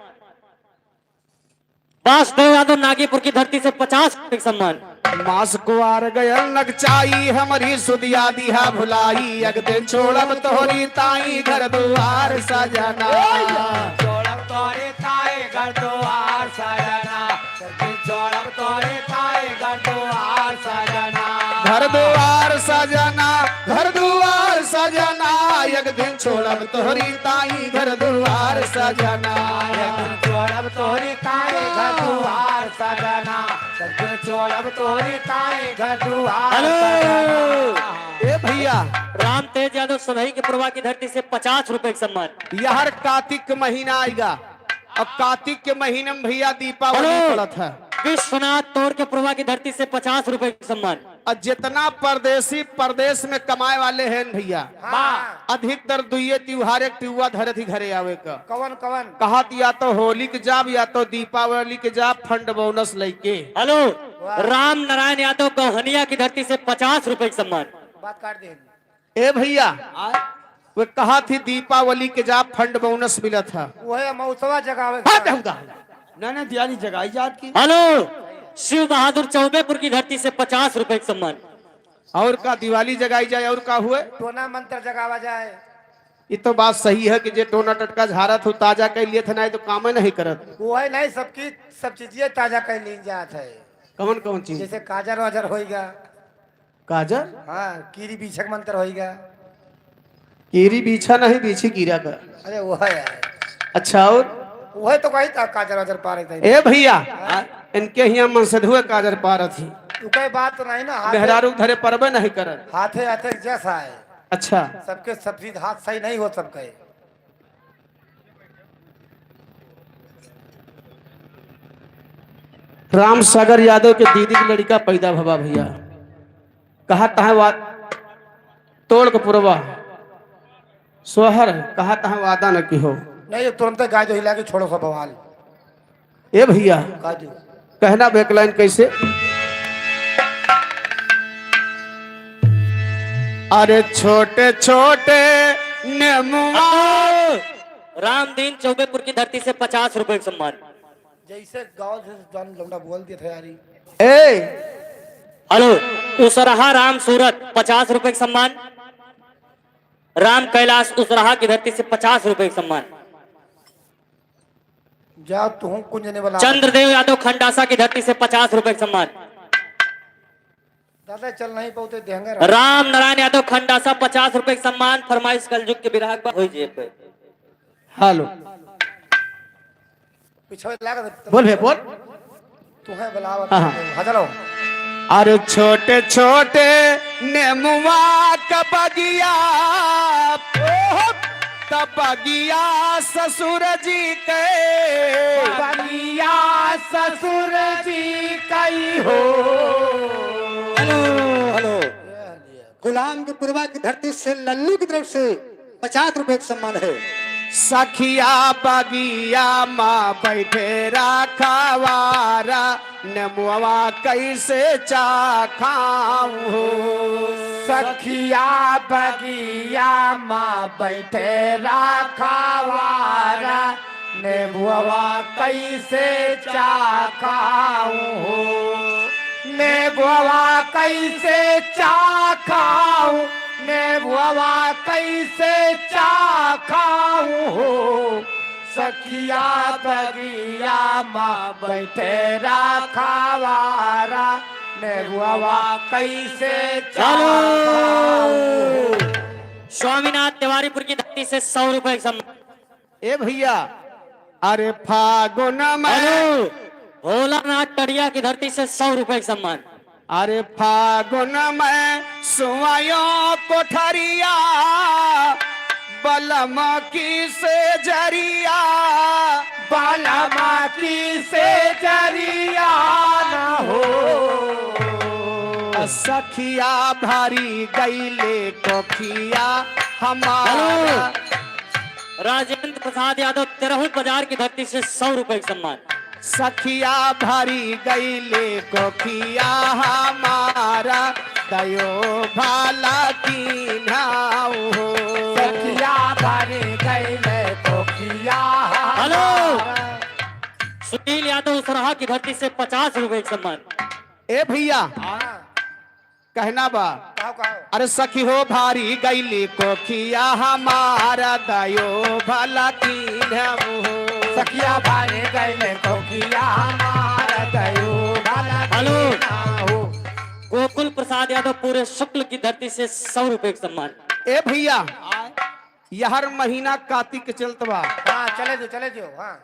वासुदेव यादव नागीपुर की धरती से पचास रुपए का सम्मान। मास कुआर गयल नकचाई, हमरी सुदिया दिहा भुलाई, एक दिन छोड़ब तोहरी ताई घर दुआर सजना। छोड़ब तोहरी ताई घर दुआर सजना, एक दिन छोड़ब तोहरी ताई घर दुआर सजना। घर दुआर सजना, घर दुआर सजना, एक दिन छोड़ब तोहरी ताई घर दुआर सजना। एक दिन छोड़ब तोहरी ताई घर दुआर सजना, एक दिन छोड़ब तोहरी ताई घर दुआर हेलो। सजना। ए भैया, राम तेज यादव सभई के पुरवा की धरती से पचास रुपए का सम्मान। यार कार्तिक के महीना आएगा, अब कार्तिक के महीने में भैया दीपावली हेलो। पड़त है। विश्वनाथ तोड़ के पुरवा की धरती से पचास रुपए का सम्मान। और जितना परदेसी परदेश में कमाए वाले हैं भैया, हाँ। अधिकतर दुइये त्योहार एक टिउआ धरत ही घरे आवे का। कवन, कवन? कहत या तो होली के जाब या तो दीपावली के जाब फंड बोनस लेके। हेलो, वाह। राम नारायण यादव गौहनिया की धरती से पचास रुपए का सम्मान। बात काट दे। ए भैया, आ? वे कहत ही दीपावली के जाब फंड बोनस मिलत है। वह मौसवा जगावे के हट बा। हौदा। ना, ना, दिवाली जगाई जात की। हेलो, शिव बहादुर चौबेपुर की धरती से पचास रुपए का सम्मान। और का दिवाली जगाई जाए, और का हुए? टोना मंत्र जगावा जाए। ये तो बात सही है कि जे टोना टटका झारत हो, ताजा कर लिए थे, नहीं तो कामे नहीं करत। वो है नहीं, सबकी सब चीजें ताजा कर ली जात है। कौन कौन चीज? जैसे काजर वाजर होइगा। काजर? हाँ, कीरी बीछक मंत्र होइगा। कीरी बीछा नहीं, बीछी कीरा का। अरे वो है यार। अच्छा, और? वो है तो कही था काजर वाजर पारे थे। ए भैया, हाँ? इनके हियाँ मनसधुए काजर पारत ही। तू कहे बात तो नहीं ना, हाथे मेहरारू धरे परबे नहीं करत। हाथे हाथे जस आए। अच्छा। सबके सब चीज हाथ सही नहीं हो सबके। राम सागर यादव के दीदी के लड़का पैदा भवा भैया। कहा तहाँ वा-, तोड़ के पुरवा। सोहर, कहा तहाँ वादा न किहो। नहीं, तुरंत गाय जो हिला के छोड़ो सब बवाल। ए भैया, का जी? कहना backline कैसे? अरे छोटे छोटे नेमुआ। रामदीन चौबेपुर की धरती से पचास रुपए का सम्मान। जैसे गाँव से जौन लौंडा बोल दिया था यारी। ए, हेलो, उसरहा राम सूरत, पचास रुपए का सम्मान। राम कैलाश उसरहा की धरती से पचास रुपए का सम्मान। जा, तू कुंजने वाला। चंद्रदेव यादव खंडासा की धरती से पचास रुपए का सम्मान। दादा, चल नहीं पाते, देहंगा रहा। राम नारायण यादव खंडासा, पचास रुपए का सम्मान। फरमाइश कलजुग के बिरहा पर होई जे पे। हेलो। पीछे लाग दे। बोल भैया, बोल। तू है बुलावा। हाँ, हाँ। हाँ, चलो। अरे छोटे छोटे नेमुआ का बगिया, ओह, त बगिया ससुर जी के। बगिया ससुर जी कई हो। Hello, hello. गुलाम के पुरवा की धरती से लल्लू की तरफ से पचास रुपए का सम्मान है। सखिया बगिया मा बैठे राखवारा, नेमुआ कैसे चाखाऊं हो। सखिया बगिया मा बैठे राखवारा, नेबुआ कैसे चाखाऊं हो, नेबुआ कैसे चाखाऊं, नेबुआ कैसे चाखाऊं हो। सखिया बगिया मा बैठे राखवारा, नेबुआ कैसे चाखाऊं हो। स्वामीनाथ तिवारीपुर की धरती से सौ रुपए का सम्मान। ए भैया, अरे फागुन में हेलो, भोलानाथ टड़िया की धरती से सौ रुपए का सम्मान। अरे फागुन में सुआयो कोठरिया, बलम की से जरिया, बलम की से जरिया न हो। सखिया भरी गईले कोखिया हमारा। हेलो। राजेंद्र प्रसाद यादव, तेरहू बाजार की धरती से सौ रुपए का सम्मान। सखिया भरी गईले कोखिया हमारा, दयो भला कीन्हाऊ हो। सखिया भरी गईले कोखिया हेलो। हमारा। सुनील यादव उसरहा की धरती से पचास रुपए का सम्मान। ए भैया, हाँ। कहना बा। कहो, कहो। अरे सखी हो भारी गईली कोखिया हमारा दयो भला कीन्हू हो। सखिया भारी गईली कोखिया हमारा दयो भला हेलो। कीन्हू हो। गोकुल प्रसाद यादव पूरे शुक्ल की धरती से सौ रुपए का सम्मान। ए भैया, हाँ। यहर महीना कातिक के चलत बा। हाँ, चले जो, चले जो, हाँ।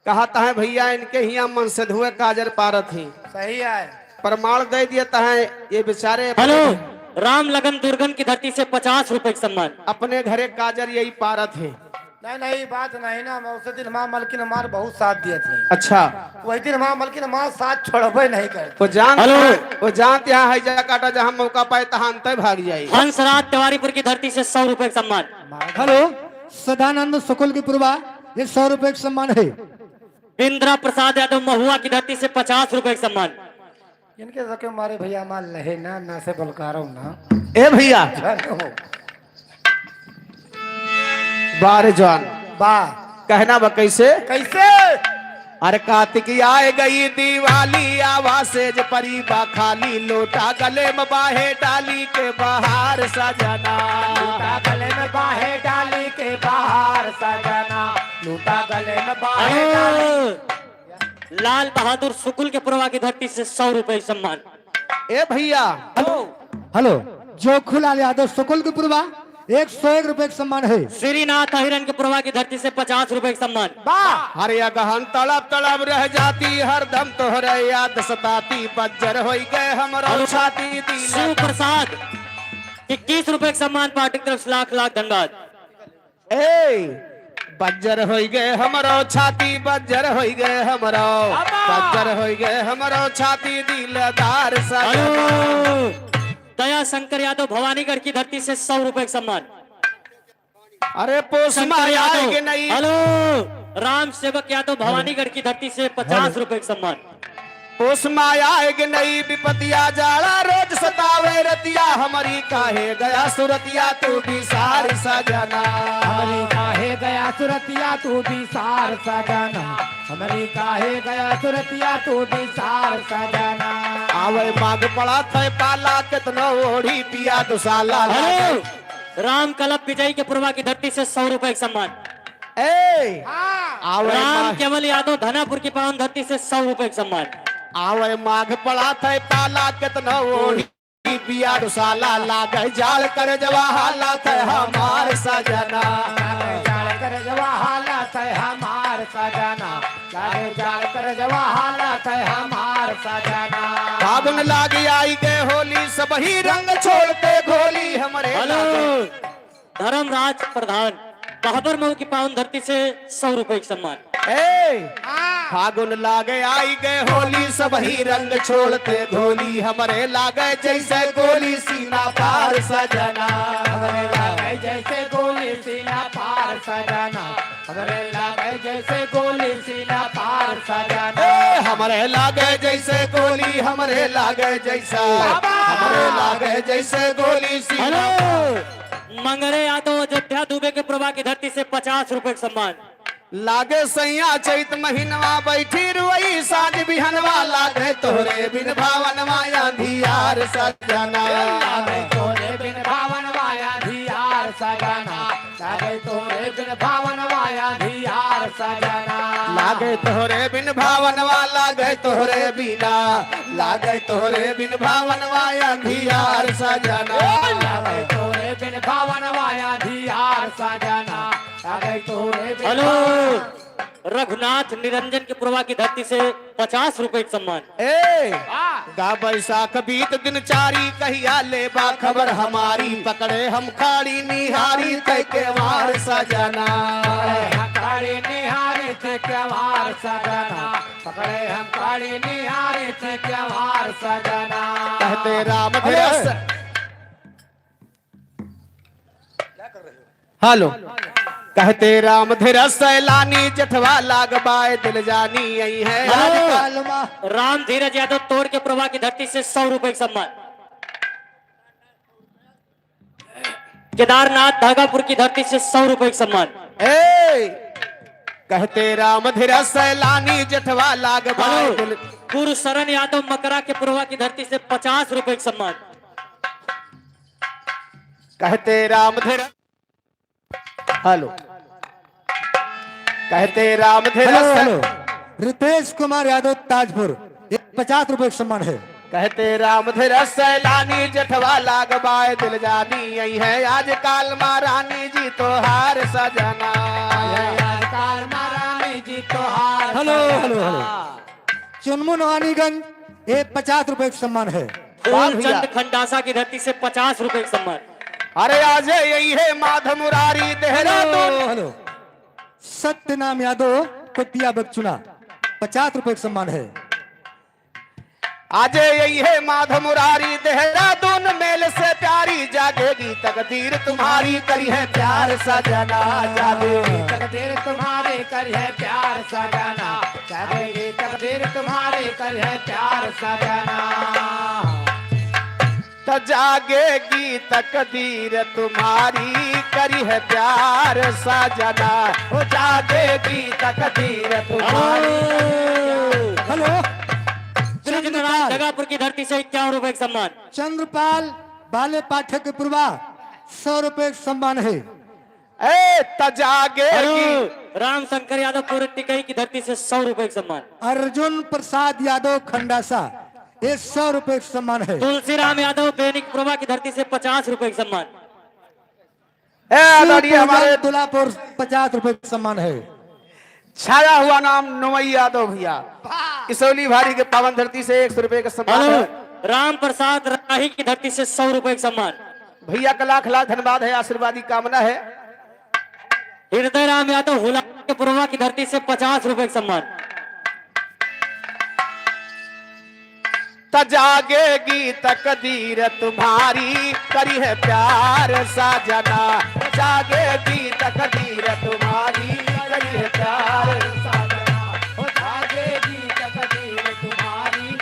कहत हैं भैया, इनके हियाँ मन से धुए काजर पारत ही। सही है। प्रमाण दे दिए तहें, ये बेचारे हेलो, राम लगन दुर्गन की धरती से पचास रुपए का सम्मान। अपने घरे काजर यही पारत ही। नहीं, नहीं, बात नहीं ना, उस दिन हमार मलकिन हमार बहुत साथ दिए थे। अच्छा। वही दिन हमार मलकिन हमार साथ छोड़बे नहीं करते। वो जानत हेलो। हैं, वो जानत हैं, हैजा काटा, जहाँ मौका पाए, तहाँ अंते भाग जाई। हंसराज तिवारीपुर की धरती से सौ रुपए का सम्मान। हेलो, सदानंद शुक्ल की पुरवा, ये सौ रुपए का सम्मान है। इंदिरा प्रसाद यादव महुआ की धरती से पचास रुपए का सम्मान। इनके सबके मारे भैया माल लहे ना, ना से बलकारो ना। ए भैया। जानो। बारे जवान। बा। कहना बा कैसे? कैसे? अरे कातिक आए गई दिवाली, आवा सेज परी बा खाली, लोटा गले में बाहे डाली के बहार सजना। लोटा गले में बाहे डाली के बहार सजना। लोटा गले में बाहे डाली। हेलो। लाल बहादुर शुक्ल के पुरवा की धरती से सौ रुपए सम्मान। ए भैया। हेलो। हेलो। जोखूलाल यादव शुक्ल के पुरवा एक सौ एक रुपए का सम्मान है। श्रीनाथ अहिरन के पुरवा की धरती से पचास रुपए का सम्मान। वाह। हर या गहन तड़प तड़प रह जाती, हरदम तोहरे याद सताती, बज्जर होई गए हमरो हेलो। छाती दिल। शिव प्रसाद इक्कीस रुपए का सम्मान पार्टी की तरफ से लाख लाख धन्यवाद। ए, बज्जर होई गए हमरो छाती, बज्जर होई गए हमरो, अम्मा! बज्जर होई गए हमरो छाती दिलदार सजना। हेलो, दया शंकर यादव भवानीगढ़ की धरती से सौ रुपए का सम्मान। अरे, पोस शंकर मार यादव, आएंगे नहीं। हेलो, राम सेवक यादव भवानीगढ़ की धरती से पचास रुपए का सम्मान। होश मा आएग नई विपतिया, जाड़ा रोज सतावे रतिया, हमरी काहे गया सुरतिया तू बिसार सजना। हमरी काहे गया सुरतिया तू बिसार सजना, हमरी काहे गया सुरतिया तू बिसार सजना। आवे माघ पड़ा थे पाला, केतनो ओढ़ी पिया दुसाला। हेलो, राम कलप विजयी के पुरवा की धरती से सौ रुपए का सम्मान। ए, हाँ। आवे राम मा- केवल यादव धनापुर की पावन धरती से सौ रुपए का सम्मान। आवे माघ पड़ा थे पाला, केतनो ओढ़ी पिया दुसाला, लागे जाड़ करजवा हालत है हमार सजना। लागे जाड़ करजवा हालत है हमार सजना, लागे जाड़ करजवा हालत है हमार सजना। फागुन लाग आई गए होली, सबही रंग छोड़ते घोली हमरे हेलो। लागे। धर्मराज प्रधान, बहाबर मऊ की पावन धरती से सौ रुपए का सम्मान। ए, हाँ। फागुन लागे आई गए होली, सबही रंग छोड़ते घोली, हमरे लागे जैसे गोली सीना पार सजना। हमरे लागे जैसे गोली सीना पार सजना, हमरे लागे जैसे गोली सीना पार सजना। ए, हमरे लागे जैसे गोली, हमरे लागे जैसे, बाबा। हमरे लागे जैसे गोली सीना हेलो। मंगरे यादव अयोध्या दुबे के पुरवा की धरती से पचास रुपए का सम्मान। लागे सैया चैत महीनवा, बैठी रुई साँझ बिहनवा, लागे तोहरे बिन भावनवा अंधियार सजना। लागे तोहरे बिन भावनवा अंधियार सजना, लागे तोहरे बिन भावनवा अंधियार सजना। लागे तोहरे बिन भावनवा, लागे तोहरे बिना, लागे तोहरे बिन भावनवा अंधियार सजना। लागे तोहरे बिन भावनवा अंधियार सजना, लागे तोहरे बिन हेलो। भावनवा। रघुनाथ निरंजन के पुरवा की धरती से पचास रुपए का सम्मान। ए, वाह। गा बैसाख बीत दिन चारी, कहिया लेबा खबर हमारी, पकड़े हम खाड़ी निहारी तै केवार सजना। पकड़े हम खाड़ी निहारी तै केवार सजना, पकड़े हम खाड़ी निहारी तै केवार सजना। कहते राम अरे। धीरज हेलो। कहते राम धीरज सैलानी, जेठवा लाग बाय दिल जानी, आई है हेलो। आजकल मा- राम धीरज यादव तोड़ के पुरवा की धरती से सौ रुपए का सम्मान। केदारनाथ धागापुर की धरती से सौ रुपए का सम्मान। ए, कहते राम धीरज सैलानी, जेठवा लाग बाय हेलो। दिल- गुरु शरण यादव मकरा के पुरवा की धरती से पचास रुपए का सम्मान। कहते राम धीरज, हेलो। कहते राम धीरज हेलो, हेलो। रितेश कुमार यादव ताजपुर, ये पचास रुपए का सम्मान है। कहते राम धीरज सैलानी, जेठवा लाग बाय दिल जानी, आई है आजकल मा रानी जी तोहार सजना। आई है आजकल मा रानी जी तोहार हेलो, सजना। Hello, hello. चुनमुन वानीगंज, ये पचास रुपए का सम्मान है। वाह भैया। फूलचंद खंडासा की धरती से पचास रुपए का सम्मान। अरे आज यही है माध मुरारी देहरादून। Hello, hello. सत्यनाम यादव, कुतिया बगचुना, पचास रुपए का सम्मान है। आज यही है माध मुरारी देहरादून मेल से प्यारी, जागेगी तकदीर तुम्हारी, करी है प्यार सजना। जागेगी तकदीर तुम्हारी, करी है प्यार सजना। जागेगी तकदीर तुम्हारी, करी है प्यार सजना। त जागेगी तकदीर तुम्हारी, करी है प्यार सजना। ओ जागेगी तकदीर तुम्हारी। हेलो। चंद्रपाल। चंद्रपाल जगापुर की धरती से इक्यावन रुपए का सम्मान। चंद्रपाल बाले पाठक के पुरवा सौ रुपए का सम्मान है। ए, त जागेगी। हेलो, राम शंकर यादव पूरन टिकई की धरती से सौ रुपए का सम्मान। अर्जुन प्रसाद यादव खंडासा, ये सौ रुपए का सम्मान है। तुलसीराम यादव बेनिक पुरवा की धरती से पचास रुपए का सम्मान। ए, आदरणीय शिवपुर हमारे गांव तुलापुर पचास रुपए का सम्मान है। छाया हुआ नाम नुमई यादव भैया, वाह। इसौली भारी के पावन धरती से एक सौ रुपए का सम्मान हेलो, है। राम प्रसाद राही की धरती से सौ रुपए का सम्मान। भैया का लाख लाख धन्यवाद है, आशीर्वाद की कामना है। हृदय राम यादव हुला के पुरवा की धरती से पचास रुपए का सम्मान। त जागेगी तकदीर तुम्हारी, करी है प्यार सजना। जागेगी तकदीर तुम्हारी, करी है प्यार सजना। ओ जागेगी तकदीर तुम्हारी,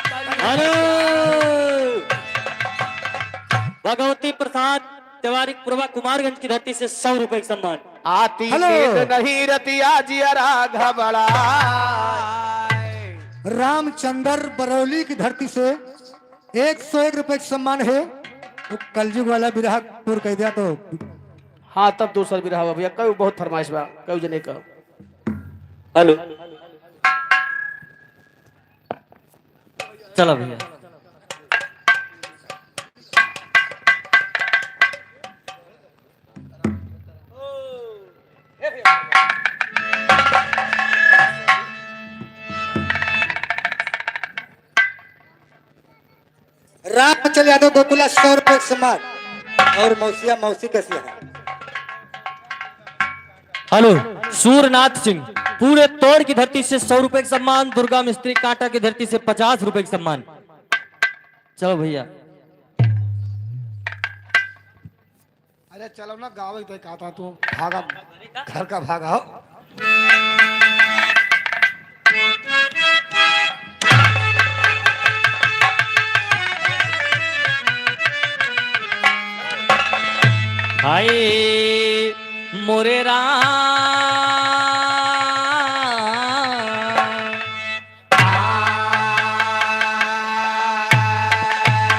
प्रसाद तिवारी, कुरवा कुमारगंज की धरती से सौ रुपए का सम्मान। आती हेलो। नींद नहीं रतिया जियरा घबराए। रामचंद्र बरौली की धरती से एक सौ एक रुपए का सम्मान है। वो कलजुग वाला बिरहा पूर कह दिया तो। हाँ, तब दूसर बिरहा बा भैया, कई बहुत फरमाइश बा, कई जने का। हेलो। चला भैया। रामचल यादव गोकुला सौ रुपए का सम्मान और मौसिया मौसी कसिया। हेलो, सूरनाथ सिंह पूरे तोड़ की धरती से सौ रुपए का सम्मान, दुर्गा मिस्त्री कांटा की धरती से पचास रुपए का सम्मान। चलो भैया। अरे चलो ना, गावे तो कहता तू भागा, घर का भागा हो। हाय मोरे राम।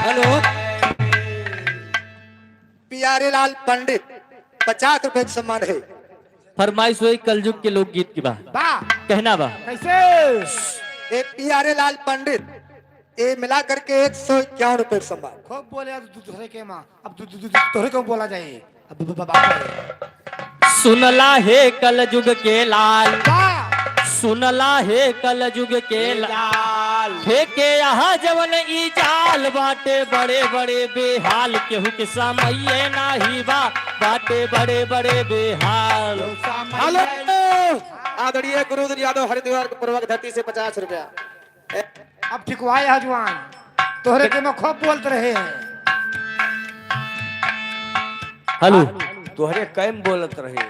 हेलो। प्यारे लाल पंडित, पचास रुपए का सम्मान है। फरमाइश हुई कलजुग के लोकगीत की बा। बा। कहना बा। कैसे? ए प्यारे लाल पंडित, ए मिला करके एक सौ इक्यावन रुपए का सम्मान। खूब बोले, अब दू-, दूसरे के माँ, अब दू-, दू-, दू-, दूसरे को बोला जाए। अब ब-, ब-, बात है। सुनला हे कलजुग के लाल, बा। सुनला हे कलजुग के लाल। लाल। फेंके यहाँ जवन ई जाल बाटे बड़े बड़े बेहाल, केहू के समइये नाही बा, बाटे बड़े बड़े बेहाल। हेलो, आदरणीय गुरुदर यादव हरिद्वार के पूर्वक धरती से पचास रुपया। अब ठिकवाए हजवान, तोहरे के में खूब बोलत रहे हैं। हेलो। तोहरे कैम बोलत रहे।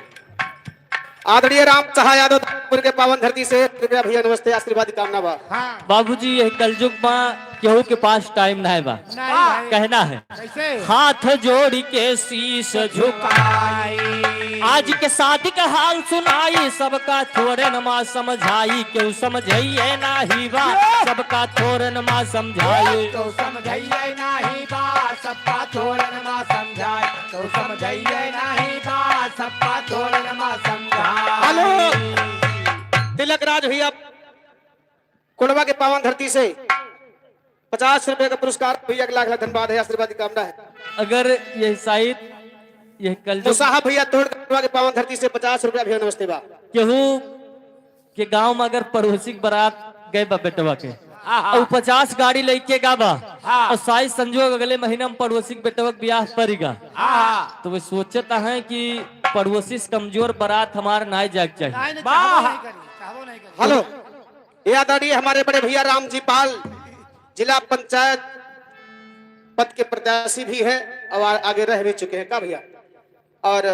आदरणीय राम सहाय यादव दानापुर के पावन धरती से कृपया भैया नमस्ते, आशीर्वाद की कामना बा। हाँ। बाबूजी, यह कलजुग में केहू के पास टाइम ना है बा। नहीं भाई। कहना है। कैसे? हाथ जोड़ी के शीश झुकाई। आज के शादी का हाल सुनाई, सबका थोरन मा समझाई, केहू समझइये नाही बा, सबका थोरन मा समझाई। केहू समझइये नाही बा, सबका थोरन मा समझाई, केहू समझइये नाही बा, सबका थोरन मा समझाई। हेलो, तिलक राज भैया, कोडवा के पावन धरती से पचास रुपए का पुरस्कार भैया के लाख लाख धन्यवाद है, आशीर्वाद की कामना है। अगर यह साइत, यह कलजुग मुसाहा भैया तोड़ कोडवा के पावन धरती से पचास रुपया भैया नमस्ते बा। केहू के गांव में अगर पड़ोसी के बारात गए बा बेटवा के, आहा। और पचास गाड़ी लेके गा बा, हाँ। और साइत संजोग अगले महीना में पड़ोसी के बेटवा के ब्याह पड़ेगा, आहा। तो वे सोचता है कि पड़ोसी से कमजोर बारात हमार ना जाए के चाहिए। नहीं, नहीं, वाह। चाहबो नहीं करी, चाहबो नहीं करी। हेलो। ये आदरणीय हमारे बड़े भैया राम जी पाल जिला पंचायत पद के प्रत्याशी भी है और आ-, आगे रह भी चुके हैं का भैया, और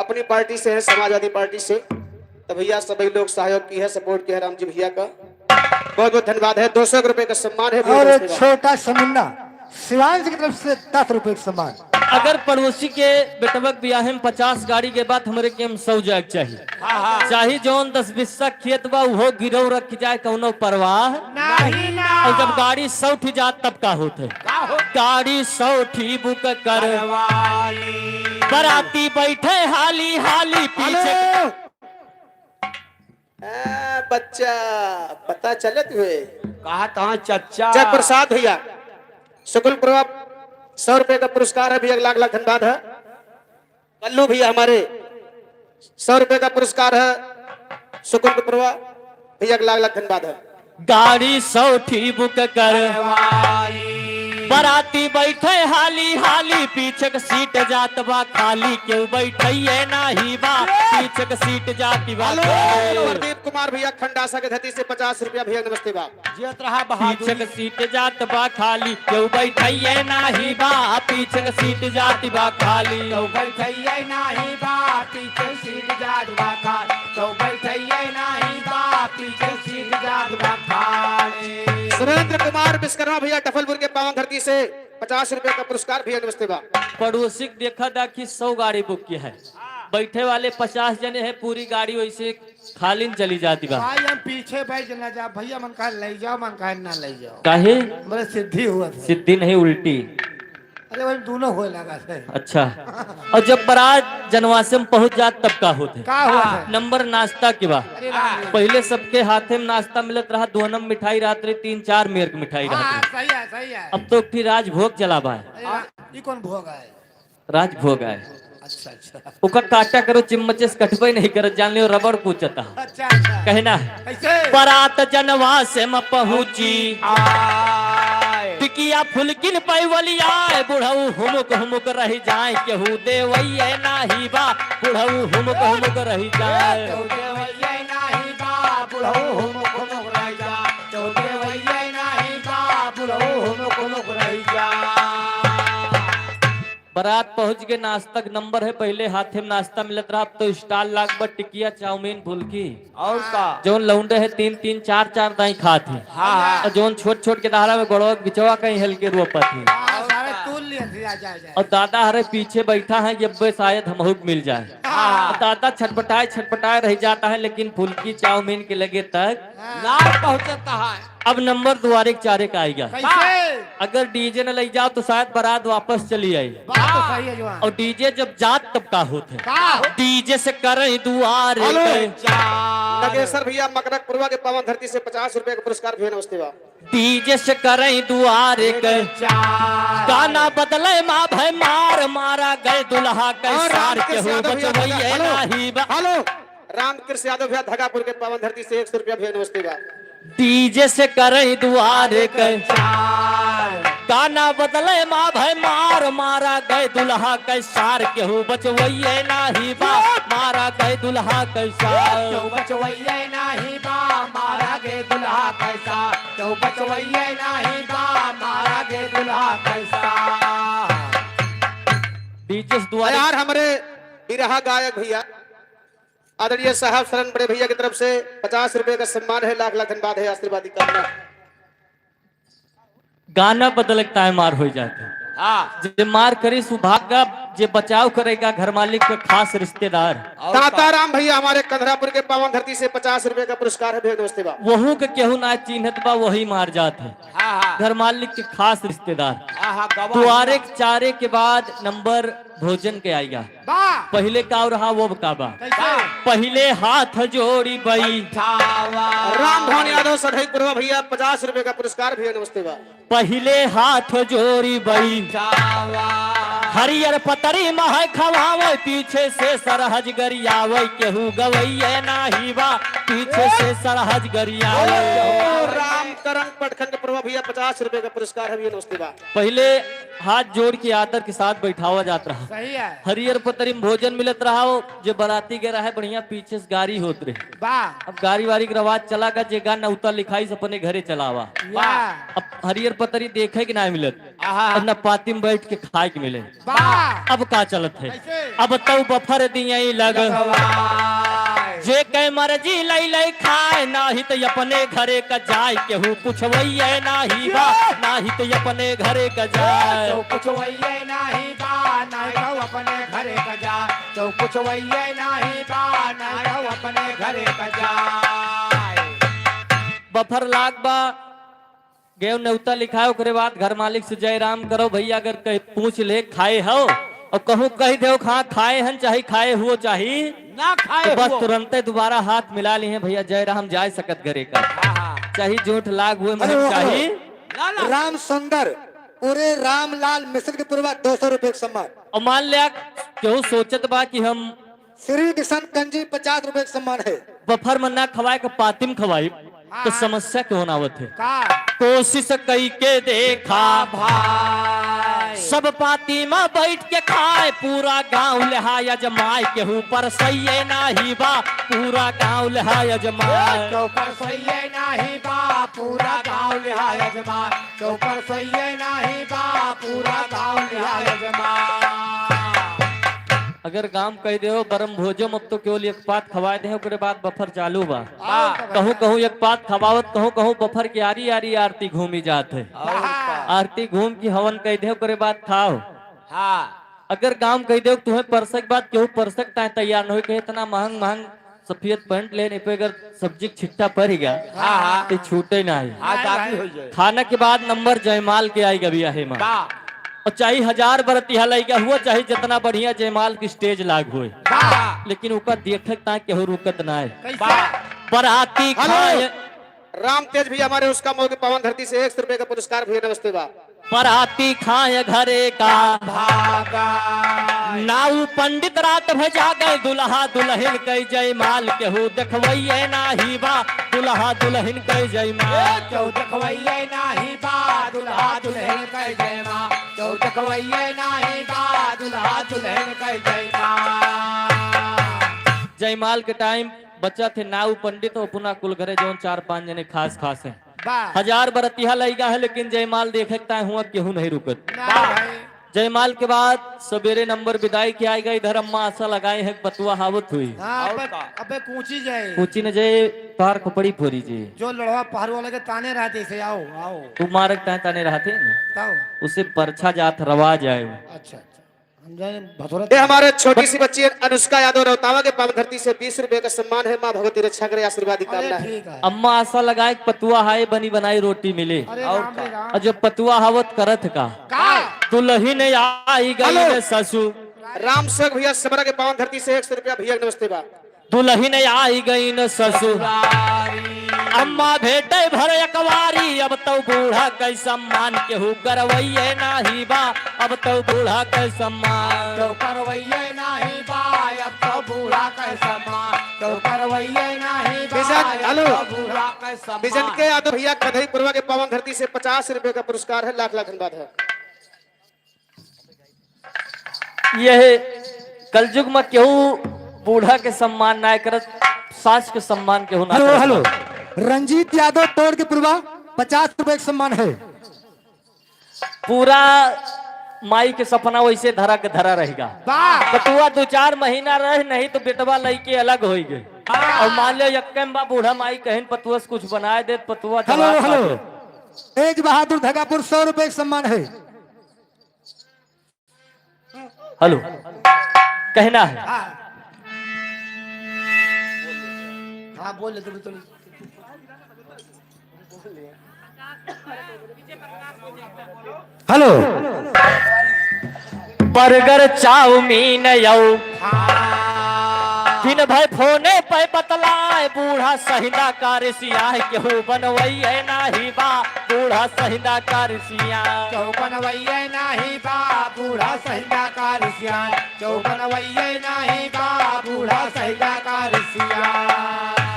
अपनी पार्टी से है, समाजवादी पार्टी से। तो भैया सभी लोग सहयोग की है, सपोर्ट किया है राम जी भैया का, बहुत बहुत धन्यवाद है। दो सौ रुपए का सम्मान है भैया, और धन्यवाद। छोटा सा मुन्ना शिवांश की तरफ से दस रुपए का सम्मान। अगर पड़ोसी के बेटवा के बियाहे में पचास गाड़ी के बात हमरे के हम सौ जाए के चाहिए। हाँ, हाँ। चाहे जौन दस बीस खेत बा, उहो गिरव रख जाए, कौनो परवाह। नहीं ना। और जब गाड़ी सौ ठी जात, तब का होत है? का होत? गाड़ी सौ ठी बुक करवाली। बराती बैठे हाली हाली पीछे। हेलो। ए, बच्चा, पता चलत हुए। कहा तहाँ चच्चा? जय प्रसाद भैया, सुकुल प्रभा, सौ रुपए का पुरस्कार है भैया, लाख लाख धन्यवाद है। कल्लू भैया हमारे, सौ रुपए का पुरस्कार है, सुकुल प्रभा भैया, लाख लाख धन्यवाद है। गाड़ी सौ ठी बुक करवाई। बराती बैठे हाली हाली, पीछे के सीट जात बा खाली, केहू बैठइये नाही बा, पीछे के सीट जात बा हेलो, खाली। प्रदीप कुमार भैया खंडासा के धरती से पचास रुपया भैया, नमस्ते बा। जियत रहा बहादुर। पीछे के सीट जात बा खाली, केहू बैठइये नाही बा, पीछे के सीट जात बा खाली। केहू बैठइये नाही बा, पीछे सीट जात बा खाली, केहू बैठइये नाही बा, पीछे सीट जात बा खाली। सुरेंद्र कुमार विश्वकर्मा भैया डफलपुर के पावन धरती से पचास रुपया का पुरस्कार भैया, नमस्ते बा। पड़ोसी के देखा दाखी सौ गाड़ी बुक किया है, बैठे वाले पचास जने हैं, पूरी गाड़ी वैसे खाली न चली जाती बा। भाई, हम पीछे बैठ ना जा, भैया मन कहा ले जाओ, मन कहा ना ले जाओ। काहे? मेरे सिद्धि हुआ था। सिद्धि नहीं, उल्टी। अरे, वही दोनों होए लगा थे। अच्छा। और जब बारात जनवासे में पहुंच जात, तब का होत है? का हुआ है? नंबर नाश्ता के बा। अरे राम रे। पहिले सबके हाथे में नाश्ता मिलत रहा, दो नंबर मिठाई रहत रही, तीन चार मेर के मिठाई रहत हाँ, रही। सही है, सही है। अब तो एक ठी राजभोग चला बा है। अरे रा-, ई कौन भोग है? राजभोग आए। अच्छा, अच्छा। ओकर काटा करो, चिम्मचे से कटबे नहीं करत, जान लियो रबड़ कूचता। अच्छा, अच्छा। कहना है, कैसे? बारात जनवासे में पहुंची, आए। टिकिया फुलकिन पैवली आए, बुढ़ऊ हुमुक हुमुक रह जाए, केहू देवैये नाही बा, बुढ़ऊ हुमुक हुमुक रह जाए। केहू देवैये नाही बा, बुढ़ऊ हुमुक हुमुक रह जा, केहू देवैये नाही बा, बुढ़ऊ हुमुक हुमुक रह जा। बारात पहुंच के नाश्ता के नंबर है, पहिले हाथे में नाश्ता मिलत रहा, अब तो स्टॉल लाग बा, टिकिया, चाउमीन, फुल्की। और का? जौन लौंडे है, तीन तीन, चार चार दाई खात है। हाँ, हाँ। और जौन छोट छोट के दहाड़ा में गोड़वा के बिचवा कहीं हल्के रोपत है। हाँ, सारे तूल लिए थे, जा, जा, जा। और दादा हरे पीछे बैठा है, जब वे शायद हमहू के मिल जाए। हाँ। और दादा छटपटाए छटपटाए रह जाता है, लेकिन फुल्की चाउमीन के लगे तक ना पहुंचता है। अब नंबर दुआरे के चारे का आएगा। कैसे? अगर डीजे न ले जाओ तो शायद बारात वापस चली आई। बात तो सही है जवान। और डीजे जब जात तब का होत है? का? डीजे से करें दुआरे हेलो। के। नगेसर भैया मकरक पुरवा के पावन धरती से पचास रुपए का पुरस्कार भी है, नमस्ते बा। डीजे से करें दुआरे के। गाना बदले माँ भय मार, मारा गए दुल्हा के और सार, रामकृष्ण केहू यादव भैया बचवैये हेलो। नाही बा। हेलो। रामकृष्ण यादव भैया धगापुर के पावन धरती से एक सौ रुपया भैया, नमस्ते बा। डीजे से करई दुआरे के। गाना बदले माँ भय मार, मारा गए दुल्हा के सार, केहू बचवैये नाही बा, मारा गए दुल्हा के सार। केहू बचवैये नाही बा, मारा गए दुल्हा के सार। केहू बचवैये नाही बा, मारा गए दुल्हा के सार। डीजे से दुआरे यार, हमरे बिरहा गायक भैया आदरणीय साहब शरण बड़े भैया की तरफ से पचास रुपए का सम्मान है, लाख लाख धन्यवाद है, आशीर्वाद की कामना। गाना बदलक ताय मार हो जाते। हाँ। जे मार करी सुभागा, जे बचाव करेगा घर मालिक के खास रिश्तेदार। और का? ताताराम भैया हमारे कंधरापुर के पावन धरती से पचास रुपए का पुरस्कार है भैया, नमस्ते बा। वहू के केहू ना चिन्हत बा, वही मार जात है। हाँ, हाँ। घर मालिक के खास रिश्तेदार। हाँ, हाँ, गवाह दुआरे हुआ। चारे के बाद नंबर भोजन के आएगा। बा। पहिले का रहा, वो का बा? कैसे? पहिले हाथ जोड़ी बैठावा। राम भवन यादव सधई पुरवा भैया, पचास रुपए का पुरस्कार भैया, नमस्ते बा। पहिले हाथ जोड़ी बैठावा। हरियर पतरी महै खवावे, पीछे से सरहज गरियावे, केहू गवैये नाही बा, पीछे से सरहज गरियावे। ओ, राम करम प्रखंड पुरवा भैया, पचास रुपए का पुरस्कार है भैया, नमस्ते बा। पहिले हाथ जोड़ के आदर के साथ बैठावा जात रहा। सही है। हरियर पतरी में भोजन मिलत रहा हो, जे बराती गए रहे बढ़िया, पीछे से गारी होत रहे। बा। अब गारी वारी के रवाज चला गा, जे गा नौता लिखाई से अपने घरे चलावा। या। अब हरियर पतरी देखे के ना मिलत, आहा। अब ना पाती में बैठ के खाए के मिले। बा। अब का चलत है? कैसे? अब तौ बफर दिए लग। लगवाए। जे कै मर्जी लई लई खाए, नाही त अपने घरे का जाए, केहू पुछवैये नाही बा, नाही त अपने घरे का जाए। केहू पुछवैये नाही बा, नाही त अपने घरे का जाए। केहू पुछवैये नाही बा, नाही त अपने घरे का जाए। बफर लाग बा, गयो न्योता लिखाए, ओकरे बाद घर मालिक से जय राम करो भैया, अगर कह, पूछ ले खाए हो और कहूँ कह दे हाँ खाए हन, चाहे खाए हुओ चाहे ना खाए तो बस हुओ। तुरंते दोबारा हाथ मिला ली हैं भैया, जय राम जाए सकत घरे का। हाँ, हाँ। चाहे झूठ लाग हुए हेलो, मतलब चाहे हेलो। ना, ना। राम सुंदर, पूरे रामलाल मिश्र के पूर्वा दो सौ रुपए के सम्मान। और मान लिया केहू सोचत बा कि हम श्री किशन कंजी पचास रुपए के सम्मान है। बफर में ना खवाए के पाती में खवाई, तो हाँ। समस्या क्यों ना आवत है? का? कोशिश कई के देखा भाई। सब पाती में बैठ के खाए, पूरा गांव लिहाय अजमाए, केहू पर सही नाही बा, पूरा गांव लिहाय अजमाए। केहू पर सही नाही बा, पूरा गांव लिहाय अजमाए। केहू पर सही नाही बा, पूरा गांव लिहाय अजमाए। अगर गांव कह दे हो, बरम भोजो में अब तो केवल एक पात खवाए दे, ओकरे बाद बफर चालू बा। हाँ। कहूँ, कहूँ एक पात खवावत, कहूँ, कहूँ बफर के आरी, आरी आरती घूमी जात है। और का? आरती घूम की हवन कह दे, ओकरे बाद खाओ। हाँ। अगर गाँव कहि देउ, तुहें परसक बाद केहू परसक ताय तैयार न होई, कहे, "इतना महंग महंग सफेद पैंट लेने पे अगर सब्जी के छिट्टा पड़ गया, हाँ, हाँ। तो छूटे ना है।" हाँ, दागी हो जाए। खाना के बाद नंबर जयमाल के आइगा भैया, हेमा। बा। और चाहे हजार बरतिहा लइगा हुआ, चाहे जितना बढ़िया जयमाल की stage लाग होए, बा। लेकिन ओका देखक ताय केहू रुकत ना है। कैसे? बा। बराती हेलो। खाए राम तेज भैया हमारे उसका मऊ के पावन धरती से एक सौ रुपए का पुरस्कार भैया, नमस्ते बा। बराती खाए घरे का भागा। नाऊ पंडित रात भर जागे, दुल्हा दुल्हन कइ जयमाल केहू देखवइये नाही बा, दुल्हा दुल्हन कइ जयमाल। केहू देखवइये नाही बा, दुल्हा दुल्हन कइ जयमाल। केहू देखवइये नाही बा, दुल्हा दुल्हन कइ जयमाल। जयमाल के time बचत है, नाऊ पंडित अपना कुल घरे जौन चार पांच जने खास खास हैं। बा। हजार बरतिहा लइगा है, लेकिन जयमाल देखक ताय हुआ केहू नहीं रुकत। ना भाई। जयमाल के बाद सवेरे नंबर विदाई के आइगा, इधर अम्मा आसा लगाए हैं, पतुआ हावत हुई। हाँ, और अबे, का? अबे कूची जाए। कूची न जाए, पार खोपड़ी फोरी जी। जो लड़वा पहाड़ वाला के ताने रहते से, "आओ, आओ।" तू मारक ताय ताने रहते हैं। तब? उसे परछा जात रवा जाए। अच्छा, अच्छा। हम जाने भथुरा ये हमारे छोटी सी बच्ची है अनुष्का यादव रौतावा के पावन धरती से बीस रुपए का सम्मान है। माँ भगवती रक्षा करे, आशीर्वाद की अरे कामना है। ठीक है। अम्मा आसा लगाए कि पतुआ हाय बनी बनाई रोटी मिले। अरे और राम का? रे राम। और जब पतुआ हावत करत का? का? दुल्हन आई गई हेलो। न ससुर। राम सेवक भैया समरा के पावन धरती से एक सौ रुपया भैया, नमस्ते बा। दुल्हन आई गई न ससुर। अम्मा भेटे भर अकवारी, अब तो बूढ़ा कै सम्मान केहू करवइये नाही बा, अब तो बूढ़ा कै सम्मान। केहू करवइये नाही बा, अब तो बूढ़ा कै सम्मान। केहू करवइये नाही बा, बिजन, अब हेलो। तो बूढ़ा कै सम्मान। बिजन के यादव भैया कधई पुरवा के पावन धरती से पचास रुपए का पुरस्कार है, लाख लाख धन्यवाद है। यह कलयुग में केहू बूढ़ा के सम्मान ना करत, सास के सम्मान केहू ना हेलो, करत हेलो। बा। रंजीत यादव तोड़ के पुरवा, पचास रुपए के सम्मान है। पूरा माई के सपना वैसे धरा के धरा रहेगा। वाह। बटुआ दो चार महीना रहे, नहीं तो बेटवा लइके अलग होइ गए। वाह। और मान लो यक्के में बा बूढ़ा माई कहिन पतुआ से कुछ बनाए दे, पतुआ हेलो, जवाब हेलो। पावे। तेज बहादुर धगापुर, सौ रुपए के सम्मान है। हेलो, कहना है। हाँ। हाँ, बोल ले, तुम, तुम। हेलो। बर्गर, चाउमीन यौ। हाँ। दिन भर फोने पे बतलाए, बूढ़ा सहिंदा का रिसियाए, केहू बनवइये नाही बा, बूढ़ा सहिंदा का रिसियाए। केहू बनवइये नाही बा, बूढ़ा सहिंदा का रिसियाए। केहू बनवइये नाही बा, बूढ़ा सहिंदा का रिसियाए।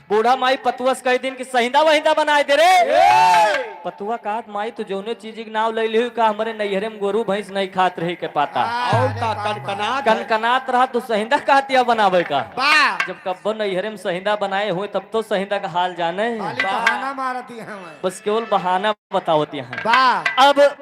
बूढ़ा माई पतुआ से कहि दिन कि सहिंदा वहिंदा बनाए दे रे। ए! पतुआ कहत, "माई, तू जौने चीज के नाव ले लिहू का, हमरे नैहरे में गोरू भैंस नहीं खात रही के पाता।" हाँ, और का अरे बाप रे। कनकनात है। कनकनात रहा, तू सहिंदा कहतिया बनावे का। बा। जब कब्बो नैहरे में सहिंदा बनाए हुए, तब तो सहिंदा का हाल जाने। खाली बा। बहाना मारती हैं। बस केवल बहाना बतावत यहाँ। बा। अब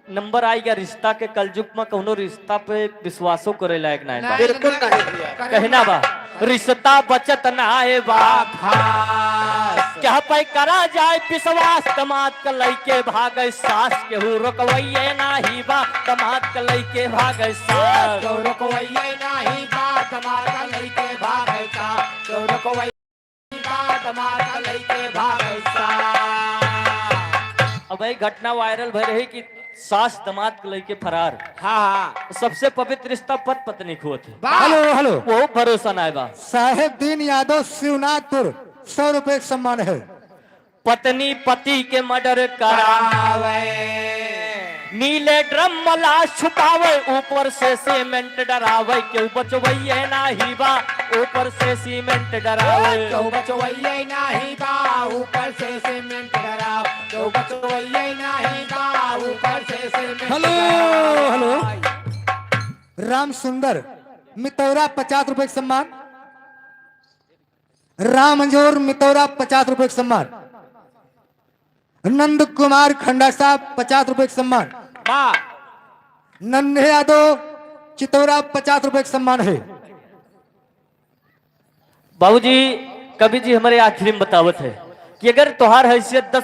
नंबर आइगा रिश्ता के, कलयुग में कौनो रिश्ता पे विश्वासो करे लायक नाय बा। नाय, बिल्कुल नाय। नाय भैया। कहना बा, रिश्ता बचत नाय बा। खास। क्या पे करा जाए विश्वास, दमाद के लइके भागे सास, केहू रोकवइये नाही बा, दमाद के लइके भागे सास। केहू रोकवइये नाही बा, दमाद के लइके भागे सास। केहू रोकवइये अब एक घटना viral भई रही कि सास दमाद के लइके फरार। हाँ, हाँ। सबसे पवित्र रिश्ता पत पत्नी के होत है। वाह। Hello, hello. वो भरोसा नाय बा। साहेब दीन यादव शिवनाथपुर, सौ रुपए के सम्मान है। पत्नी पति के murder करावे। करावे। नीले ड्रम में लाश छुपावे, ऊपर से सीमेंट डरावे, केहू बचवइये नाही बा, ऊपर से सीमेंट डरावे। केहू बचवइये नाही बा, ऊपर से सीमेंट डरावे, केहू बचवइये नाही बा, ऊपर से सीमेंट हेलो, डरावे। हेलो। राम सुंदर मितौरा, पचास रुपए के सम्मान। राम अंजोर मितौरा, पचास रुपए के सम्मान। नंद कुमार खंडा साहब, पचास रुपए के सम्मान। वाह। नन्हे यादव चितौरा, पचास रुपए के सम्मान है। बाबूजी, कवि जी हमरे आखिरी में बतावत है कि अगर तोहार हैसियत दस